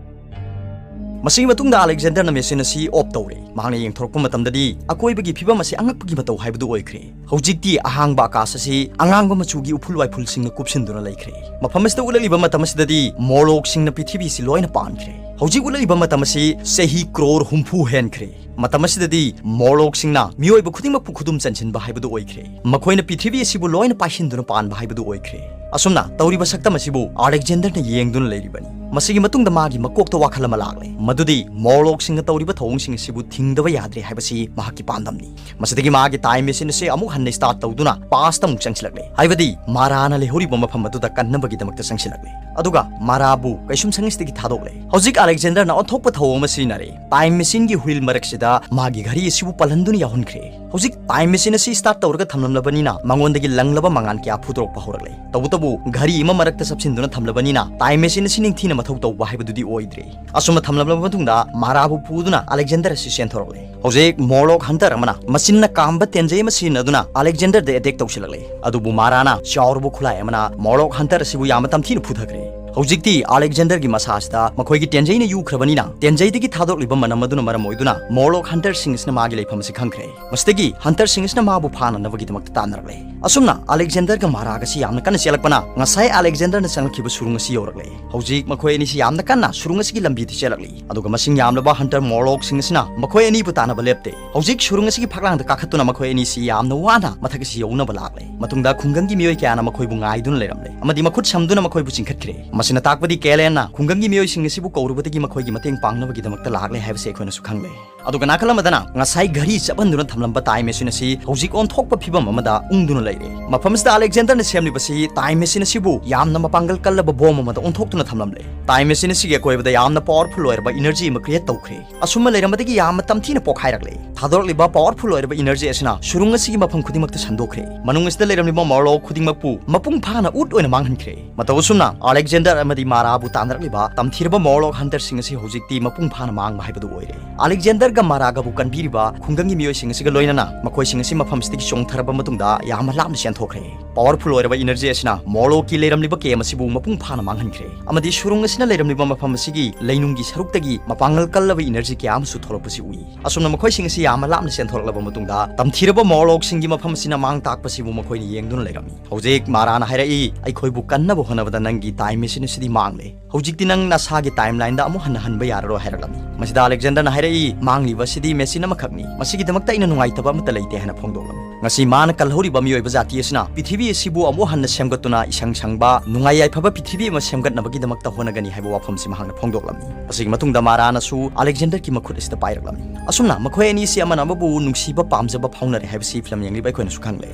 ꯃꯁꯤꯒꯤ ꯃꯇꯨꯡꯗ Alexander ꯅ machine ꯑꯁꯤ off ꯇꯧꯔꯦ꯫ ꯃꯍꯥꯛꯅ ꯌꯦꯡꯊꯣꯔꯛꯄ ꯃꯇꯝꯗꯗꯤ ꯑꯀꯣꯏꯕꯒꯤ ꯐꯤꯕꯝ ꯑꯁꯤ ꯑꯉꯛꯄꯒꯤ ꯃꯇꯧ ꯍꯥꯏꯕꯗꯨ ꯑꯣꯏꯈ꯭ꯔꯦ꯫ ꯍꯧꯖꯤꯛꯇꯤ ꯑꯍꯥꯡꯕ ꯑꯀꯥꯁ ꯑꯁꯤ ꯑꯉꯥꯡꯕ ꯃꯆꯨꯒꯤ ꯎꯐꯨꯜ ꯋꯥꯏꯐꯨꯜꯁꯤꯡꯅ ꯀꯨꯞꯁꯤꯟꯗꯨꯅ ꯂꯩꯈ꯭ꯔꯦ꯫ ꯃꯐꯝ ꯑꯁꯤꯗ ꯎꯠꯂꯛꯂꯤꯕ ꯃꯇꯝ ꯑꯁꯤꯗꯗꯤ Morlock ꯁꯤꯡꯅ ꯄ꯭ꯔꯤꯊꯤꯕꯤ ꯑꯁꯤ ꯂꯣꯏꯅ ꯄꯥꯟꯈ꯭ꯔꯦ꯫ ꯍꯧꯖꯤꯛ ꯎꯠꯂꯛꯂꯤꯕ ꯃꯇꯝ ꯑꯁꯤ ꯆꯍꯤ ꯀ꯭ꯔꯣꯔ ꯍꯨꯝꯐꯨ ꯍꯦꯟꯈ꯭ꯔꯦ꯫ ꯃꯇꯝ ꯑꯁꯤꯗꯗꯤ Morlock ꯁꯤꯡꯅ ꯃꯤꯑꯣꯏꯕ ꯈꯨꯗꯤꯡꯃꯛꯄꯨ ꯈꯨꯗꯨꯝ ꯆꯟꯁꯤꯟꯕ ꯍꯥꯏꯕꯗꯨ ꯑꯣꯏꯈ꯭ꯔꯦ꯫ ꯃꯈꯣꯏꯅ ꯄ꯭ꯔꯤꯊꯤꯕꯤ ꯑꯁꯤꯕꯨ ꯂꯣꯏꯅ ꯄꯥꯏꯁꯤꯟꯗꯨꯅ ꯄꯥꯟꯕ ꯍꯥꯏꯕꯗꯨ ꯑꯣꯏꯈ꯭ꯔꯦ꯫ ꯑꯁꯨꯝꯅ ꯇꯧꯔꯤꯕ ꯁꯛꯇꯝ ꯑꯁꯤꯕꯨ Alexander ꯅ ꯌꯦꯡꯗꯨꯅ ꯂꯩꯔꯤꯕꯅꯤ꯫ ꯃꯁꯤꯒꯤ ꯃꯇꯨꯡꯗ ꯃꯥꯒꯤ ꯃꯀꯣꯛꯇ ꯋꯥꯈꯜ ꯑꯃ ꯂꯥꯛꯂꯦ, ꯃꯗꯨꯗꯤ Morlock ꯁꯤꯡꯅ ꯇꯧꯔꯤꯕ ꯊꯧꯑꯣꯡꯁꯤꯡ ꯑꯁꯤꯕꯨ ꯊꯤꯡꯗꯕ ꯌꯥꯗ꯭ꯔꯦ ꯍꯥꯏꯕꯁꯤ ꯃꯍꯥꯛꯀꯤ ꯄꯥꯟꯗꯝꯅꯤ꯫ ꯃꯁꯤꯗꯒꯤ ꯃꯥꯒꯤ time machine ꯑꯁꯤ ꯑꯃꯨꯛ ꯍꯟꯅ start ꯇꯧꯗꯨꯅ past ꯑꯃꯨꯛ ꯆꯪꯁꯤꯜꯂꯛꯂꯦ꯫ ꯍꯥꯏꯕꯗꯤ ꯃꯥꯔꯥꯅ ꯂꯩꯍꯧꯔꯤꯕ ꯃꯐꯝ ꯑꯗꯨꯗ ꯀꯟꯅꯕꯒꯤꯗꯃꯛꯇ ꯆꯪꯁꯤꯜꯂꯛꯂꯦ꯫ ꯑꯗꯨꯒ ꯃꯥꯔꯥꯕꯨ ꯀꯩꯁꯨꯝꯁꯪ ꯑꯁꯤꯗꯒꯤ ꯊꯥꯗꯣꯛꯂꯦ꯫ ꯍꯧꯖꯤꯛ Alexander ꯅ ꯑꯣꯟꯊꯣꯛꯄ ꯊꯧꯑꯣꯡ ꯑꯃ ꯁꯤꯖꯤꯟꯅꯔꯦ꯫ Time machine ꯒꯤ wheel ꯃꯔꯛꯁꯤꯗ ꯃꯥꯒꯤ ꯘꯔꯤ ꯑꯁꯤꯕꯨ ꯄꯜꯍꯟꯗꯨꯅ ꯌꯥꯎꯍꯟꯈ꯭ꯔꯦ꯫ ꯍꯧꯖꯤꯛ time machine ꯑꯁꯤ start ꯇꯧꯔꯒ ꯊꯝꯂꯝꯂꯕꯅꯤꯅ ꯃꯉꯣꯟꯗꯒꯤ ꯂꯪꯂꯕ ꯃꯉꯥꯜ ꯀꯌꯥ ꯐꯨꯗꯣꯔꯛꯄ ꯍꯧꯔꯛꯂꯦ꯫ ꯇꯧꯕꯇꯕꯨ ꯘꯔꯤ ꯑꯃ ꯃꯔꯛꯇ ꯆꯞꯁꯤꯟꯗꯨꯅ ꯊꯝꯂꯕꯅꯤꯅ time machine ꯑꯁꯤ ꯅꯤꯡꯊꯤꯅ ꯃꯊꯧ ꯇꯧꯕ ꯍꯥꯏꯕꯗꯨꯗꯤ ꯑꯣꯏꯗ꯭ꯔꯦ꯫ ꯑꯁꯨꯝꯅ ꯊꯝꯂꯝꯂꯕ ꯃꯇꯨꯡꯗ ꯃꯥꯔꯥꯕꯨ ꯄꯨꯗꯨꯅ Alexander ꯑꯁꯤ ꯆꯦꯟꯊꯣꯔꯛꯂꯦ꯫ ꯍꯧꯖꯤꯛ Morlock hunter ꯑꯃꯅ ꯃꯆꯤꯟꯅ ꯀꯥꯝꯕ ꯇꯦꯟꯖꯩ ꯑꯃ ꯁꯤꯖꯤꯟꯅꯗꯨꯅ Alexander ꯗ attack ꯇꯧꯁꯤꯜꯂꯛꯂꯦ꯫ ꯑꯗꯨꯕꯨ ꯃꯥꯔꯥꯅ ꯆꯥꯎꯔꯕ ꯈꯨꯠꯂꯥꯏ ꯑꯃꯅ Morlock hunter ꯑꯁꯤꯕꯨ ꯌꯥꯝꯅ ꯇꯝꯊꯤꯅ ꯐꯨꯊꯈ꯭ꯔꯦ꯫ ꯍꯧꯖꯤꯛꯇꯤ Alexander ꯒꯤ ꯃꯁꯥ ꯑꯁꯤꯗ ꯃꯈꯣꯏꯒꯤ ꯇꯦꯟꯖꯩꯅ ꯌꯨꯈ꯭ꯔꯕꯅꯤꯅ ꯇꯦꯟꯖꯩꯗꯒꯤ ꯊꯥꯗꯣꯛꯂꯤꯕ ꯃꯅꯝ ꯑꯗꯨꯅ ꯃꯔꯝ ꯑꯣꯏꯗꯨꯅ Morlock hunter ꯁꯤꯡ ꯑꯁꯤꯅ ꯃꯥꯒꯤ ꯂꯩꯐꯝ ꯑꯁꯤ ꯈꯪꯈ꯭ꯔꯦ꯫ ꯃꯁꯤꯗꯒꯤ hunter ꯁꯤꯡ ꯑꯁꯤꯅ ꯃꯥꯕꯨ ꯐꯥꯅꯅꯕꯒꯤꯗꯃꯛꯇ ꯇꯥꯟꯅꯔꯛꯂꯦ꯫ ꯑꯁꯨꯝꯅ Alexander ꯒ ꯃꯥꯔꯥꯒꯁꯤ ꯌꯥꯝꯅ ꯀꯟꯅ ꯆꯦꯜꯂꯛꯄꯅ ꯉꯁꯥꯏ Alexander ꯅ ꯆꯪꯂꯛꯈꯤꯕ ꯁꯨꯔꯨꯡ ꯑꯁꯤ ꯌꯧꯔꯛꯂꯦ꯫ ꯍꯧꯖꯤꯛ ꯃꯈꯣꯏ ꯑꯅꯤꯁꯤ ꯌꯥꯝꯅ ꯀꯟꯅ ꯁꯨꯔꯨꯡ ꯑꯁꯤꯒꯤ ꯂꯝꯕꯤꯗ ꯆꯦꯜꯂꯛꯂꯤ꯫ ꯑꯗꯨꯒ ꯃꯁꯤꯡ ꯌꯥꯝꯂꯕ hunter Morlock ꯁꯤꯡ ꯑꯁꯤꯅ ꯃꯈꯣꯏ ꯑꯅꯤꯕꯨ ꯇꯥꯟꯅꯕ ꯂꯦꯞꯇꯦ꯫ ꯍꯧꯖꯤꯛ ꯁꯨꯔꯨꯡ ꯑꯁꯤꯒꯤ ꯐꯛꯂꯥꯡꯗ ꯀꯥꯈꯠꯇꯨꯅ ꯃꯈꯣꯏ ꯑꯅꯤꯁꯤ ꯌꯥꯝꯅ ꯋꯥꯅ ꯃꯊꯛ ꯑꯁꯤ ꯌꯧꯅꯕ ꯂꯥꯛꯂꯦ꯫ ꯃꯇꯨꯡꯗ ꯈꯨꯡꯒꯪꯒꯤ ꯃꯤꯑꯣꯏ ꯀꯌꯥꯅ ꯃꯈꯣꯏꯕꯨ ꯉꯥꯏꯗꯨꯅ ꯂꯩꯔꯝꯂꯦ ꯑꯃꯗꯤ ꯃꯈꯨꯠ ꯁꯝꯗꯨꯅ ꯃꯈꯣꯏꯕꯨ ꯆꯤꯡꯈꯠꯈ꯭ꯔꯦ꯫ ꯃꯁꯤꯅ ꯇꯥꯛꯄꯗꯤ Kalen ꯅ ꯈꯨꯡꯒꯪꯒꯤ ꯃꯤꯑꯣꯏꯁꯤꯡ ꯑꯁꯤꯕꯨ ꯀꯧꯔꯨꯕꯗꯒꯤ ꯃꯈꯣꯏꯒꯤ ꯃꯇꯦꯡ ꯄꯥꯡꯅꯕꯒꯤꯗꯃꯛꯇ ꯂꯥꯛꯂꯦ ꯍꯥꯏꯕꯁꯤ ꯑꯩꯈꯣꯏꯅꯁꯨ ꯈꯪꯂꯦ꯫ ꯑꯗꯨꯒ ꯅꯥꯀꯜ ꯑꯃꯗꯅ ꯉꯁꯥꯏ ꯘꯔꯤ ꯆꯞꯍꯟꯗꯨꯅ ꯊꯝꯂꯝꯕ ꯇꯥꯏꯝ ꯃꯦꯆꯤꯟ ꯑꯁꯤ ꯍꯧꯖꯤꯛ ꯑꯣꯟꯊꯣꯛꯄ ꯐꯤꯕꯝ ꯑꯃꯗ ꯎꯪꯗꯨꯅ ꯂꯩꯔꯦ꯫ ꯃꯐꯝꯁꯤꯗ ꯑꯂꯦꯛꯖꯦꯟꯗꯔꯅ ꯁꯦꯝꯂꯤꯕꯁꯤ ꯇꯥꯏꯝ ꯃꯦꯆꯤꯟ ꯑꯁꯤꯕꯨ ꯌꯥꯝꯅ ꯃꯄꯥꯡꯒꯜ ꯀꯜꯂꯕ ꯕꯣꯝ ꯑꯃꯗ ꯑꯣꯟꯊꯣꯛꯇꯨꯅ ꯊꯝꯂꯝꯂꯦ꯫ ꯇꯥꯏꯝ ꯃꯦꯆꯤꯟ ꯑꯁꯤꯒꯤ ꯑꯀꯣꯏꯕꯗ ꯌꯥꯝꯅ ꯄꯥꯋꯔꯐꯨꯜ ꯑꯣꯏꯔꯕ ꯏꯅꯔꯖꯤ ꯑꯃ ꯀ꯭ꯔꯤꯌꯦꯠ ꯇꯧꯈ꯭ꯔꯦ꯫ ꯑꯁꯨꯝꯅ ꯂꯩꯔꯝꯕꯗꯒꯤ ꯌꯥꯝꯅ ꯇꯝꯊꯤꯅ ꯄꯣꯛꯈꯥꯏꯔꯛꯂꯦ꯫ ꯊꯥꯗꯣꯔꯛꯂꯤꯕ ꯄꯥꯋꯔꯐꯨꯜ ꯑꯣꯏꯔꯕ ꯏꯅꯔꯖꯤ ꯑꯁꯤꯅ ꯁꯨꯔꯨꯡ ꯑꯁꯤꯒꯤ ꯃꯐꯝ ꯈꯨꯗꯤꯡꯃꯛꯇ ꯁꯟꯗꯣꯛꯈ꯭ꯔꯦ꯫ ꯃꯅꯨꯡ ꯑꯁꯤꯗ ꯂꯩꯔꯝꯂꯤꯕ ꯃꯣꯔꯂꯣꯛ ꯈꯨꯗꯤꯡꯃꯛꯄꯨ ꯃꯄꯨꯡ ꯐꯥꯅ ꯎꯠ ꯑꯣꯏꯅ ꯃꯥꯡꯍꯟꯈ꯭ꯔꯦ꯫ ꯃꯇꯧ ꯑꯁꯨꯝꯅ ꯑꯂꯦꯛꯖꯦꯟꯗꯔ ꯑꯃꯗꯤ ꯃꯥꯔꯥꯕꯨ ꯇꯥꯟꯅꯔꯛꯂꯤꯕ ꯇꯝꯊꯤꯔꯕ ꯃꯣꯔꯂꯣꯛ ꯍꯟꯇꯔꯁꯤꯡ ꯑꯁꯤ ꯍꯧꯖꯤꯛꯇꯤ ꯃꯄꯨꯡ ꯐꯥꯅ ꯃꯥꯡꯕ ꯍꯥꯏꯕꯗꯨ ꯑꯣꯏꯔꯦ꯫ ꯑꯂꯦꯛꯖꯦꯟꯗꯔꯒ ꯃꯥꯔꯥꯒꯕꯨ ꯀꯟꯕꯤꯔꯤꯕ ꯈꯨꯡꯒꯪꯒꯤ ꯃꯤꯑꯣꯏꯁꯤꯡ ꯑꯁꯤꯒ ꯂꯣꯏꯅꯅ ꯃꯈꯣꯏꯁꯤꯡ ꯑꯁꯤ ꯃꯐꯝꯁꯤꯗꯒꯤ ꯆꯣꯡꯊꯔꯕ ꯃꯇꯨꯡꯗ ꯌꯥꯝꯅ ꯂꯥꯞꯅ ꯆꯦꯟꯊꯣꯛꯈ꯭ꯔꯦ꯫ ꯄꯥꯋꯔꯐꯨꯜ ꯑꯣꯏꯔꯕ ꯏꯅꯔꯖꯤ ꯑꯁꯤꯅ ꯃꯣꯔꯂꯣꯛꯀꯤ ꯂꯩꯔꯝꯂꯤꯕ ꯀꯦꯝ ꯑꯁꯤꯕꯨ ꯃꯄꯨꯡ ꯐꯥꯅ ꯃꯥꯡꯍꯟꯈ꯭ꯔꯦ ꯑꯃꯗꯤ ꯁꯨꯔꯨꯡ ꯑꯁꯤꯅ ꯂꯩꯔꯝꯂꯤꯕ ꯃꯐꯝ ꯑꯁꯤꯒꯤ ꯂꯩꯅꯨꯡꯒꯤ ꯁꯔꯨꯛꯇꯒꯤ ꯃꯄꯥꯡꯒꯜ ꯀꯜꯂꯕ ꯏꯅꯔꯖꯤ ꯀꯌꯥ ꯑꯃꯁꯨ ꯊꯣꯛꯂꯛꯄꯁꯤ ꯎꯏ꯫ ꯑꯁꯨꯝꯅ ꯃꯈꯣꯏꯁꯤꯡ ꯑꯁꯤ ꯌꯥꯝꯅ ꯂꯥꯞꯅ ꯆꯦꯟꯊꯣꯔꯛꯂꯕ ꯃꯇꯨꯡꯗ ꯇꯝꯊꯤꯔꯕ ꯃꯣꯔꯂꯣꯛꯁꯤꯡꯒꯤ ꯃꯐꯝ ꯑꯁꯤꯅ ꯃꯥꯡ ꯇꯥꯛꯄꯁꯤꯕꯨ ꯃꯈꯣꯏꯅ ꯌꯦꯡꯗꯨꯅ ꯂꯩꯔꯝꯃꯤ꯫ ꯍꯧꯖꯤꯛ ꯃꯥꯔꯥꯅ ꯍꯥꯏꯔꯛꯏ, "ꯑꯩꯈꯣꯏꯕꯨ ꯀꯟꯅꯕ ꯍꯣꯠꯅꯕꯗ ꯅꯪꯒꯤ ꯇꯥꯏꯝ ꯃꯦꯆꯤꯟ ꯑꯁꯤꯗꯤ ꯃꯥꯡꯂꯦ꯫ ꯍꯧꯖꯤꯛꯇꯤ ꯅꯪ ꯅꯁꯥꯒꯤ ꯇꯥꯏꯝ ꯂꯥꯏꯟꯗ ꯑꯃꯨꯛ ꯍꯟꯅ ꯍꯟꯕ ꯌꯥꯔꯔꯣꯏ" ꯍꯥꯏꯔꯛꯂꯝꯃꯤ꯫ ꯃꯁꯤꯗ ꯑꯂꯦꯛꯖꯦꯟꯗꯔꯅ ꯍꯥꯏꯔꯛꯏ, "ꯃꯥꯡꯂꯤꯕ ꯑꯁꯤꯗꯤ ꯃꯦꯆꯤꯟ ꯑꯃꯈꯛꯅꯤ꯫ ꯃꯁꯤꯒꯤꯗꯃꯛꯇ ꯑꯩꯅ ꯅꯨꯡꯉꯥꯏꯇꯕ ꯑꯃꯠꯇ ꯂꯩꯇꯦ" ꯍꯥꯏꯅ ꯐꯣꯡꯗꯣꯛꯂꯝꯃꯤ꯫ ꯉꯁꯤ ꯃꯥꯅ ꯀꯜꯍꯧꯔꯤꯕ ꯃꯤꯑꯣꯏꯕ ꯖꯥꯇꯤ ꯑꯁꯤꯅ ꯄ꯭ꯔꯤꯊꯤꯕꯤ ꯑꯁꯤꯕꯨ ꯑꯃꯨꯛ ꯍꯟꯅ ꯁꯦꯝꯒꯠꯇꯨꯅ ꯏꯁꯪ ꯁꯪꯕ, ꯅꯨꯡꯉꯥꯏ ꯌꯥꯏꯐꯕ ꯄ꯭ꯔꯤꯊꯤꯕꯤ ꯑꯃ ꯁꯦꯝꯒꯠꯅꯕꯒꯤꯗꯃꯛꯇ ꯍꯣꯠꯅꯒꯅꯤ ꯍꯥꯏꯕ ꯋꯥꯐꯝꯁꯤ ꯃꯍꯥꯛꯅ ꯐꯣꯡꯗꯣꯛꯂꯝꯃꯤ꯫ ꯑꯁꯤꯒꯤ ꯃꯇꯨꯡꯗ ꯃꯥꯔꯥꯅꯁꯨ ꯑꯂꯦꯛꯖꯦꯟꯗꯔꯒꯤ ꯃꯈꯨꯠ ꯑꯁꯤꯗ ꯄꯥꯏꯔꯛꯂꯝꯃꯤ꯫ ꯑꯁꯨꯝꯅ ꯃꯈꯣꯏ ꯑꯅꯤꯁꯤ ꯑꯃꯅ ꯑꯃꯕꯨ ꯅꯨꯡꯁꯤꯕ ꯄꯥꯝꯖꯕ ꯐꯥꯎꯅꯔꯦ ꯍꯥꯏꯕꯁꯤ ꯐꯤꯂꯝ ꯌꯦꯡꯂꯤꯕ ꯑꯩꯈꯣꯏꯅꯁꯨ ꯈꯪꯂꯦ꯫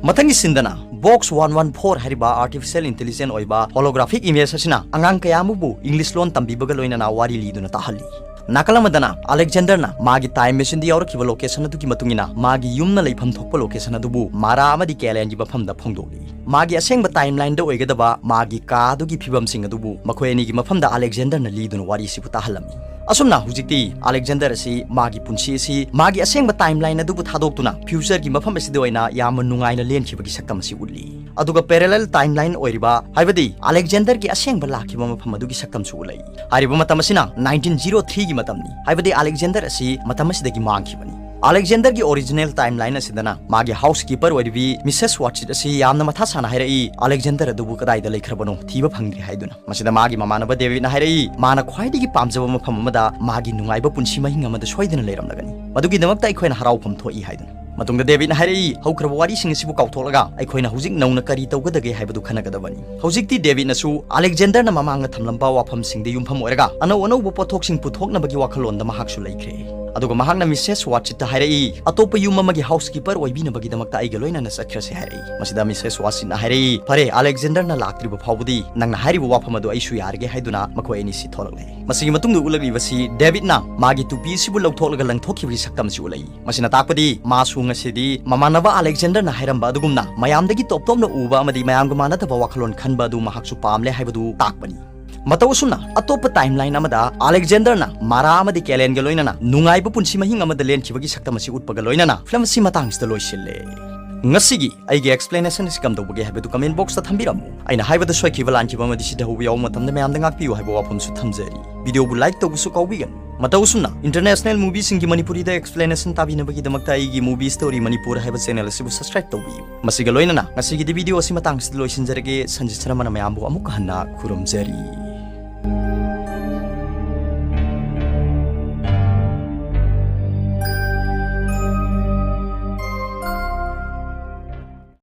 ꯃꯊꯪꯒꯤ ꯁꯤꯟꯗꯅ ꯕꯣꯛꯁ ꯋꯥꯟ ꯋꯥꯟ ꯐꯣꯔ ꯍꯥꯏꯔꯤꯕ ꯑꯥꯔꯇꯤꯐꯤꯁꯤꯌꯦꯜ ꯏꯟꯇꯦꯂꯤꯖꯦꯟ ꯑꯣꯏꯕ ꯍꯣꯂꯣꯒ꯭ꯔꯥꯐꯤꯛ ꯏꯃꯦꯖ ꯑꯁꯤꯅ ꯑꯉꯥꯡ ꯀꯌꯥ ꯑꯃꯕꯨ ꯏꯪꯂꯤꯁ ꯂꯣꯟ ꯇꯝꯕꯤꯕꯒ ꯂꯣꯏꯅꯅ ꯋꯥꯔꯤ ꯂꯤꯗꯨꯅ ꯇꯥꯍꯜꯂꯤ꯫ ꯅꯥꯀꯜ ꯑꯃꯗꯅ ꯑꯂꯦꯛꯖꯦꯟꯗꯔꯅ ꯃꯥꯒꯤ ꯇꯥꯏꯝ ꯃꯦꯆꯤꯟꯗ ꯌꯥꯎꯔꯛꯈꯤꯕ ꯂꯣꯀꯦꯁꯟ ꯑꯗꯨꯒꯤ ꯃꯇꯨꯡ ꯏꯟꯅ ꯃꯥꯒꯤ ꯌꯨꯝꯅ ꯂꯩꯐꯝ ꯊꯣꯛꯄ ꯂꯣꯀꯦꯁꯟ ꯑꯗꯨꯕꯨ ꯃꯥꯔꯥ ꯑꯃꯗꯤ ꯀꯦꯂꯦꯟꯒꯤ ꯃꯐꯝꯗ ꯐꯣꯡꯗꯣꯛꯂꯤ꯫ ꯃꯥꯒꯤ ꯑꯁꯦꯡꯕ ꯇꯥꯏꯝ ꯂꯥꯏꯟꯗ ꯑꯣꯏꯒꯗꯕ ꯃꯥꯒꯤ ꯀꯥ ꯑꯗꯨꯒꯤ ꯐꯤꯕꯝꯁꯤꯡ ꯑꯗꯨꯕꯨ ꯃꯈꯣꯏ ꯑꯅꯤꯒꯤ ꯃꯐꯝꯗ ꯑꯂꯦꯛꯖꯦꯟꯗꯔꯅ ꯂꯤꯗꯨꯅ ꯋꯥꯔꯤꯁꯤꯕꯨ ꯇꯥꯍꯜꯂꯝꯃꯤ꯫ ꯑꯁꯨꯝꯅ ꯍꯧꯖꯤꯛꯇꯤ ꯑꯂꯦꯛꯖꯦꯟꯗꯔ ꯑꯁꯤ ꯃꯥꯒꯤ ꯄꯨꯟꯁꯤ ꯑꯁꯤ ꯃꯥꯒꯤ ꯑꯁꯦꯡꯕ ꯇꯥꯏꯝ ꯂꯥꯏꯟ ꯑꯗꯨꯕꯨ ꯊꯥꯗꯣꯛꯇꯨꯅ ꯐ꯭ꯌꯨꯆꯔꯒꯤ ꯃꯐꯝ ꯑꯁꯤꯗ ꯑꯣꯏꯅ ꯌꯥꯝꯅ ꯅꯨꯡꯉꯥꯏꯅ ꯂꯦꯟꯈꯤꯕꯒꯤ ꯁꯛꯇꯝ ꯑꯁꯤ ꯎꯠꯂꯤ꯫ ꯑꯗꯨꯒ ꯄꯦꯔꯦꯂꯦꯜ ꯇꯥꯏꯝ ꯂꯥꯏꯟ ꯑꯣꯏꯔꯤꯕ, ꯍꯥꯏꯕꯗꯤ ꯑꯂꯦꯛꯖꯦꯟꯗꯔꯒꯤ ꯑꯁꯦꯡꯕ ꯂꯥꯛꯈꯤꯕ ꯃꯐꯝ ꯑꯗꯨꯒꯤ ꯁꯛꯇꯝꯁꯨ ꯎꯠꯂꯛꯏ꯫ ꯍꯥꯏꯔꯤꯕ ꯃꯇꯝ ꯑꯁꯤꯅ ꯅꯥꯏꯟꯇꯤꯟ ꯖꯤꯔꯣ ꯊ꯭ꯔꯤꯒꯤ ꯃꯇꯝꯅꯤ, ꯍꯥꯏꯕꯗꯤ ꯑꯂꯦꯛꯖꯦꯟꯗꯔ ꯑꯁꯤ ꯃꯇꯝ ꯑꯁꯤꯗꯒꯤ ꯃꯥꯡꯈꯤꯕꯅꯤ꯫ ꯑꯂꯦꯛꯖꯦꯟꯗꯔꯒꯤ ꯑꯣꯔꯤꯖꯤꯅꯦꯜ ꯇꯥꯏꯝ ꯂꯥꯏꯟ ꯑꯁꯤꯗꯅ ꯃꯥꯒꯤ ꯍꯥꯎꯁ ꯀꯤꯄꯔ ꯑꯣꯏꯔꯤꯕꯤ ꯃꯤꯁꯦꯁ ꯋꯥꯠꯁꯤꯠ ꯑꯁꯤ ꯌꯥꯝꯅ ꯃꯊꯥ ꯁꯥꯅ ꯍꯥꯏꯔꯛꯏ, "ꯑꯂꯦꯛꯖꯦꯟꯗꯔ ꯑꯗꯨꯕꯨ ꯀꯗꯥꯏꯗ ꯂꯩꯈ꯭ꯔꯕꯅꯣ? ꯊꯤꯕ ꯐꯪꯗ꯭ꯔꯦ" ꯍꯥꯏꯗꯨꯅ꯫ ꯃꯁꯤꯗ ꯃꯥꯒꯤ ꯃꯃꯥꯟꯅꯕ ꯗꯦꯕꯤꯗꯅ ꯍꯥꯏꯔꯛꯏ, "ꯃꯥꯅ ꯈ꯭ꯋꯥꯏꯗꯒꯤ ꯄꯥꯝꯖꯕ ꯃꯐꯝ ꯑꯃꯗ ꯃꯥꯒꯤ ꯅꯨꯡꯉꯥꯏꯕ ꯄꯨꯟꯁꯤ ꯃꯍꯤꯡ ꯑꯃꯗ ꯁꯣꯏꯗꯅ ꯂꯩꯔꯝꯂꯒꯅꯤ꯫ ꯃꯗꯨꯒꯤꯗꯃꯛꯇ ꯑꯩꯈꯣꯏꯅ ꯍꯔꯥꯎꯐꯝ ꯊꯣꯛꯏ" ꯍꯥꯏꯗꯨꯅ꯫ ꯃꯇꯨꯡꯗ ꯗꯦꯕꯤꯠꯅ ꯍꯥꯏꯔꯛꯏ, ꯍꯧꯈ꯭ꯔꯕ ꯋꯥꯔꯤꯁꯤꯡ ꯑꯁꯤꯕꯨ ꯀꯥꯎꯊꯣꯛꯂꯒ ꯑꯩꯈꯣꯏꯅ ꯍꯧꯖꯤꯛ ꯅꯧꯅ ꯀꯔꯤ ꯇꯧꯒꯗꯒꯦ ꯍꯥꯏꯕꯗꯨ ꯈꯟꯅꯒꯗꯕꯅꯤ꯫ ꯍꯧꯖꯤꯛꯇꯤ ꯗꯦꯕꯤꯠꯅꯁꯨ ꯑꯂꯦꯛꯖꯦꯟꯗꯔꯅ ꯃꯃꯥꯡꯗ ꯊꯝꯂꯝꯕ ꯋꯥꯐꯝꯁꯤꯡꯗ ꯌꯨꯝꯐꯝ ꯑꯣꯏꯔꯒ ꯑꯅꯧ ꯑꯅꯧꯕ ꯄꯣꯠꯊꯣꯛꯁꯤꯡ ꯄꯨꯊꯣꯛꯅꯕꯒꯤ ꯋꯥꯈꯜꯂꯣꯟꯗ ꯃꯍꯥꯛꯁꯨ ꯂꯩꯈ꯭ꯔꯦ꯫ ꯑꯗꯨꯒ ꯃꯍꯥꯛꯅ ꯃꯤꯁꯦꯁ ꯋꯥꯠꯁꯤꯠꯇ ꯍꯥꯏꯔꯛꯏ, ꯑꯇꯣꯞꯄ ꯌꯨꯝ ꯑꯃꯒꯤ ꯍꯥꯎꯁꯀꯤꯄꯔ ꯑꯣꯏꯕꯤꯅꯕꯒꯤꯗꯃꯛꯇ ꯑꯩꯒ ꯂꯣꯏꯅꯅ ꯆꯠꯈ꯭ꯔꯁꯤ ꯍꯥꯏꯔꯛꯏ꯫ ꯃꯁꯤꯗ ꯃꯤꯁꯦꯁ ꯋꯥꯠꯁꯤꯠꯅ ꯍꯥꯏꯔꯛꯏ, ꯐꯔꯦ, ꯑꯂꯦꯛꯖꯦꯟꯗꯔꯅ ꯂꯥꯛꯇ꯭ꯔꯤꯕ ꯐꯥꯎꯕꯗꯤ ꯅꯪꯅ ꯍꯥꯏꯔꯤꯕ ꯋꯥꯐꯝ ꯑꯗꯨ ꯑꯩꯁꯨ ꯌꯥꯔꯒꯦ ꯍꯥꯏꯗꯨꯅ ꯃꯈꯣꯏ ꯑꯅꯤꯁꯤ ꯊꯣꯛꯂꯛꯂꯦ꯫ ꯃꯁꯤꯒꯤ ꯃꯇꯨꯡꯗ ꯎꯠꯂꯛꯂꯤꯕꯁꯤ ꯗꯦꯕꯤꯠꯅ ꯃꯥꯒꯤ ꯇꯨꯄꯤ ꯑꯁꯤꯕꯨ ꯂꯧꯊꯣꯛꯂꯒ ꯂꯪꯊꯣꯛꯈꯤꯕꯒꯤ ꯁꯛꯇꯝ ꯑꯁꯤ ꯎꯠꯂꯛꯏ꯫ ꯃꯁꯤꯅ ꯇꯥꯛꯄꯗꯤ ꯃꯥꯁꯨ ꯉꯁꯤꯗꯤ ꯃꯃꯥꯟꯅꯕ ꯑꯂꯦꯛꯖꯦꯟꯗꯔꯅ ꯍꯥꯏꯔꯝꯕ ꯑꯗꯨꯒꯨꯝꯅ ꯃꯌꯥꯝꯗꯒꯤ ꯇꯣꯞ ꯇꯣꯞꯅ ꯎꯕ ꯑꯃꯗꯤ ꯃꯌꯥꯝꯒ ꯃꯥꯟꯅꯗꯕ ꯋꯥꯈꯜꯂꯣꯟ ꯈꯟꯕ ꯑꯗꯨ ꯃꯍꯥꯛꯁꯨ ꯄꯥꯝꯂꯦ ꯍꯥꯏꯕꯗꯨ ꯇꯥꯛꯄꯅꯤ꯫ ꯃꯇꯧ ꯑꯁꯨꯝꯅ ꯑꯇꯣꯞꯄ ꯇꯥꯏꯝꯂꯥꯏꯟ ꯑꯃꯗ ꯑꯂꯦꯛꯖꯦꯟꯗꯔꯅ ꯃꯥꯔꯥ ꯑꯃꯗꯤ ꯀꯦꯂꯦꯟꯒ ꯂꯣꯏꯅꯅ ꯅꯨꯡꯉꯥꯏꯕ ꯄꯨꯟꯁꯤ ꯃꯍꯤꯡ ꯑꯃꯗ ꯂꯦꯟꯈꯤꯕꯒꯤ ꯁꯛꯇꯝ ꯑꯁꯤ ꯎꯠꯄꯒ ꯂꯣꯏꯅꯅ ꯐꯤꯂꯝ ꯑꯁꯤ ꯃꯇꯥꯡꯁꯤꯗ ꯂꯣꯏꯁꯤꯜꯂꯦ꯫ ꯉꯁꯤꯒꯤ ꯑꯩꯒꯤ explanation ꯑꯁꯤ ꯀꯝꯗꯧꯕꯒꯦ ꯍꯥꯏꯕꯗꯨ comment box ꯇ ꯊꯝꯕꯤꯔꯝꯃꯨ꯫ ꯑꯩꯅ ꯍꯥꯏꯕꯗ ꯁꯣꯏꯈꯤꯕ ꯂꯥꯟꯈꯤꯕ ꯑꯃꯗꯤ ꯁꯤꯊꯍꯧꯕ ꯌꯥꯎꯕ ꯃꯇꯝꯗ ꯃꯌꯥꯝꯗ ꯉꯥꯛꯄꯤꯌꯨ ꯍꯥꯏꯕ ꯋꯥꯐꯝꯁꯨ ꯊꯝꯖꯔꯤ꯫ Video ꯕꯨ like ꯇꯧꯕꯁꯨ ꯀꯥꯎꯕꯤꯒꯅꯨ꯫ ꯃꯇꯧ ꯑꯁꯨꯝꯅ international movie ꯁꯤꯡꯒꯤ ꯃꯅꯤꯄꯨꯔꯤꯗ explanation ꯇꯥꯕꯤꯅꯕꯒꯤꯗꯃꯛꯇ ꯑꯩꯒꯤ Movie Story Manipur ꯍꯥꯏꯕ channel ꯑꯁꯤꯕꯨ subscribe ꯇꯧꯕꯤꯌꯨ꯫ ꯃꯁꯤꯒ ꯂꯣꯏꯅꯅ ꯉꯁꯤꯒꯤꯗꯤ video ꯑꯁꯤ ꯃꯇꯥꯡꯁꯤꯗ ꯂꯣꯏꯁꯤꯟꯖꯔꯒꯦ꯫ ꯁꯟꯖꯤꯠ ꯁꯔꯃꯅ ꯃꯌꯥꯝꯕꯨ ꯑꯃꯨꯛ ꯍꯟꯅ ꯈꯨꯔꯨꯝꯖꯔꯤ꯫